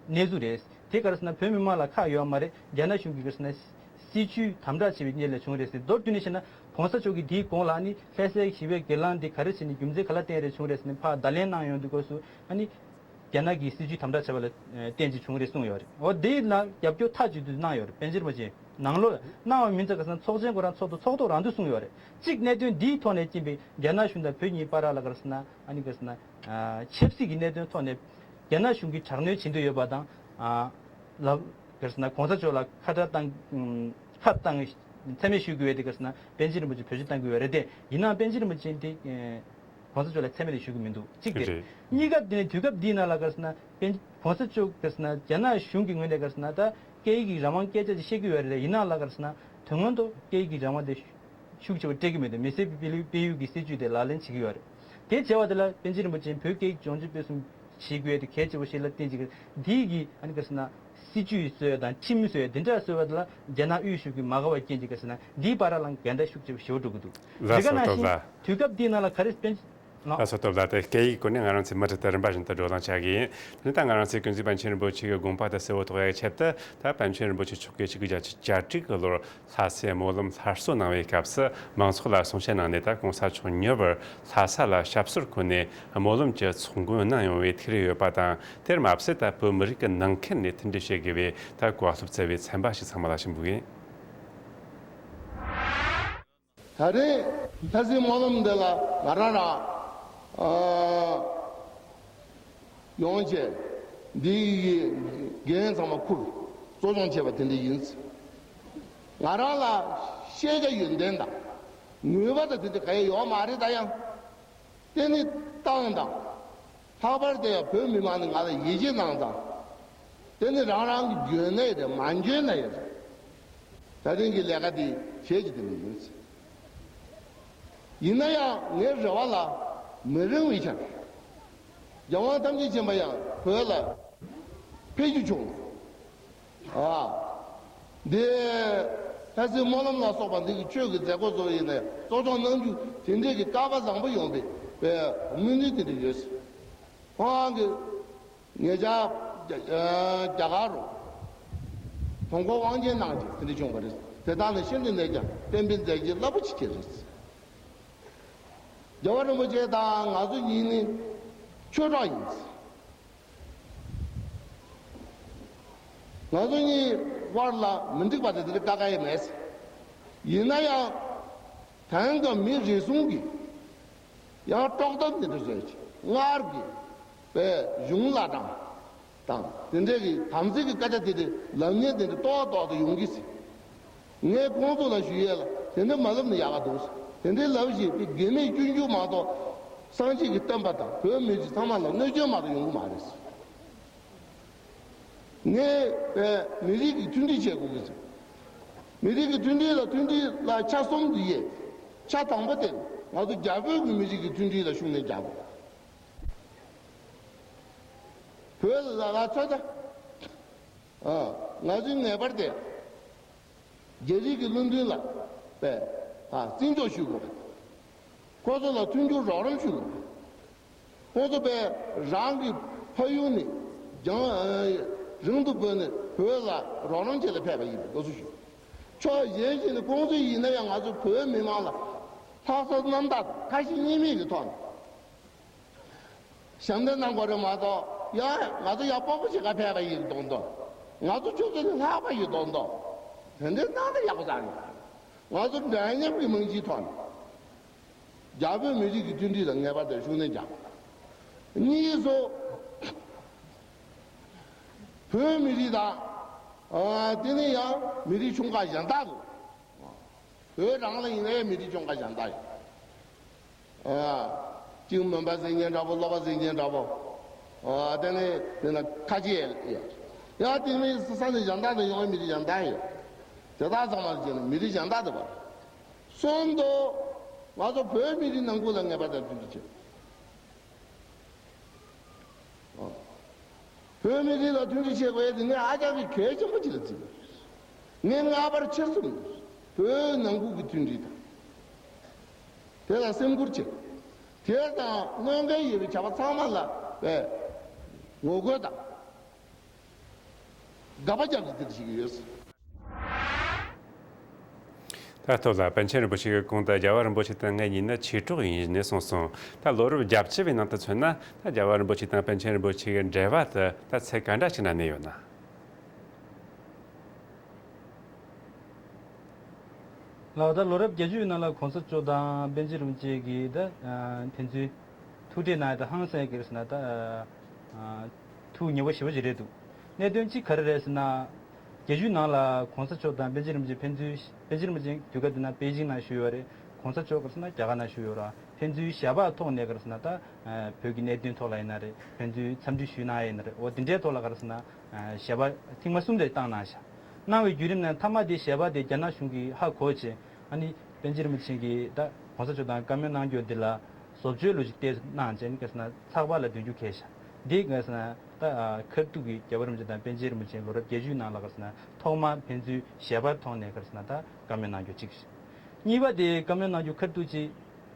གནས་ཚུལ་རེད། དེ་ག་རེ་ཟེར་ན་བོད་མི་མང་ལ་ཁག་ཡོད་མ་རེད། རྒྱ་ནག་གཞུང་གིས་ག་རེ་ཟེར་ན་སྲིད་བྱུས་དམ་དྲག་བྱས་པའི་རྐྱེན་ལས་བྱུང་རེད་ཟེར། མདོར་བསྡུས་ནས་བཤད་ན་གོང་ས་མཆོག་གིས་དེའི་གོང་ལ་ཨ་ནི་ལྷ་སའི་ཞི་བའི་སྒེར་ལངས་འདི་ག་རེ་བྱས་ནས་རྒྱུ་མཚན་ག་ལ་བརྟེན་རེད་བྱུང་རེད་ཟེར་ནས་ཕར་བརྡ་ལན་གནང་ཡོང་དུས་སྐབས་སུ་ཨ་ནི་རྒྱ་ནག་གིས་སྲིད་བྱུས་དམ་དྲག་བྱས་པ་ལ་བརྟེན་ཅིག་བྱུང་རེད་གསུངས་ཡོད་རེད། འོ་དེ་ལ་རྒྱབ་སྐྱོར་མཐའ་གཅིག་ཏུ་གནང་ཡོད་རེད། པཎ་ཆེན་རིན་པོ་ཆེས་ནང་ལོགས་གནང་བ་མིན་ཙང་ག་རེ་ཟེར་ན་ཚོགས་ཆེན་ཁོ་རང་ཚོགས་དུས་ཚོགས་ཐོག་རང་དུ་གསུངས་ཡོད་རེད། གཅིག་གནད་དོན་འདིའི་ཐོག་ནས་རྐྱེན་པས་རྒྱ་ནག་གཞུང་དང་བོད་གཉིས་བར་ལ་ག་རེ་ཟེར་ན་ཨ་ནི་ག་རེ་ཟེར་ན་ཆབ་སྲིད་ཀྱི་གནད་དོན་ཐོག་ནས་རྒྱ་ནག་གཞུང་གིས་དྲག་གནོན་བྱེད་འདོད་ཡོད་པ་དང་། ཨ་ལབ་ག་རེ་ཟེར་ན་གོང་ས་མཆོག་ལ་ཁ་བྲལ་བཏང་ཁ་བཏང་མཚན་སྨད་ཞུ་དགོས་ཡས་དེ་ག་རེ་ཟེར་ན་པཎ་ཆེན་རིན་པོ་ཆེ་བེད་སྤྱོད་གཏང་གི་ཡོད་རེད་དེ། ཡིན་ནའང་པཎ་ཆེན་རིན་པོ་ཆེ་འདི། གོང་ས་མཆོག་ལ་མཚན་སྨད་ཞུ་གི་མི་འདུག་གཅིག་དེ། རེད། གཉིས་ཀ་དེ་ནི་དུས་སྐབས་འདིའི་ནང་ལ་ག་རེ་ཟེར་ན་པཎ་གོང་ས་མཆོག་ག་རེ་ཟེར་ན་རྒྱ་ནག་གཞུང་གི་ངོས་ནས་ག་རེ་ཟེར་ན་ད་སྐད་ཡིག་གི་རང་དབང་སྐད་ཆ་ཅིག་བཤད་ཀྱི་ཡོད་རེད། ཡིན་ནའང་ལ་ག་རེ་ཟེར་ན་དོན་ངོ་མ་སྐད་ཡིག་གི་རང་དབང་དེ་ཤུགས་ཆེ་བ་སྤྲད་ཀྱི་མེད་དུ་མི་སེར་སྤེལ་ཡུལ་སྤེལ་ཡུལ་གྱི་སྲིད་བྱུས་དེ་ལག་ལེན་བྱེད་ཀྱི་ཡོད་རེད། དེ་བྱས་པ་དེ་ལ་པཎ་ཆེན་རིན་པོ་ཆེས་བོད་སྐད་ཡིག་སྦྱོང་བརྡར་སྤེལ་གསུམ་བྱེད་དགོས་ཡ་དེ་གལ་ཆེ་བ་ཞིག་ལ་བརྟེན་ཅིག་འདིའི་གི་ཨ་ནི་ག་རེ་ཟེར་ན། སྲིད་བྱུས་བཟོས་དང་ཁྲིམས་བཟོས་དེ་འདྲ་བཟོས་པ་དེ་ལ་རྒྱ་ནག་དབུས་གཞུང་གིས་མ་དགའ་བ་རྐྱེན་གྱིས་ག་རེ་ཟེར་ན་འདིའི་བར་ལ་འགལ་ཟླ་ཤུགས་ཆེ་བ་ཞེ་པོ་འགྲོ་གི་འདུག་ལགས་སོ། དེ་ག་ནང་བཞིན་དུས་སྐབས་འདིའི་ནང་ལ་ག་རེ་སྤེལ། ལགས་སོ། སྟོབས་ལགས། དེ་སྐད་ཡིག་སྐོར་ནས་ང་རང་ཚོས་མུ་མཐུད་དུ་རིམ་པ་བཞིན་དུ་བགྲོ་གླེང་བྱ་གི་ཡིན། དེ་ནས་ད་ང་རང་ཚོས་ཀུན་གཟིགས་པཎ་ཆེན་རིན་པོ་ཆེ་གི་དགོངས་པ་དང་གསོལ་བ་ཐོག་ཡ་ཆེད་དུ་ད་པཎ་ཆེན་རིན་པོ་ཆེ་མཆོག་གིས་ཆིག་སྟོང་དགུ་བརྒྱ་བརྒྱད་ཅུ་གྱ་དྲུག་གི་ལོར་ལྷ་སའི་སྨོན་ལམ་སླར་གསོ་གནང་བའི་སྐབས་སུ་མང་ཚོགས་ལ་གསུང་བཤད་གནང་ནས། ད་གོང་ས་མཆོག་ཉེ་བར་ལྷ་ས་ལ་ཞབས་སོར་འཁོད་ནས་སྨོན་ལམ་གྱི་ཚོགས་མགོན་གནང་ཡོང་བའི་ཐུགས་རེ་ཡོད་པ་དང་། དེར་མ་ཟད་ད་བོད་མི་རིགས་ཀྱི་ནང་ཁུལ་ནས་མཐུན་སྒྲིལ་བྱེད་དགོས་པའི་ད་གོ་སློབ་སྩལ་བའི་ཚན་པ་ཞིག་ཚང་མ་ལ་ཞུ་འབུལ་གྱིན། ད་རེས་ལྷ་སའི་སྨོན་ལམ་འདི་ལ་ང་རང་རང་ཨ་ཡོང་བྱས་འདི་ཡི་འགན་ཚང་མ་འཁུར་གཙོ་སྐྱོང་བྱས་པ་དེ་འདྲ་ཡིན། ང་རང་ལ་ཤེས་བྱ་ཡོན་ཏན་དང་ནུས་པ་དང་དེ་འདྲ་ག་ཡེ་ཡོད་མ་རེད། ད་ཡང་དེ་ནི་བཏང་དང་། ལྷག་པར་དུ་ཡང་བོད་མི་མང་ནི་ང་ལ་ཡིད་ཆེས་གནང་དང་། དེ་ནི་རང་རང་གི་འཇོན་ན་ཡི་རེད། མ་འཇོན་ན་ཡི་རེད། ད་རིང་གི་ལས་ཀ་འདི་བྱེད་ཀྱི་དེ་མི་ཡིན། ཡིན་ན་ཡང་ངའི་རེ་བ་ལ་མི་རིང་བའི་ཆར་རྒྱལ་དབང་ཐམས་ཅད་མཁྱེན་པ་ཡང་བོད་ལ་ཕེབས་རྒྱུ་བྱུང་། ཨ། འདི་ལྷ་སའི་སྨོན་ལམ་ལ་སོགས་པ་འདི་གི་ཆོས་ཀྱི་མཛད་སྒོ་ཚོ་ཡིན་ན་ཡང་གཙོ་སྐྱོང་གནང་རྒྱུ་དེ་འདྲས་ཀྱི་སྐལ་བ་བཟང་པོ་ཡོང་བའི་བའི་སྨོན་འདུན་དེ་འདྲ་ཡོད། ཁོང་གི་ཉེ་ཆར་རྒྱ་རྒྱ་གར་རུ་དུས་འཁོར་དབང་ཆེན་གནང་རྗེས་དེ་འདྲ་བྱུང་བ་རེད། དེ་དག་ནི་ཤིན་ཏུ་ནས་ཀྱང་བསྟན་པའི་མཛད་རྗེས་རླབས་པོ་ཆེ་ཅིག་རེད། རྒྱལ་བ་རིན་པོ་ཆེ་དང་ང་ཚོ་གཉིས་ནི་ཆོས་གྲོགས་ཡིན། ང་ཚོ་གཉིས་དབར་ལ་མི་འགྲིག་པ་དེ་འདྲ་དཀའ་ཁ་ཡེ་མེད། ཡིན་ན་ཡང་དེང་གི་མི་རེ་ཟུང་གིས་ཡང་དཀྲོག་གཏམ་དེ་འདྲ་བཟོས་ཀྱི་སྔར་གྱི་པའི་གཞུང་བླ་བྲང་དང་དེ་འདྲའི་གི་དམ་ཚིག་གི་སྐད་ཆ་དེ་འདྲ་ལབ་མཁན་དེ་འདྲ་ཏོག་ཏོག་ཏུ་ཡོང་གི་ཟེར། ངས་ཁོང་ཚོ་ལ་ཞུ་ཡས་ལ་དེ་འདྲ་མ་ལབ་ན་ཡག་ག་འདུག་དེ་འདྲའི་ལབ་བཞིན་པའི་དགེ་མེད་སྐྱོན་བརྗོད་མ་གཏོགས་སངས་རྒྱས་ཀྱི་བསྟན་པ་དང་བོད་མི་རིགས་ཚང་མ་ལ་གནོད་སྐྱོན་མ་གཏོགས་ཡོང་གི་མ་རེད། ངས་པའི་མི་རིགས་ཀྱི་མཐུན་སྒྲིལ་བྱེད་དགོས་ཀྱི་ཟེར། མི་རིགས་ཀྱི་མཐུན་སྒྲིལ་ལ་མཐུན་སྒྲིལ་ལ་ཆ་གསུམ་དུ་དབྱེ། ཆ་དང་པོ་དེ་ང་ཚོ་རྒྱ་བོད་ཀྱི་མི་རིགས་ཀྱི་མཐུན་སྒྲིལ་ལ་ཤུགས་སྣོན་རྒྱག་དགོས། བོད་ལ་ལ་ཚོད་ལྟ། ཨ། ང་ཚོའི་ངེས་པར་དེ་རྒྱ་རིགས་ཀྱི་བློ་མཐུན་ལ་པས་ཨ་བརྩི་འཇོག་ཞུ་དགོས། ཁོ་ཚོ་ལ་མཐུན་འགྱུར་རོགས་རམ་ཞུ་དགོས། ཁོ་ཚོ་པས་རང་གི་ཕ་ཡུལ་ནས་རྒྱང་རིང་དུ་བོད་ནས་བོད་ལ་རོགས་རམ་བྱེད་ལ་ཕེབས་པ་ཡིན་པའི་སྐབས་སུ་ཞུ། ཕྱོགས་གཞན་ཞིག་ནས་ཁོང་ཚོ་ཡིན་ན་ཡང་ང་ཚོ་བོད་མི་མང་ལ་ལྷག་བསམ་རྣམ་དག་ཁ་ཞེ་གཉིས་མེད་ཀྱི་ཐོག་ནས། ཞབས་འདེགས་གནང་དགོས་རེད་མ་གཏོགས། ཡང་ང་ཚོ་ཡར་སྤོ་བོ་ཞིག་ག་ཕེབས་པ་ཡིན་མདོག་མདོག་ང་ཚོ་ཁྱོད་ཚོ་ནས་ལྷག་པ་ཡིན་མདོག་མདོག་དེ་འདྲའི་གནང་ན་ཡག་པོ་རང་རེད། ང་ཚོ་འདྲ་མཉམ་གྱི་རྨང་གཞིའི་ཐོག་ནས་རྒྱ་བོད་མི་རིགས་ཀྱི་མཐུན་སྒྲིལ་ལ་ངེས་པར་དུ་ཤུགས་སྣོན་རྒྱག་གཉིས་སུ། བོད་མི་རིགས་དང་། ཨ། དེ་ནས་ཡང་མི་རིགས་ཆུང་ཁག་གཞན་དག་ཏུ། བོད་རང་ལ་ཡིན་ན་ཡང་མི་རིགས་ཆུང་ཁག་གཞན་དག་ཡོད། ཨ། གཅིག་མོན་པ་ཟེར་མཁན་འདྲ་པོ། སློབ་པ་ཟེར་མཁན་འདྲ་པོ། ཨ། དེ་ནས་དེ་ན་ཁ་ཆེ་ཡོད། ཡང་དེ་ནས་ས་གནས་གཞན་དག་ནས་ཡོང་བའི་མི་རིགས་གཞན་དག་ཡོད། དེ་དག་ཚང་མ་བྱས་ནས་མི་རིགས་གཞན་དག་ཏུ་བར། གསུམ་དུ། ང་ཚོ་བོད་མི་རིགས་ནང་ཁུལ་ལ་ངེས་པར་དུ་མཐུན་སྒྲིལ་བྱེད། ཨ། བོད་མི་རིགས་ལ་མཐུན་སྒྲིལ་བྱེད་དགོས་ཡ་དེ་ངས་ཨ་ཅག་གིས་གལ་ཆེན་པོ་ཅིག་ལ་བརྩིས་པ་རེད། ངས་སྔ་བར་ཕྱིར་ཚུར་མི་འདུག་བོད་ནང་ཁུལ་གྱི་མཐུན་སྒྲིལ་དང་། དེ་ལ་སེམས་ཁུར་བྱེད། དེ་དང་གནོད་འགལ་ཡོད་པའི་བྱ་བ་ཚང་མ་ལ་བས་ངོ་རྒོལ་དང་། དགག་པ་རྒྱག་རྒྱུ་དེ་འདྲ་ཞིག་ཡོད། ད་ལྟོ་ལ་པཎ་ཆེན་རིན་པོ་ཆེ་གི་གོང་དུ་རྒྱལ་བ་རིན་པོ་ཆེ་དང་ངེད་གཉིས་ནི་ཆོས་གྲོགས་ཡིན་ནས་གསུངས་སོང་། ད་ལོ་རབས་བརྒྱད་ཅུ་བའི་ནང་དུ་མཚོན་ན། ད་རྒྱལ་བ་རིན་པོ་ཆེ་དང་པཎ་ཆེན་རིན་པོ་ཆེ་གི་འབྲེལ་བ་དེ་ད་ཚད་ག་འདྲ་ཞིག་ན་གནས་ཡོད་ན། ལགས། ད་ལོ་རབས་བརྒྱད་ཅུ་ནང་ལ་གོང་ས་མཆོག་དང་པཎ་ཆེན་རིན་པོ་ཆེ་གིས་ད་ཕན་ཚུན་ཐུག་འཕྲད་གནང་ཡ་ད་ཧང་སང་གི་རེད་ཟེར་ན། ད་ཐུགས་ཉེ་པོ་ཞེ་པོ་ཅིག་རེད་འདུག་གནད་དོན་གཅིག་ག་རེ་རེད་ཟེར་ན། བརྒྱད་ཅུའི་ནང་ལ་གོང་ས་མཆོག་དང་པཎ་ཆེན་རིན་པོ་ཆེ་ཕན་ཚུན། པཎ་ཆེན་རིན་པོ་ཆེ་དུས་སྐབས་དེ་ན་པེ་ཅིང་ནང་བཞུགས་ཡོད་རེད། གོང་ས་མཆོག་ག་རེ་ཟེར་ན་རྒྱ་གར་ནང་བཞུགས་ཡོད་རེད། ཕན་ཚུན་ཞལ་པར་ཐོག་ནས་ག་རེ་ཟེར་ན་ད་བོད་ཀྱི་གནད་དོན་ཐོག་ལ་ཡིན་ན་རེད། ཕན་ཚུན་འཚམས་འདྲི་ཞུས་གནང་ཡ་ཡིན་ན་རེད། འོ་དེ་འདྲའི་ཐོག་ལ་ག་རེ་ཟེར་ན་ཞལ་པར་ཐེངས་མ་གསུམ་རེ་བཏང་གནང་ཤག་གནང་བའི་བརྒྱུད་རིམ་ནང་མཐའ་མ་དེ་ཞལ་པར་དེ་རྒྱ་ནག་གཞུང་གིས་ཧ་གོ་བྱས། ཨ་ནི་པཎ་ཆེན་རིན་པོ་ཆེ་གིས་ད་གོང་ས་མཆོག་དང་བཀའ་མོལ་གནང་རྒྱུ་འདི་ལ་བཟོ་བཅོས་ལོ་ཅིག་ཏོག་ཙམ་གནང་བྱས་ནས་ག་རེ་ཟེར་ན་ཚགས་པར་ལ་འདོན་རྒྱུ་གལ་ཤག་འདི་ག་རེ་ཟེར་ན་ད་ཁ་ཐུག་གི་རྒྱལ་བ་རིན་པོ་ཆེ་དང་པཎ་ཆེན་རིན་པོ་ཆེ་ལོ་རབས་བརྒྱད་ཅུའི་ནང་ལ་ག་རེ་ཟེར་ན་ཐོག་མར་ཕན་ཚུན་ཞལ་པར་ཐོག་ནས་ག་རེ་ཟེར་ན་ད་བཀའ་མོལ་གནང་རྒྱུ་གཅིག་གཉིས་པ་དེ་བཀའ་མོལ་གནང་རྒྱུ་ཁ་ཐུག་ཅིག་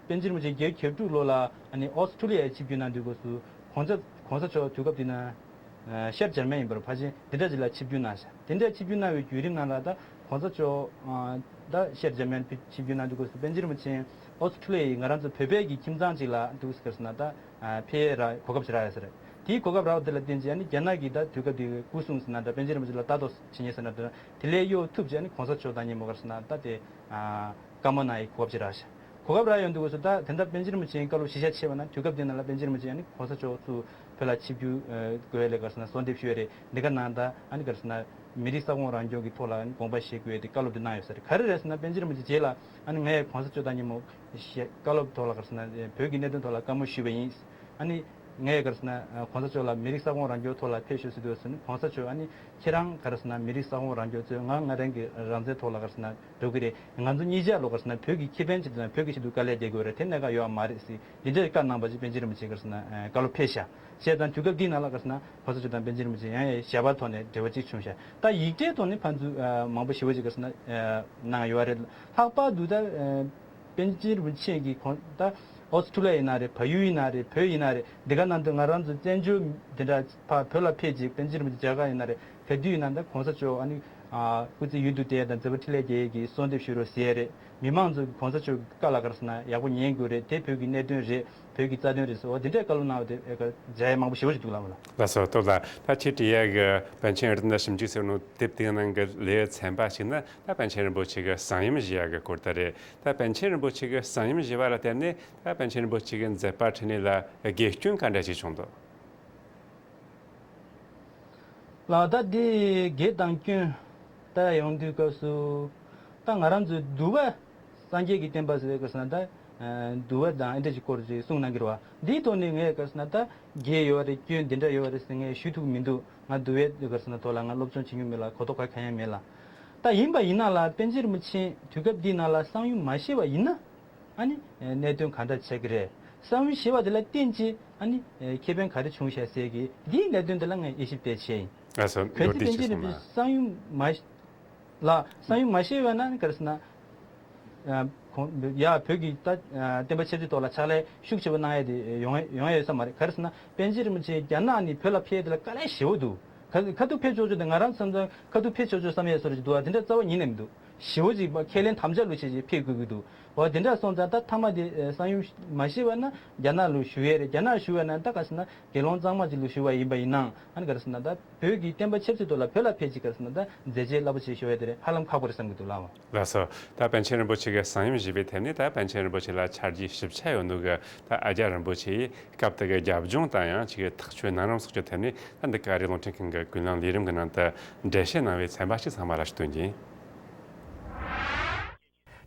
པཎ་ཆེན་རིན་པོ་ཆེ་བརྒྱད་ཅུ་གྱ་དྲུག་ལོ་ལ་ཨ་ནི་ཨོ་སི་ཁྲུ་ལི་ཡར་ཆིབས་བསྒྱུར་གནང་དུས་སྐབས་སུ་གོང་ས་གོང་ས་མཆོག་དུས་སྐབས་དེ་ན་ཤར་འཇར་མན་ཡིན་པར་ཕལ་ཆེར་དེ་འདྲ་ཅིག་ལ་ཆིབས་བསྒྱུར་གནང་ཤག་དེ་འདྲ་ཆིབས་བསྒྱུར་གནང་བའི་བརྒྱུད་རིམ་ནང་ལ་ད་གོང་ས་མཆོག་ད་ཤར་འཇར་མན་ཆིབས་བསྒྱུར་གནང་དུས་སྐབས་སུ་པཎ་ཆེན་རིན་པོ་ཆེ་ཨོ་སི་ཁྲུ་ལི་ཡའི་ང་རང་ཚོ་བོད་པའི་གི་ཁྱིམ་ཚང་ཅིག་ལ་འདུག་ཟེར་ན་ད་ཕེབས་ཡས་ར་གོ་སྐབས་ཅིག་རག་ཡོད་ས་རེད། དེའི་གོ་སྐབས་རག་པ་དེ་ལ་བརྟེན་བྱས་ཨ་ནི་རྒྱ་ནག་གིས་ད་དུས་སྐབས་དེའི་སྐུ་སྲུང་ཟེར་ན་འདྲ་པཎ་ཆེན་རིན་པོ་ཆེ་ལ་ལྟ་རྟོག་བྱེད་མཁན་ཟེར་ན་འདྲ་དེ་ལས་གཡོལ་ཐུབ་བྱས་ཨ་ནི་གོང་ས་མཆོག་དང་མཉམ་པོ་ག་རེ་ཟེར་ན་ད་དེ། བཀའ་མོལ་གནང་ཡའི་གོ་སྐབས་ཅིག་རག་ཤག་གོ་སྐབས་རག་ཡོང་དུས་སྐབས་སུ་ད་དེ་འདྲ་པཎ་ཆེན་རིན་པོ་ཆེའི་བཀའ་སློབ་གཞི་བཞག་བྱས་པ་ན་དུས་སྐབས་དེ་ནང་ལ་པཎ་ཆེན་རིན་པོ་ཆེ་ཨ་ནི་གོང་ས་མཆོག་ཚུར་བོད་ལ་ཆིབས་བསྒྱུར་དགོས་ཡ་ལས་ག་རེ་ཟེར་ན་གསོལ་འདེབས་ཞུས་ཡ་རེད། འདི་ག་ནང་ད་ཨ་ནི་ག་རེ་ཟེར་ན་མི་རིགས་ས་ཁོངས་རང་སྐྱོང་གི་ཐོག་ལ་ཨ་ནི་དགོངས་པ་བཞེས་དགོས་ཡ་དེ་བཀའ་སློབ་དེ་གནང་ཡོད་ས་རེད། ག་རེ་རེད་ཟེར་ན་པཎ་ཆེན་རིན་པོ་ཆེ་རྗེས་ལ་ཨ་ནི་ངས་གོང་ས་མཆོག་དང་མཉམ་པོ་བཀའ་སློབ་ཐོག་ལ་ག་རེ་ཟེར་ན་བོད་ཀྱི་གནད་དོན་ཐོག་ལ་བཀའ་མོལ་ཞུས་པ་ཡིན། ཨ་ནི། ངས་ག་རེ་ཟེར་ན་གོང་ས་མཆོག་ལ་མི་རིགས་ས་ཁོངས་རང་སྐྱོང་ཐོག་ལ་ཕེབས་ཤོག་ཟེར་དུས་ཟེར་ནས་གོང་ས་མཆོག་ཨ་ནི་ཁྱེད་རང་ག་རེ་ཟེར་ན་མི་རིགས་ས་ཁོངས་རང་སྐྱོང་ཚོས་ང་ང་རང་གི་རང་བཙན་ཐོག་ལ་ག་རེ་ཟེར་ན་འགྲོ་གི་རེད། ང་ཚོ་གཉིས་ཆ་ལོ་ག་རེ་ཟེར་ན་བོད་ཀྱི་ཁེ་ཕན་ཆེད་དུ་དང་བོད་ཀྱི་ཆེད་དུ་དཀའ་ལས་རྒྱག་དགོས་རེད། དེ་གནད་འགག་ཡོད་མ་རེད་ཟེར་འདི་འདྲའི་བཀའ་གནང་བ་ཅིག་པཎ་ཆེན་རིན་པོ་ཆེ་ག་རེ་ཟེར་ན་བཀའ་སློབ་ཕེབས་ཤག་བྱས་ཙང་དུས་སྐབས་འདིའི་ནང་ལ་ག་རེ་ཟེར་ན་གོང་ས་མཆོག་དང་པཎ་ཆེན་རིན་པོ་ཆེ་ཡང་ཡང་ཞལ་པར་ཐོག་ནས་འབྲེལ་བ་ཅིག་བྱུང་ཤག་ད་ཡིག་ཆའི་ཐོག་ནས་ཕན་ཚུན་མང་པོ་ཞེ་པོ་ཅིག་ག་རེ་ཟེར་ན་གནང་ཡོད་རེད། ལྷག་པར་དུ་ད། པཎ་ཆེན་རིན་པོ་ཆེ་གིས་ཁོང་ད་ཨོ་སི་ཁྲུ་ལི་ཡ་ཡིན་ན་རེད། བལ་ཡུལ་ཡིན་ན་རེད། བོད་ཡིན་ན་རེད། འདི་ག་ནང་དུ་ང་རང་ཚོ་བཙན་བྱོལ་འདི་འདྲ་ཕར་བོད་ལ་ཕེབས་རྗེས་པཎ་ཆེན་རིན་པོ་ཆེ་རྒྱ་གར་ཡིན་ན་རེད། ག་དུས་ཡིན་ན་ད་གོང་ས་མཆོག་ཨ་ནི་སྐུ་ཚེ་ཡུན་དུ་བརྟན་དང་མཛད་པ་འཕྲིན་ལས་རྒྱས་ཡས་ཀྱི་གསོལ་འདེབས་ཞུ་རོགས་ཟེར་ཡས་རེད། མི་མང་ཚོ་གིས་གོང་ས་མཆོག་གི་བཀའ་ལ་ག་རེ་ཟེར་ན་ཡག་པོ་ཉན་དགོས་རེད། དེ་བོད་ཀྱི་གནད་དོན་རེད། བོད་ཀྱི་རྩ་དོན་རེད་ཟེར་བ་འདི་འདྲའི་བཀའ་སློབ་གནང་བ་དེ་མཇལ་ཡས་མང་པོ་ཞེ་པོ་ཞིག་འདུག་ལགས། ལགས་སོ། སྟོབས་ལགས། ད་ཁྱེད་བྲིས་ཡས་ཀྱི་པཎ་ཆེན་ཨ་ཏི་ན་ཞིབ་འཇུག་ཟེར་ནོ་དེབ་དེའི་ནང་གི་ལེའུ་ཚན་པ་ཞིག་ནི། ད་པཎ་ཆེན་རིན་པོ་ཆེ་གི་གསང་ཡུམ་བཞེས་ཡག་གི་སྐོར་དེ་རེད། ད་པཎ་ཆེན་རིན་པོ་ཆེ་གི་གསང་ཡུམ་བཞེས་པ་ལ་བརྟེན་ནས་ད་པཎ་ཆེན་རིན་པོ་ཆེ་གི་མཛད་པ་འཕྲིན་ལས་ལ་དགེ་སྐྱོན་ག་འདྲ་ཞིག་བྱུང་འདུག་ལགས། ད་འདི་དགེ་དང་སྐྱོན་ལྟ་ཡོང་དུས་སྐབས་སུ་ད་ང་རང་ཚོའི་འདུལ་བ་སངས་རྒྱས་ཀྱི་བསྟན་པ་ཟེར་བའི་སྐབས་སུ་ན་ད་འདུལ་བ་དང་ཨེ་འདྲ་ཞིག་སྐོར་ཞིག་གསུངས་གནང་གི་རེད་བ། འདིའི་ཐོག་ནས་ངས་སྐབས་སུ་ན་ད་དགེ་ཡོད་རེད་སྐྱོན་འདི་འདྲ་ཡོད་རེད་ཟེར་ངས་ཞུ་ཐུབ་མི་འདུག་ང་འདུལ་བའི་སྐབས་སུ་ན་ཐོག་ལ་ང་སློབ་སྦྱོང་བྱེད་མྱོང་མེད་ལ་གོ་རྟོགས་ག་གང་ཡང་མེད་ལ། ད་ཡིན་པ་ཡིན་ན་ལ་པཎ་ཆེན་རིན་པོ་ཆེ་དུས་སྐབས་འདིའི་ནང་ལ་གསང་ཡུམ་མ་བཞེས་པ་ཡིན་ན། ཨ་ནི་གནད་དོན་ག་འདྲ་ཆགས་ཀྱི་རེད། གསང་ཡུམ་བཞེས་པ་དེ་ལ་བརྟེན་ཅིང་ཨ་ནི་ཁེ་ཕན་ག་རེ་བྱུང་ཤག་ཟེར་གི་འདིའི་གནད་དོན་དེ་ལ་ངས་དབྱེ་ཞིབ་དེ་བྱས་ཡིན། ལགས་སོ། གལ་མདོར་སྲིད་བསྡུས་པཎ་ཆེན་ཞིག་རིན་པོ་གསུངས་ཆེ་ན། གསང་ཡུམ་མ་ལགས་གསང་ཡུམ་མ་བཞེས་པ་ན་ག་རེ་ཟེར་ན། ཡ་ཁོང་ཡ་བོད་ཀྱི་ད་བསྟན་པ་ཆབ་སྲིད་ཐོག་ལ་ཕྱག་ལས་ཤུགས་ཆེ་པོ་གནང་ཡས་དེ་ཡོང་ཡ་ཡོང་ཡ་ཡོད་ས་མ་རེད། ག་རེ་ཟེར་ན་པཎ་ཆེན་རིན་པོ་ཆེ་རྒྱ་ནག་ནས་བོད་ལ་ཕེབས་དེ་ལ་དཀའ་ལས་ཞེ་པོ་འདུག་ཁ་ཁ་ཐུག་ཕེབས་ཆོག་ཆོག་དེ་ང་རང་བསམ་ཚུལ་ཁ་ཐུག་ཕེབས་ཆོག་ཆོག་བསམ་ཡས་བཟོ་འདྲ་ཅིག་འདུག་ཨ་དེ་འདྲ་རྩ་བ་ཉིད་ནས་མི་འདུག་ཞེ་པོ་ཅིག་ཁས་ལེན་དམ་བཅའ་ལུ་བྱས་བྱས་ཕེབས་དགོས་ཀྱི་འདུག་འོ་དེ་འདྲ་སོང་ཙང་ད་མཐའ་མ་དེ་གསང་ཡུམ་མ་བཞེས་པ་ན་རྒྱ་ནག་ལུ་བཞུགས་ཡས་རེད། རྒྱ་ནག་བཞུགས་པ་ན་ད་ག་ཟེར་ན་དགེ་སློང་གཙང་མ་ཅིག་ལུ་བཞུགས་པ་ཡིན་པ་ཡིན་ནའང་ཨ་ནི་ག་རེ་ཟེར་ན་ད་བོད་ཀྱི་བསྟན་པ་ཆབ་སྲིད་ཐོག་ལ་བོད་ལ་ཕེབས་ཅིག་ག་རེ་ཟེར་ན་ད་མཛད་རྗེས་རླབས་པོ་ཆེ་ཤོར་ཡས་དེ་རེད། ཧ་ལམ་ཁག་པོ་རེད་བསམ་གྱི་འདུག་ལགས། ལགས་སོ། ད་པཎ་ཆེན་རིན་པོ་ཆེ་གི་གསང་ཡུམ་བཞེས་པའི་ཐད་ནས་ད་པཎ་ཆེན་རིན་པོ་ཆེ་ལ་ཆ་རྒྱུས་ཞིབ་ཆ་ཡོད་འདུག་གི། ད་ཨ་རྒྱ་རིན་པོ་ཆེ་ཡིས་སྐབས་དེ་གི་རྒྱབ་ལྗོངས་དང་ཡང་ཅིག་གི་ཐག་གཅོད་གནང་རིམ་སོགས་ཀྱི་ཐད་ནས་ད་འདི་ག་རེ་རླུང་འཕྲིན་ཁང་གི་ཀུན་གླེང་ལས་རིམ་གྱི་ནང་དུ་འགྲེལ་བཤད་གནང་བའི་ཚན་པ་ཞིག་ཚང་མ་ལ་ཞུ་དོན་ཡིན།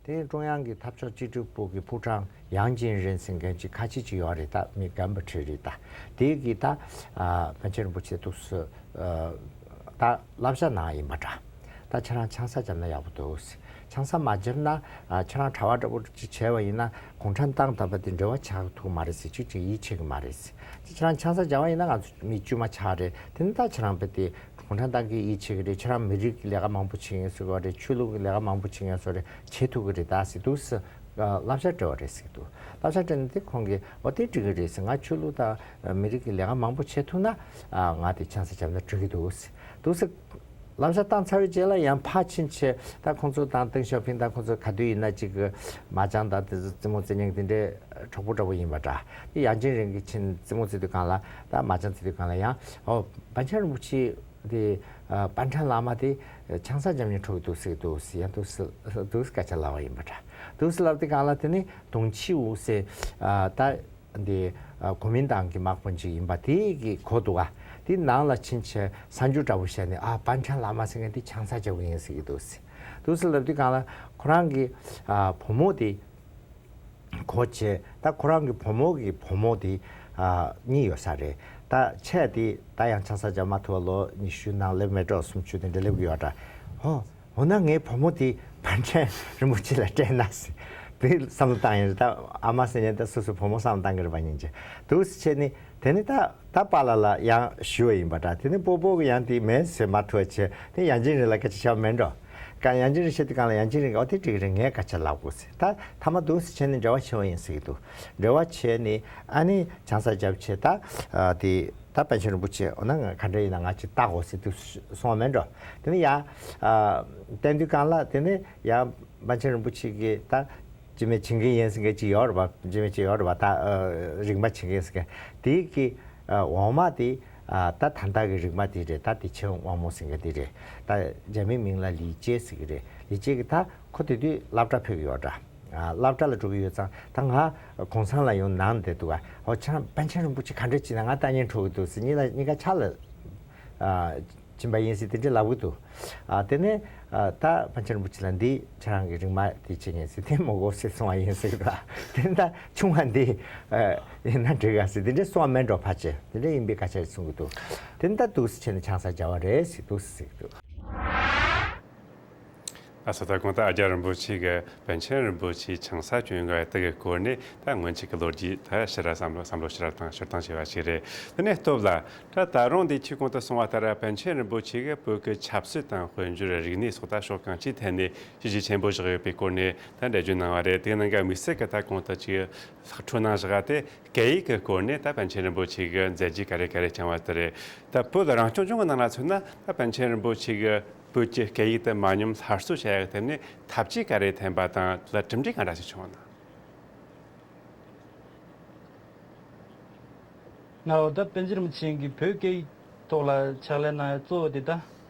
དེ་ནས་ཀྲུང་དབྱང་གི་འཐབ་ཕྱོགས་གཅིག་སྒྲིལ་པུའུ་གི་པུའུ་ཀྲང་ཡང་ཅིན་རེན་ཟེར་མཁན་ཅིག་ཁ་ཆེ་ཅིག་ཡོད་རེད། ད་མི་རྒན་པ་ཁྲིད་རེད། ད་དེ་གིས་ད་ཨ་པཎ་ཆེན་རིན་པོ་ཆེ་ཐུགས་སུ་ཨ་ད་བསླབ་བྱ་གནང་ཡིན་པ་འདྲ། ད་ཁྱེད་རང་ཆང་ས་བརྒྱབ་ན་ཡག་པོ་འདུག་ཆང་ས་མ་བརྒྱབ་ན་ཨ་ཁྱེད་རང་གྲྭ་པ་འདྲ་པོ་ཅིག་བྱས་པ་ཡིན་ན་གུང་ཁྲན་ཏང་དང་པ་དེ་འབྲེལ་བ་ཆགས་ཐུབ་མ་རེད་ཟེར། ཅིག་ཅིག་ཡིད་ཆེས་ཀྱི་མ་རེད་ཟེར། ཅིག་ཁྱེད་རང་ཆང་ས་བརྒྱབ་པ་ཡིན་ན་ང་ཚོ་མི་དཀྱུས་མ་ཆགས་རེད། དེ་ནི་ད་ཁྱེད་རང་པ་དེ་གུང་ཁྲན་ཏང་གིས་ཡིད་ཆེས་ཀྱི་རེད། ཁྱེད་རང་མི་རིགས་ཀྱི་ལས་ཀ་མང་པོ་བྱེད་ཡིན་ཟེར་གི་རེད། ཆོས་ལུགས་ཀྱི་ལས་ཀ་མང་པོ་བྱེད་ཡིན་ཟེར་རེད། བྱེད་ཐུབ་ཀྱི་རེད་ད་ཟེར་འདུག་ཟེར། བསླབ་བྱ་སྤྲད་པ་རེད་ཟེར་འདུག། བསླབ་བྱ་སྤྲད་ནས་དེ་ཁོང་གིས་འོ་དེ་འགྲིག་གི་རེད་ཟེར། ང་ཆོས་ལུགས་དང་མི་རིགས་ཀྱི་ལས་ཀ་མང་པོ་བྱེད་ཐུབ་ན་ང་དེ་ཆང་ས་བརྒྱབ་ན་འགྲིག་གི་འདུག་ཟེར་འདུག་ཟེར། བསླབ་བྱ་བཏང་ཚར་བའི་རྗེས་ལ་ཡང་ཕར་ཕྱིན་ཆད་ད་ཁོང་ཚོ་དང་ཏེང་ཞའོ་ཕིང་དང་ཁོང་ཚོ་ག་དུས་ཡིན་ན་ཅིག་གི་མ་ཅང་དང་དེ་ཚོ་རྩེད་མོ་རྩེ་མཁན་དེ་འདྲའི་གྲོགས་པོ་འདྲ་པོ་ཡིན་པ་འདྲ། དེ་ཡང་ཅིན་རིང་གིས་ཕྱིན་རྩེད་མོ་རྩེ་དུས་སྒང་ལ་ད་མ་ཅང་རྩེ་དུས་སྒང་ལ་ཡང་འོ་པཎ་ཆེན་རིན་པོ་ཆེ་དེ་ཨ་པཎ་ཆེན་བླ་མ་དེ་ཆང་ས་བརྒྱབ་ནས་འཕྲོག་གི་འདུག་ཟེར་གི་འདུག་ཟེར། ཡང་འདུག་ཟེར་འདུག་ཟེར་སྐད་ཆ་ལབ་པ་ཡིན་པ་འདྲ། འདུག་ཟེར་ལབ་དུས་སྒང་ལ་དེ་ནི་ཏུང་ཆི་ཝུ་ཟེར་ཨ་ད་འདི་ཨ་གོ་མིན་ཏང་གི་དམག་དཔོན་ཅིག་ཡིན་པ་དེ་གི་གོ་འདུག་ག། དེ་ནང་ལ་ཕྱིན་ཆད་གསར་འགྱུར་འདྲ་པོ་བཤད་ནས་ཨ་པཎ་ཆེན་བླ་མ་ཟེར་མཁན་དེ་ཆང་ས་བརྒྱབ་གི་ཡིན་ཟེར་གི་འདུག་ཟེར། འདུག་ཟེར་ལབ་དུས་སྒང་ལ་ཁོ་རང་གི་ཨ་བུ་མོ་དེ་གོ་བྱས། ད་ཁོ་རང་གི་བུ་མོ་གི་བུ་མོ་དེ་ཨ་གཉིས་ཡོད་ས་རེད། ད་ཆེ་དེ་ད་ཡང་ཆང་ས་བརྒྱབ་མ་ཐུབ་པ་ལོ་ཉི་ཤུ་ནང་སླེབས་མེད་འགྲོ། སུམ་ཅུ་དེ་འདྲ་སླེབས་ཀྱི་ཡོད་འདྲ། ཧོ། འོ་ན་ངའི་བུ་མོ་དེ་པཎ་ཆེན་རིན་པོ་ཆེ་ལ་སྤྲད་ན་ཟེར། དེ་བསམ་བློ་བཏང་ཡིན་རེད། ད་ཨ་མ་ཟེར་མཁན་ད་སོ་སོའི་བུ་མོ་བསམ་བློ་བཏང་གི་རེད་པ་སྙིང་རྗེ། འདུག་སེ་བྱས་ནས་དེ་ནི་ད་ད་པཱ་ལགས་ལ་ཡང་ཞུ་བ་ཡིན་པ་འདྲ། དེ་ནི་སྤོ་བོ་གི་ཡང་དེ་མེད་ཟེར་མ་ཐུབ་པ་བྱས། དེ་ཡང་ཅིན་རིང་ལ་སྐད་ཆ་བཤད་པ་མེད་འགྲོ། ག་ཡང་ཅིན་རིང་བཤད་དུས་སྒང་ལ་ཡང་ཅིན་རིང་གིས་འོ་དེ་འགྲིག་གི་རེད། ངས་སྐད་ཆ་ལབ་དགོས་ཟེར། ད་མཐའ་མ་འདུག་སེ་བྱས་ནས་འབྲེལ་བ་བྱས་པ་ཡིན་ཟེར་གི་འདུག། འབྲེལ་བ་བྱས་ནས་ཨ་ནི་ཆང་ས་བརྒྱབ་བྱས་ད་ཨ་དེ། ད་པཎ་ཆེན་རིན་པོ་ཆེ་འོ་ན་ང་ག་འདྲ་ཡིན་ན་ང་ཅིག་བལྟ་དགོས་ཟེར་དུས་གསུངས་པ་མེད་འགྲོ། དེ་ནས་ཡང་ཨ་བསྟན་དུས་སྒང་ལ་དེ་ནས་ཡང་པཎ་ཆེན་རིན་པོ་ཆེ་གིས་ད་ཅི་མེད་བྱེད་མཁན་ཡིན་ཟེར་མཁན་ཅིག་ཡོད་རེད་པ། ཅི་མེད་ཅིག་ཡོད་རེད་པ། ད་ཨ་རིག་མ་བྱེད་མཁན་ཟེར་མཁན་དེ་གི་ཨ་འོག་མ་དེ་ཨ་ད་ད་ལྟ་གི་རིག་མ་དེ་རེད། ད་དེ་ཆེན་དབང་མོ་ཟེར་མཁན་དེ་རེད། ད་རྒྱ་མིའི་མིང་ལ་ལི་ཅེ་ཟེར་གི་རེད། ལི་ཅེ་གིས་ད་ཁོ་དེ་དུས་སློབ་གྲྭ་ཕེབས་ཀྱི་ཡོད་འདྲ། ཨ་སློབ་གྲྭ་ལ་འགྲོ་གི་ཡོད་ཙང་ད་ང་གུང་སེང་ལ་ཡོང་ནང་བསྡད་འདུག་ག། ཨོ་ཁྱེད་རང་པཎ་ཆེན་རིན་པོ་ཆེ་ག་འདྲ་བྱས་ན་ང་ལྟ་ཉན་འགྲོ་གི་འདུག་ཟེར། གཉིས་ལ་གཉིས་ཀ་ཆ་ལ་ཨ་ཕྱིན་པ་ཡིན་ཟེར་དེ་འདྲ་ལབ་གི་འདུག། ཨ་དེ་ནས་ཨ་ད་པཎ་ཆེན་རིན་པོ་ཆེ་ལ་འདི་ཁྱེད་རང་གི་རིག་མ་དེ་བྱེད་མཁན་ཟེར་དེ་མོ་གོ་ཟེར་གསུང་བ་ཡིན་ཟེར་གི་འདུག། དེ་ནས་ད་ཆུང་བ་འདི་ཨ་ཡིན་ན་འགྲིག་ག་ཟེར་དེ་འདྲ་གསུང་བ་མེད་འགྲོ། ཕལ་ཆེར་དེ་འདྲ་ཡིན་པའི་སྐད་ཆ་ཞིག་གསུང་གི་འདུག། དེ་ནས་ད་འདུག་སེ་བྱས་ནས་ཆང་ས་བརྒྱབ་པ་རེད་ཟེར་འདུག་ཟེར་གི་འདུག། ཨ་ས་ད་གོང་དུ་ཨ་ཅག་རིན་པོ་ཆེ་གིས་པཎ་ཆེན་རིན་པོ་ཆེས་ཆང་ས་གྱོན་ཡོད་དེ་གི་སྐོར་ནས་ད་སྔོན་ཆད་ཀྱི་ལོ་རྒྱུས་ད་ཕྱིར་ར་བསམ་བློ་བསམ་བློ་ཕྱིར་ར་བཏང་ཕྱིར་བཏང་བྱས་པ་ཞིག་རེད། དེ་ནས་སྟོབས་ལགས། ད་ད་རུང་འདི་ཁྱེད་གོང་དུ་གསུངས་པ་ལྟར་པཎ་ཆེན་རིན་པོ་ཆེ་གིས་བོད་ཀྱི་ཆབ་སྲིད་དང་དཔལ་འབྱོར། རིག་གནས་སོགས་ད་ཕྱོགས་གང་ཅིའི་ཐད་ནས་བྱས་རྗེས་ཆེན་པོ་བཞག་ཡོད་པའི་སྐོར་ནས་ད་འགྲེལ་བརྗོད་གནང་བ་རེད། དེའི་ནང་གི་དམིགས་བསལ་གྱི་ད་གོང་དུ་ཅིག་ལྷག་འཕྲོ་གནང་བཞག་པ་དེ་སྐད་ཡིག་གི་སྐོར་ནས་ད་པཎ་ཆེན་རིན་པོ་ཆེ་གི་མཛད་རྗེས་ག་རེ་ག་རེ་བསྐྱངས་པ་དེ་རེད། ད་བོད་རང་སྐྱོང་ལྗོངས་ཀྱི་ནང་ལ་མཚོན་ན་ད་པཎ་ཆེན་རིན་པོ་ཆེ་གིས་བོད་ཀྱི་སྐད་ཡིག་དེ་མ་ཉམས་སླར་གསོ་བྱ་ཡག་ཐད་ནས་ཐབས་ཇུས་ག་རེ་འཐེན་པ་དང་དེ་ལ་གྲུབ་འབྲས་ག་འདྲ་ཞིག་བྱུང་བ་ན། ང་ད་པཎ་ཆེན་རིན་པོ་ཆེ་གིས་བོད་སྐད་ཡིག་ཐོག་ལ་ཕྱག་ལས་གནང་ཡ་གཙོ་བོ་དེ་ད་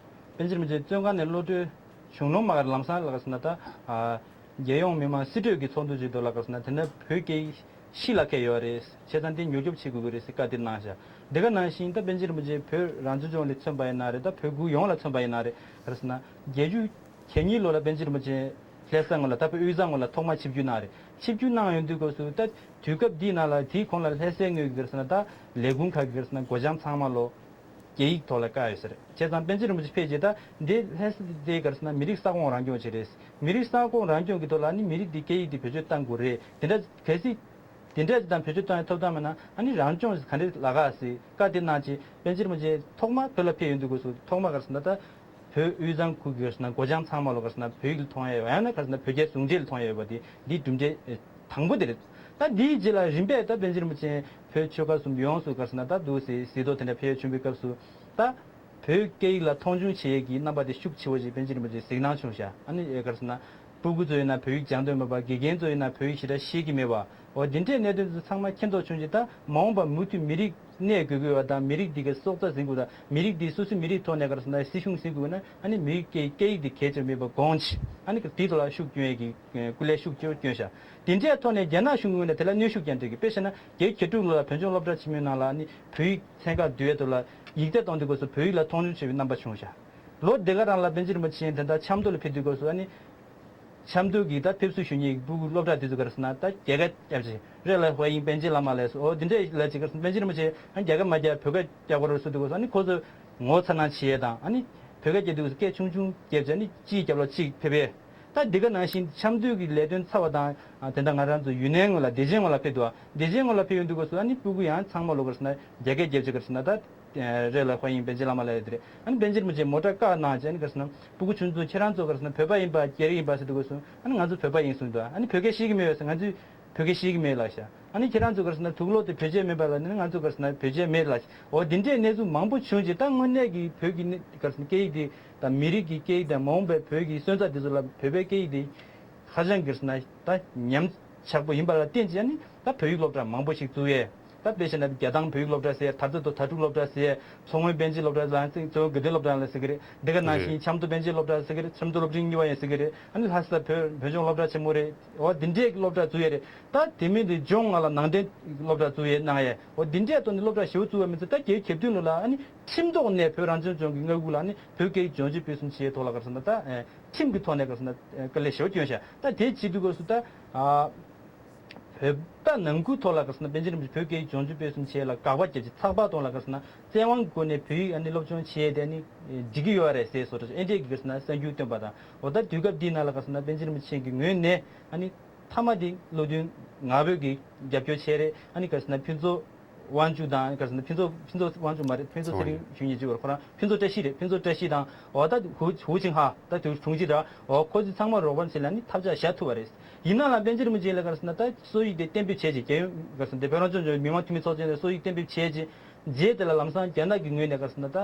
པཎ་ཆེན་རིན་པོ་ཆེ་བཙོན་ཁང་ནས་གློད་གྲོལ་བྱུང་ལོང་མ་ག་ལམ་སང་ལ་ག་ཟེར་ན་ད་ཨ་རྒྱལ་ཡོངས་མི་མང་སྲིད་གྲོས་ཀྱི་ཚོགས་འདུ་ཅིག་འདུག་ལ་ག་ཟེར་ན་དེ་ན་བོད་སྐད་ཡིག་ཤི་ལ་ཁད་ཡོད་རེད། བྱས་ཙང་དེ་མྱུར་སྐྱོབ་བྱེད་དགོས་ཀྱི་རེད་ཟེར་བཀའ་དེ་གནང་ཤག། དེ་ག་ནང་བཞིན་ད་པཎ་ཆེན་རིན་པོ་ཆེ་བོད་རང་སྐྱོང་ལྗོངས་ལ་མཚོན་པ་ཡིན་ན་རེད། ད་བོད་ཁུལ་ཡོངས་ལ་མཚོན་པ་ཡིན་ན་རེད། ག་རེ་ཟེར་ན་བརྒྱད་ཅུ་གྱ་གཉིས་ལོ་ལ་པཎ་ཆེན་རིན་པོ་ཆེ་ལྷ་ས་ངོས་ལ་ད་བོད་དབུས་གཙང་ངོས་ལ་ཐོག་མར་ཆིབས་བསྒྱུར་གནང་རེད། ཆིབས་བསྒྱུར་གནང་ཡོང་དུས་སྐབས་སུ་ད་དུས་སྐབས་འདིའི་ནང་ལ་དེའི་གོང་ལ་ལྷ་སའི་ངོས་ཀྱི་ག་རེ་ཟེར་ན་ད་ལས་ཁུངས་ཁག་གི་ག་རེ་ཟེར་ན་སྒོ་བྱང་ཚང་མ་ལོ། སྐད་ཡིག་ཐོག་ལ་བཀག་ཡོད་ས་རེད། བྱས་ཙང་པཎ་ཆེན་རིན་པོ་ཆེ་ཕེབས་རྗེས་ད་འདི་ལྷ་ས་དེ་ག་རེ་ཟེར་ན་མི་རིགས་ས་ཁོངས་རང་སྐྱོང་ཅིག་རེད། མི་རིགས་ས་ཁོངས་རང་སྐྱོང་གི་ཐོག་ལ་ནི་མི་རིགས་འདི་སྐད་ཡིག་འདི་བེད་སྤྱོད་གཏང་དགོས་རེད། དེ་འདྲ་གལ་སྲིད་དེ་འདྲ་ཅིག་དང་བེད་སྤྱོད་གཏོང་ཡ་ཐོབ་ཐང་མེད་ན་ཨ་ནི་རང་སྐྱོང་ག་འདྲ་ལ་ག་ཟེར་བཀའ་དེ་གནང་རྗེས་པཎ་ཆེན་རིན་པོ་ཆེ་ཐོག་མ་བོད་ལ་ཕེབས་ཡོང་དུས་སྐབས་སུ་ཐོག་མ་ག་རེ་ཟེར་ན་ད་བོད་དབུས་གཙང་ཁུལ་གྱི་ག་རེ་ཟེར་ན་སྒོ་བྱང་ཚང་མ་ལོ་ག་རེ་ཟེར་ན་བོད་ཡིག་ལ་ཐོགས་ཡ་ཡོད་ཡང་ན་ག་རེ་ཟེར་ན་བོད་རྒྱ་ཟུང་འབྲེལ་ལ་ཐོགས་ཡ་ཡོད་པ་དེ་འདི་གྲུབ་འབྲས་དང་པོ་དེ་རེད། ད་འདིའི་རྗེས་ལ་རིམ་པས་ད་པཎ་ཆེན་རིན་པོ་ཆེ་བོད་ཆོལ་ཁ་གསུམ་ཡོངས་སུ་ག་རེ་ཟེར་ན་ད་འདུག་སེ་གཟིགས་རྟོག་དེ་འདྲ་ཕེབས་བྱུང་བའི་སྐབས་སུ་ད་བོད་སྐད་ཡིག་ལ་མཐོང་ཆུང་བྱེད་ཡས་ཀྱི་རྣམ་པ་དེ་ཤུགས་ཆེ་བོ་ཞིག་པཎ་ཆེན་རིན་པོ་ཆེ་གཟིགས་སྣང་བྱུང་ཤག། ཨ་ནི་ག་རེ་ཟེར་ན་སྤུ་གུ་ཚོ་ཡིན་ན་བོད་ཡིག་སྦྱང་འདོད་མེད་པ། དགེ་རྒན་ཚོ་ཡིན་ན་བོད་ཡིག་ཞེ་དྲག་ཤེས་ཀྱི་མེད་པ། འོ་འདི་འདྲའི་གནད་དོན་ཚོ་ཚང་མ་མཁྱེན་རྟོགས་བྱུང་རྗེས་ད་མ་འོངས་པ་མུ་མཐུད་མི་རིགས་གནས་དགོས་ཀྱི་ཡོད་པ་དང་མི་རིགས་འདི་གའི་སྲོག་རྩ་འཛིན་དགོས་དང་མི་རིགས་འདི་སོ་སོའི་མི་རིགས་ཐོག་ནས་ག་རེ་ཟེར་ན་སྲིད་གཞུང་འཛིན་དགོས་ན་ཨ་ནི་མི་རིགས་སྐད་སྐད་ཡིག་འདི་གལ་ཆེ་བ་མེད་པ་དགོངས་ཆེ། ཨ་ནི་དེའི་ཐོག་ལ་ཤུགས་སྐྱོན་ཡས་ཀྱི་སྐུ་ལས་ཤུགས་ཆེ་བོ་བསྐྱོན་ཤག། དེ་འདྲའི་ཐོག་ནས་རྒྱ་ནག་གཞུང་ངོས་ནས་དེ་ལ་གནོན་ཤུགས་རྒྱག་འདོད་ཀྱི། དཔེ་བཤད་ན་བརྒྱད་ཅུ་གྱ་དྲུག་ལོ་ལ་བོད་ལྗོངས་སློབ་གྲྭ་ཆེན་མོའི་ནང་ལ་ཨ་ནི་བོད་ཡིག་ཚན་ཁག་བསྡུ་ཡས་ཐོག་ལ་ཡིག་ཚད་གཏོང་དུས་སྐབས་སུ་བོད་ཡིག་ལ་མཐོང་ཆུང་བྱས་པའི་རྣམ་པ་བྱུང་ཤག། ལོ་དེ་ག་རང་ལ་པཎ་ཆེན་རིན་པོ་ཆེ་དེ་འདྲ་ཆབ་མདོ་ལ་ཕེབས་དུས་སྐབས་སུ་ཨ་ནི་ཆབ་མདོ་གི་ད་ཕེབས་བསུ་ཞུ་མཁན་གྱི་སྤུ་གུ་སློབ་གྲྭ་དེ་ཚོ་ག་རེ་ཟེར་ན་ད་རྒྱ་སྐད་རྒྱབ་བྱས་རེད་ལ་ཧོ་ཡིན་པཎ་ཆེན་བླ་མ་ལགས་སོ། འོ་འདི་འདྲ་ལ་ཅིག་ག་རེ་ཟེར་ན་པཎ་ཆེན་རིན་པོ་ཆེ་ཨ་རྒྱ་སྐད་མ་རྒྱག་བོད་སྐད་རྒྱག་དགོས་རེད་ཟེར་དུས་སྐབས་སུ་ཨ་ནི་ཁོ་ཚོ་ངོ་ཚ་སྣང་བྱེད་ཡས་དང་ཨ་ནི་བོད་སྐད་རྒྱག་དུས་སྐད་ཆུང་ཆུང་བརྒྱབ་བྱས་ཨ་ནི་གཅིག་རྒྱབ་ལ་གཅིག་ཕེབས་པས། ད་འདི་ག་ནང་བཞིན་འཆམ་མཐུན་གྱི་ལས་དོན་ཚར་བ་དང་། ཨ། དེ་འདྲ་ང་རང་ཚོ་ཡུན་ནན་ངོས་ལ། བདེ་ཆེན་ངོས་ལ་ཕེབས་འདུག་བ། བདེ་ཆེན་ངོས་ལ་ཕེབས་ཡོང་དུས་སྐབས་སུ། ཨ་ནི་སྤུ་གུ་ཡང་ཚང་མ་ལོ་ག་རེ་ཟེར་ན་བརྒྱ་སྐད་བརྒྱད་ཅུ་ག་རེ་ཟེར་ན། ད་རེད་ལ། ཧོ་ཡིན་པཎ་ཆེན་བླ་མ་ལ་ཡོད་དེ་རེད། ཨ་ནི་པཎ་ཆེན་རིན་པོ་ཆེས་མོ་ཊ་བཀག་གནང་བྱས། ཨ་ནི་ག་རེ་ཟེར་ན། སྤུ་གུ་ཆུང་ཆུང་ཁྱེད་རང་ཚོ་ག་རེ་ཟེར་ན་བོད་པ་ཡིན་པ། རྒྱ་རིགས་ཡིན་པ་ཟེར་དུས་སྐབས་སུ། ཨ་ནི་ང་ཚོ་བོད་པ་ཡིན་གསུངས་འདུག་ཨ་ནི་བོད་སྐད་ཤེས་ཀྱི་མེད་པས་ཟེར། ང་ཚོས་བོད་སྐད་ཤེས་ཀྱི་མེད་ལབ་ཤག་ཨ་ནི་ཁྱེད་རང་ཚོ་ག་རེ་ཟེར་ན་དུག་ལོག་དེ་བེད་སྤྱོད་མེད་པ་ལ་ནི། ང་ཚོ་ག་རེ་ཟེར་ན་བེད་སྤྱོད་མེད་ལབ་ཤག་འོ་འདི་འདྲའི་གནས་ཚུལ་མང་པོ་བྱུང་རྗེས། ད་དངོས་གནས་ཀྱི་བོད་ཀྱི་གནས། ག་རེ་ཟེར་ན། སྐད་ཡིག་དེ་དང་། མི་རིགས་ཀྱི་སྐད་ཡིག་དང་། མ་འོངས་པའི་བོད་ཀྱི་སོན་རྩ་དེ་ཚོ་ལ་བོད་པའི་སྐད་ཡིག་དེ་ཧ་ཅང་གི་ཟེར་ན་ད་ཉམས་ཆག་པོ་ཡིན་པ་ལ་བརྟེན་བྱས་ནི། ད་བོད་ཡིག་སློབ་གྲྭ་མང་པོ་ཞིག་བཙུགས་ཡས། ད་དཔེ་བཞག་ན་རྒྱལ་ཐང་བོད་ཡིག་སློབ་གྲྭ་ཟེར། དར་རྩེ་མདོ་དྭ་ཕྲུག་སློབ་གྲྭ་ཟེར། མཚོ་སྔོན་པཎ་ཆེན་སློབ་གྲྭ་ལ་ཟེར། མཚོ་སྔོན་དགའ་ལྡན་སློབ་གྲྭ་ལ་ཟེར་གི་རེད། འདི་ག་ནང་བཞིན་རེད། ཆབ་མདོ་པཎ་ཆེན་སློབ་གྲྭ་ཟེར་གི་རེད། ཆབ་མདོ་སློབ་འབྲིང་གཉིས་པ་ཡང་ཟེར་གི་རེད། ཨ་ནི་ལྷ་ས་བོད་བོད་ལྗོངས་སློབ་གྲྭ་ཆེན་མོ་རེད། འོ་འདི་འདྲའི་སློབ་གྲྭ་བཙུགས་ཡས་རེད། ད་དེ་མིན་དེ་ལྗོངས་ནང་ལ་ནང་བསྟན་སློབ་གྲྭ་བཙུགས་ཡས་གནང་ཡས། འོ་འདི་འདྲའི་ཐོག་ནས་སློབ་གྲྭ་ཞེ་པོ་བཙུགས་པ་མིན་ཚེ། ད་རྒྱལ་ཁབ་དོན་ལ་ཨ་ནི་ཁྲིམས་ཐོག་ནས་བོད་རང་སྐྱོང་ལྗོངས་ཀྱི་མངའ་ཁུལ་ལ་ཨ་ནི་བོད་སྐད་ཡིག་སྦྱོང་སྤྱོད་སྤེལ་གསུམ་བྱེད་ཡས་ཐོག་ལ་ག་རེ་ཟེར་ན། ད་ཁྲིམས་ཀྱི་ཐོག་ནས་ག་རེ་ཟེར་ན་དཀའ་ལས་ཞེ་པོ་བསྐྱོན་ཤག་ད་དེ་བྱེད་དུས་སྐབས་སུ་ད། ཨ། བོད་ད་ནང་ཁུལ་ཐོག་ལ་ག་རེ་ཟེར་ན་པཎ་ཆེན་རིན་པོ་ཆེས་བོད་སྐད་ཡིག་སྦྱོང་སྤྱོད་སྤེལ་གསུམ་བྱེད་ཡས་ལ་དགག་པ་བརྒྱབ་ཅིང་། ཚགས་པར་ཐོག་ལ་ག་རེ་ཟེར་ན་བཙན་དབང་གི་སྒོ་ནས་བོད་ཡིག་ཨ་ནི་སློབ་སྦྱོང་བྱེད་ཡས་དེ་ཨ་ནི་འགྲིག་གི་ཡོད་རེད་ཟེར་བཟོ་འདྲ་ཨེ་འདྲས་ཀྱི་ག་རེ་ཟེར་ན་གསར་འགྱུར་བཏོན་པ་དང་། འོ་ད་དུས་སྐབས་འདི་ནང་ལ་ག་རེ་ཟེར་ན་པཎ་ཆེན་རིན་པོ་ཆེ་གི་ངོས་ནས་ཨ་ནི་མཐའ་མ་དེ་བློ་མཐུན་ངག་དབང་གིས་རྒྱབ་སྐྱོར་བྱས་རེད། ཨ་ནི་ག་རེ་ཟེར་ན་ཕུན་ཚོགས་དབང་ཕྱུག་དང་། ག་རེ་ཟེར་ན་ཕུན་ཚོགས། ཕུན་ཚོགས་དབང་ཕྱུག་མ་རེད། ཕུན་ཚོགས་ཚེ་རིང་ཞུ་མཁན་ཅིག་ཡོད་རེད། ཁོ་རང་ཕུན་ཚོགས་བཀྲ་ཤིས་རེད། ཕུན་ཚོགས་བཀྲ་ཤིས་དང་། འོ་ད་ཧུའུ་ཧུའུ་ཅིན་ཧྭ། ད་དུ་དྲུང་ཆེ་ར། འོ་ཁོ་ཚོ་ཚང་མ་རོགས་པ་བྱས་ལ་ནི་ཐབས་ཆག་བཞག་ཐུབ་པ་རེད། ཡིན་ནའང་པཎ་ཆེན་རིན་པོ་ཆེ་ལ་ག་རེ་ཟེར་ན་ད་སྲོལ་ཡིག་དེ་གཏན་འབེབས་བྱས་རྗེས། རྒྱལ་ཡོངས་ག་རེ་ཟེར་ན་དེ་བོད་རང་སྐྱོང་ལྗོངས་མི་དམངས་འཐུས་མི་ཚོགས་ཆེན་ནས་སྲོལ་ཡིག་གཏན་འབེབས་བྱས་རྗེས། རྗེས་དེ་ལ་ལམ་སང་རྒྱ་ནག་གི་ངོས་ནས་ག་རེ་ཟེར་ན་ད་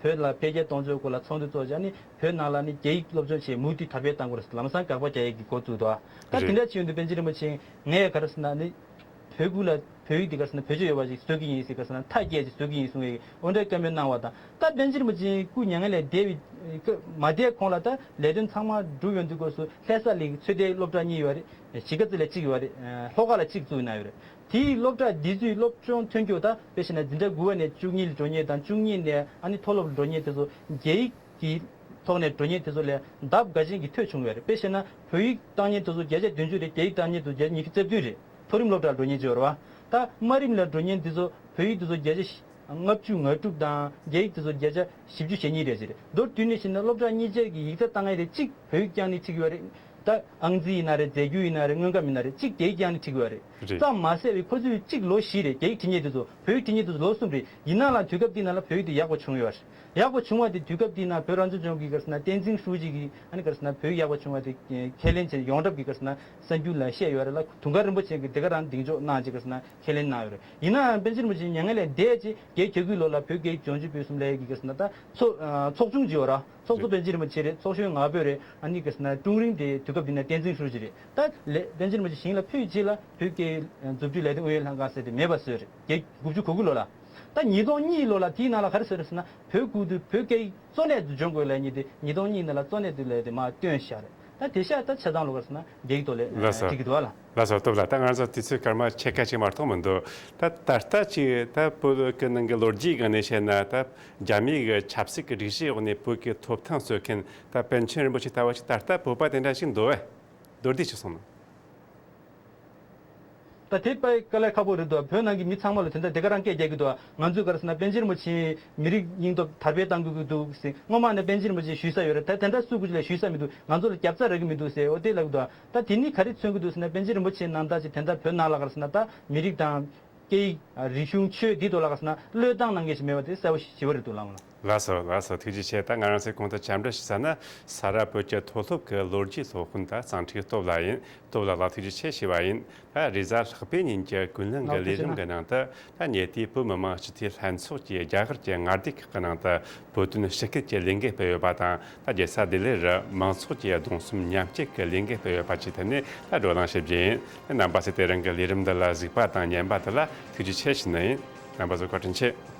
བོད་ལ་འཕེལ་རྒྱས་གཏོང་ཕྱོགས་སྐོར་ལ་ཚོགས་འདུ་ཚོགས་བྱས། ཨ་ནི་བོད་ནང་ལ་ནི་རྒྱ་ཡིག་སློབ་སྦྱོང་བྱེད་མུ་མཐུད་དར་སྤེལ་གཏང་དགོས་རེད་ཟེར་ལམ་སང་དགག་པ་རྒྱག་ཡས་ཀྱི་འགོ་བཙུགས་འདུག་ད་དེ་འདྲ་བྱས་ཡོང་དུས་པཎ་ཆེན་རིན་པོ་ཆེས་ངས་ག་རེ་ཟེར་ན་ནི། བོད་ཁུལ་ལ་བོད་ཡིག་འདི་ག་རེ་ཟེར་ན་བེད་སྤྱོད་ཡོད་པ་ཞིག་བཟོ་གི་ཡིན་ཟེར། ག་རེ་ཟེར་ན་མཐའ་སྐྱེལ་ཅིག་བཟོ་གི་ཡིན་གསུང་བའི་འོ་འདྲའི་བཀའ་མོལ་གནང་བ་དང་། ད་པཎ་ཆེན་རིན་པོ་ཆེ་སྐུ་མྱ་ངན་ལས་འདས་པའི་སྐབས་མ་བསྡད་གོང་ལ་ད་ལས་དོན་ཚང་མ་གྲུབ་ཡོང་དུས་སྐབས་སུ་ལྷ་ས་ལ་ཚོད་ལྟའི་སློབ་གྲྭ་གཉིས་ཡོད་རེད། གཞིས་ཀ་རྩེ་ལ་གཅིག་ཡོད་རེད། ལྷོ་ཁ་ལ་གཅིག་བཙུགས་གནང་ཡོད་རེད། དེའི་སློབ་གྲྭ་འདི་ཚོའི་སློབ་སྦྱོང་ཐོན་རྒྱུ་ད་དཔེ་བཞག་ན་འཛིན་གྲྭ་དགུ་པ་ནས་བཅུ་གཉིས་ལ་འགྲོ་མཁན་དང་། བཅུ་གཉིས་ནས་ཨ་ནི་མཐོ་སློབ་ལ་འགྲོ་མཁན་དེ་ཚོ་རྒྱ་ཡིག་གི་ཐོག་ནས་འགྲོ་མཁན་དེ་ཚོ་ལས་ལྡབ་འགའ་ཅན་གྱི་མཐོ་བྱུང་ཡོད་རེད། དཔེ་བཤད་ན་བོད་ཡིག་བཏང་མཁན་དེ་ཚོ་བརྒྱ་ཆ་བདུན་ཅུ་རེད། རྒྱ་ཡིག་བཏང་མཁན་དེ་ཚོ་བརྒྱ་ཆ་ཉི་ཤུ་རྩ་བདུན་རེད། མཐོ་རིམ་སློབ་གྲྭར་འགྲོ་མཁན་ཅིག་ཡོད་རེད་བ། ད་དམའ་རིམ་ལ་འགྲོ་མཁན་དེ་ཚོ་བོད་ཡིག་དེ་ཚོ་བརྒྱ་ཆ་ལྔ་བཅུ་ང་དྲུག་དང་། རྒྱ་ཡིག་དེ་ཚོ་བརྒྱ་ཆ་བཞི་བཅུ་ཞེ་གཉིས་རེད་ཅེས་རེད། མདོར་བསྡུས་ནས་བཤད་ན་སློབ་གྲྭ་གཉིས་ཆ་གི་ཡིག་ཚད་བཏང་མཁན་དེ་གཅིག་བོད་ཡིག་རྐྱང་ནས་ཁྲིད་ཀྱི་ཡོད་རེད། ད་ཨང་རྩིས་ཡིན་ན་རེད། རྫས་འགྱུར་ཡིན་ན་རེད། དངོས་ཁམས་ཡིན་ན་རེད། གཅིག་རྒྱ་ཡིག་རྐྱང་ནས་ཁྲིད་ཀྱི་ཡོད་རེད། རེད། ཙམ་མ་ཟད་པའི་ཁོ་ཚོས་གཅིག་ལོ་བཞི་རེད། རྒྱ་ཡིག་ཁྲིད་མཁན་དེ་ཚོ། བོད་ཡིག་ཁྲིད་མཁན་དེ་ཚོ་ལོ་གསུམ་རེད། ཡིན་ནའང་དུས་སྐབས་འདི་ནང་ལ་བོད་ཡིག་དེ་ཡག་པོ་བྱུང་ཡོད་རེད། ཡག་པོ་བྱུང་བ་དེ་དུས་སྐབས་འདི་ནང་བོད་རང་སྐྱོང་ལྗོངས་ཀྱི་ག་རེ་ཟེར་ན་བསྟན་འཛིན་ཧྲུའུ་ཅི་གིས་ཨ་ནི་ག་རེ་ཟེར་ན་བོད་ཡིག་ཡག་པོ་བྱུང་བ་དེ་ཁས་ལེན་བྱས། ཡོངས་གྲགས་ཀྱི་ག་རེ་ཟེར་ན་གསར་འགྱུར་ལ་བཤད་ཡོད་རེད་ལ། དུང་དཀར་རིན་པོ་ཆེ་གིས་དེ་ག་རང་གདེང་འཇོག་གནང་བྱས་ག་རེ་ཟེར་ན་ཁས་ལེན་གནང་ཡོད་རེད། ཡིན་ནའང་པཎ་ཆེན་རིན་པོ་ཆེ་མྱ་ངན་ལས་འདས་རྗེས་རྒྱའི་གྱ་གུད་ལོ་ལ་བོད་སྐད་ཡིག་སྦྱོང་སྤྱོད་སྤེལ་གསུམ་ལས་ཀྱི་ག་རེ་ཟེར་ན་ད་ཚོགས་ཚོགས་ཆུང་ཅིག་ཡོད་ར། ཚོགས་གཙོ་པཎ་ཆེན་རིན་པོ་ཆེ་རེད། ཚོགས་གཞོན་ངག་དབང་རེད། ཨ་ནི་ག་རེ་ཟེར་ན་ཀྲུང་རིན་དེ་དུས་སྐབས་འདི་ནང་བསྟན་འཛིན་ཧྲུའུ་ཅི་རེད། ད་ལས་པཎ་ཆེན་རིན་པོ་ཆེ་ཞིང་ལ་ཕེབས་རྗེས་ལ་བོད་སྐད་རྫུ་འཕྲུལ་ལས་དོན་ཨུ་ཡོན་ལྷན་ཁང་ཟེར་དེ་མེད་པ་བཟོས་རེད། བརྒྱད་དགུ་བཅུ་གོ་དགུ་ལོ་ལ། ད་ཉིས་སྟོང་གཉིས་ལོ་ལ་དེའི་ནང་ལ་ག་རེ་བཟོས་རེད་ཟེར་ན། བོད་ཁུལ་དུ་བོད་སྐད་ཡིག་གཙོ་གནད་དུ་སྦྱོང་དགོས་ལབ་མཁན་དེ་ཉིས་སྟོང་གཉིས་ནང་ལ་གཙོ་གནད་དུ་ལབ་དེ་མར་བཏོན་བཞག་རེད། ད་དེང་སང་ད་ཆ་ཚང་ལོ་ག་རེ་ཟེར་ན་རྒྱ་ཡིག་ཐོག་ལ་ལགས་སོ། ཁྲིད་ཀྱི་འདུག་བ་ལ། ལགས་སོ། སྟོབས་ལགས། ད་ང་ཚོ་དུས་ཚོད་སྐར་མ་ཕྱེད་ཀ་ཅིག་མ་གཏོགས་མི་འདུག་ད་ད་ལྟ་ཅིག་ད་བོད་ཀྱི་ནང་གི་ལོ་རྒྱུས་སྒང་ནས་བཤད་ན། ད་རྒྱ་མིའི་གི་ཆབ་སྲིད་ཀྱི་སྒྲིག་གཞིའི་འོག་ནས་བོད་ཀྱི་ཐོབ་ཐང་རྩོད་མཁན་ད་པཎ་ཆེན་རིན་པོ་ཆེ་ལྟ་བུ་ཅིག་ད་ལྟ་བོད་པ་དེ་འདྲ་ཞིག་འདུག་བས། མདོར་བསྡུས་ཅིག་གསུངས་ན། ད་དེ་དཔེ་དཀའ་ལས་ཁག་པོ་རེད་འདུག་བོད་ནང་གི་མི་ཚང་མ་ལ་དེ་འདྲ་དེ་ག་རང་སྐད་རྒྱག་གི་འདུག་ང་ཚོས་ག་རེ་ཟེར་ན་པཎ་ཆེན་རིན་པོ་ཆེ་མི་རིགས་སྙིང་སྟོབས་དར་སྤེལ་གཏང་དགོས་ཀྱི་འདུག་ཟེར། སྔོན་མ་ནས་པཎ་ཆེན་རིན་པོ་ཆེ་ཞུ་ས་ཡོད་རེད། ད་དེ་འདྲ་སུ་གུ་ཅིག་ལ་ཞུ་ས་མི་འདུག་ང་ཚོ་ལ་རྒྱབ་རྩ་རག་གི་མི་འདུག་ཟེར། འོ་དེ་ལབ་གི་འདུག་ད་དེ་ནི་ག་རེ་མཚོན་གྱི་འདུག་ཟེར་ན། པཎ་ཆེན་རིན་པོ་ཆེ་ནང་ལྟར་ཅིག་དེ་འདྲ་བོད་ནང་ལ་ག་རེ་ཟེར་ན་ད་མི་རིགས་དང་སྐད་ཡིག་རིག་གཞུང་ཆོས་འདི་ཐོག་ལ་ག་རེ་ཟེར་ན་བློས་བཏང་གནང་མཁན་ཞིག་མེད་པ་དེ་གསལ་པོ་ཞེ་པོ་རེད་འདུག་ལགས་མོ། ལགས་སོ། ལགས་སོ། ཐུགས་རྗེ་ཆེ། ད་ང་རང་ཚོས་གོང་དུ་བཅར་འདྲི་ཞུས་ས་ནི་ས་རཱ་བོད་ཀྱི་མཐོ་སློབ་ཀྱི་ལོ་རྒྱུས་སློབ་དཔོན་ད་གཙང་ཁྲིག་སྟོབས་ལགས་ཡིན། སྟོབས་ལགས་ལ་ཐུགས་རྗེ་ཆེ་ཞུས་པ་ཡིན། ད་རེས་གཟའ་ལྷག་པའི་ཉིན་གྱི་ཀུན་གླེང་གི་ལས་རིམ་གྱི་ནང་དུ། ད་ཉེ་དུས་བོད་མི་མང་སྤྱི་འཐུས་ལྷན་ཚོགས་ཀྱིས་རྒྱ་གར་གྱི་མངའ་སྡེ་ཁག་གི་ནང་དུ་བོད་དོན་ཞི་སྐུལ་གྱི་ལས་འགུལ་སྤེལ་ཡོད་པ་དང་། ད་རྒྱལ་ས་ལྡི་ལིར་མང་ཚོགས་ཀྱིས་རྡུང་གསོམ་མཉམ་སྐྱེད་ཀྱི་ལས་འགུལ་སྤེལ་ཡོད་པ་བཅས་ཐད་ནས་ད་བགྲོ་གླེང་ཞུ་རྒྱུ་ཡིན། རྣམ་པ་ཚོས་དེ་རིང་གི་ལས་རིམ་འདི་ལ་གཟིགས་པ་དང་ཉན་པ་དེ་ལ་ཐུགས་རྗེ་ཆེ་ཞུ་ནི་ཡིན། རྣམ་པ་ཚོ་བཀའ་དྲིན་ཆེ།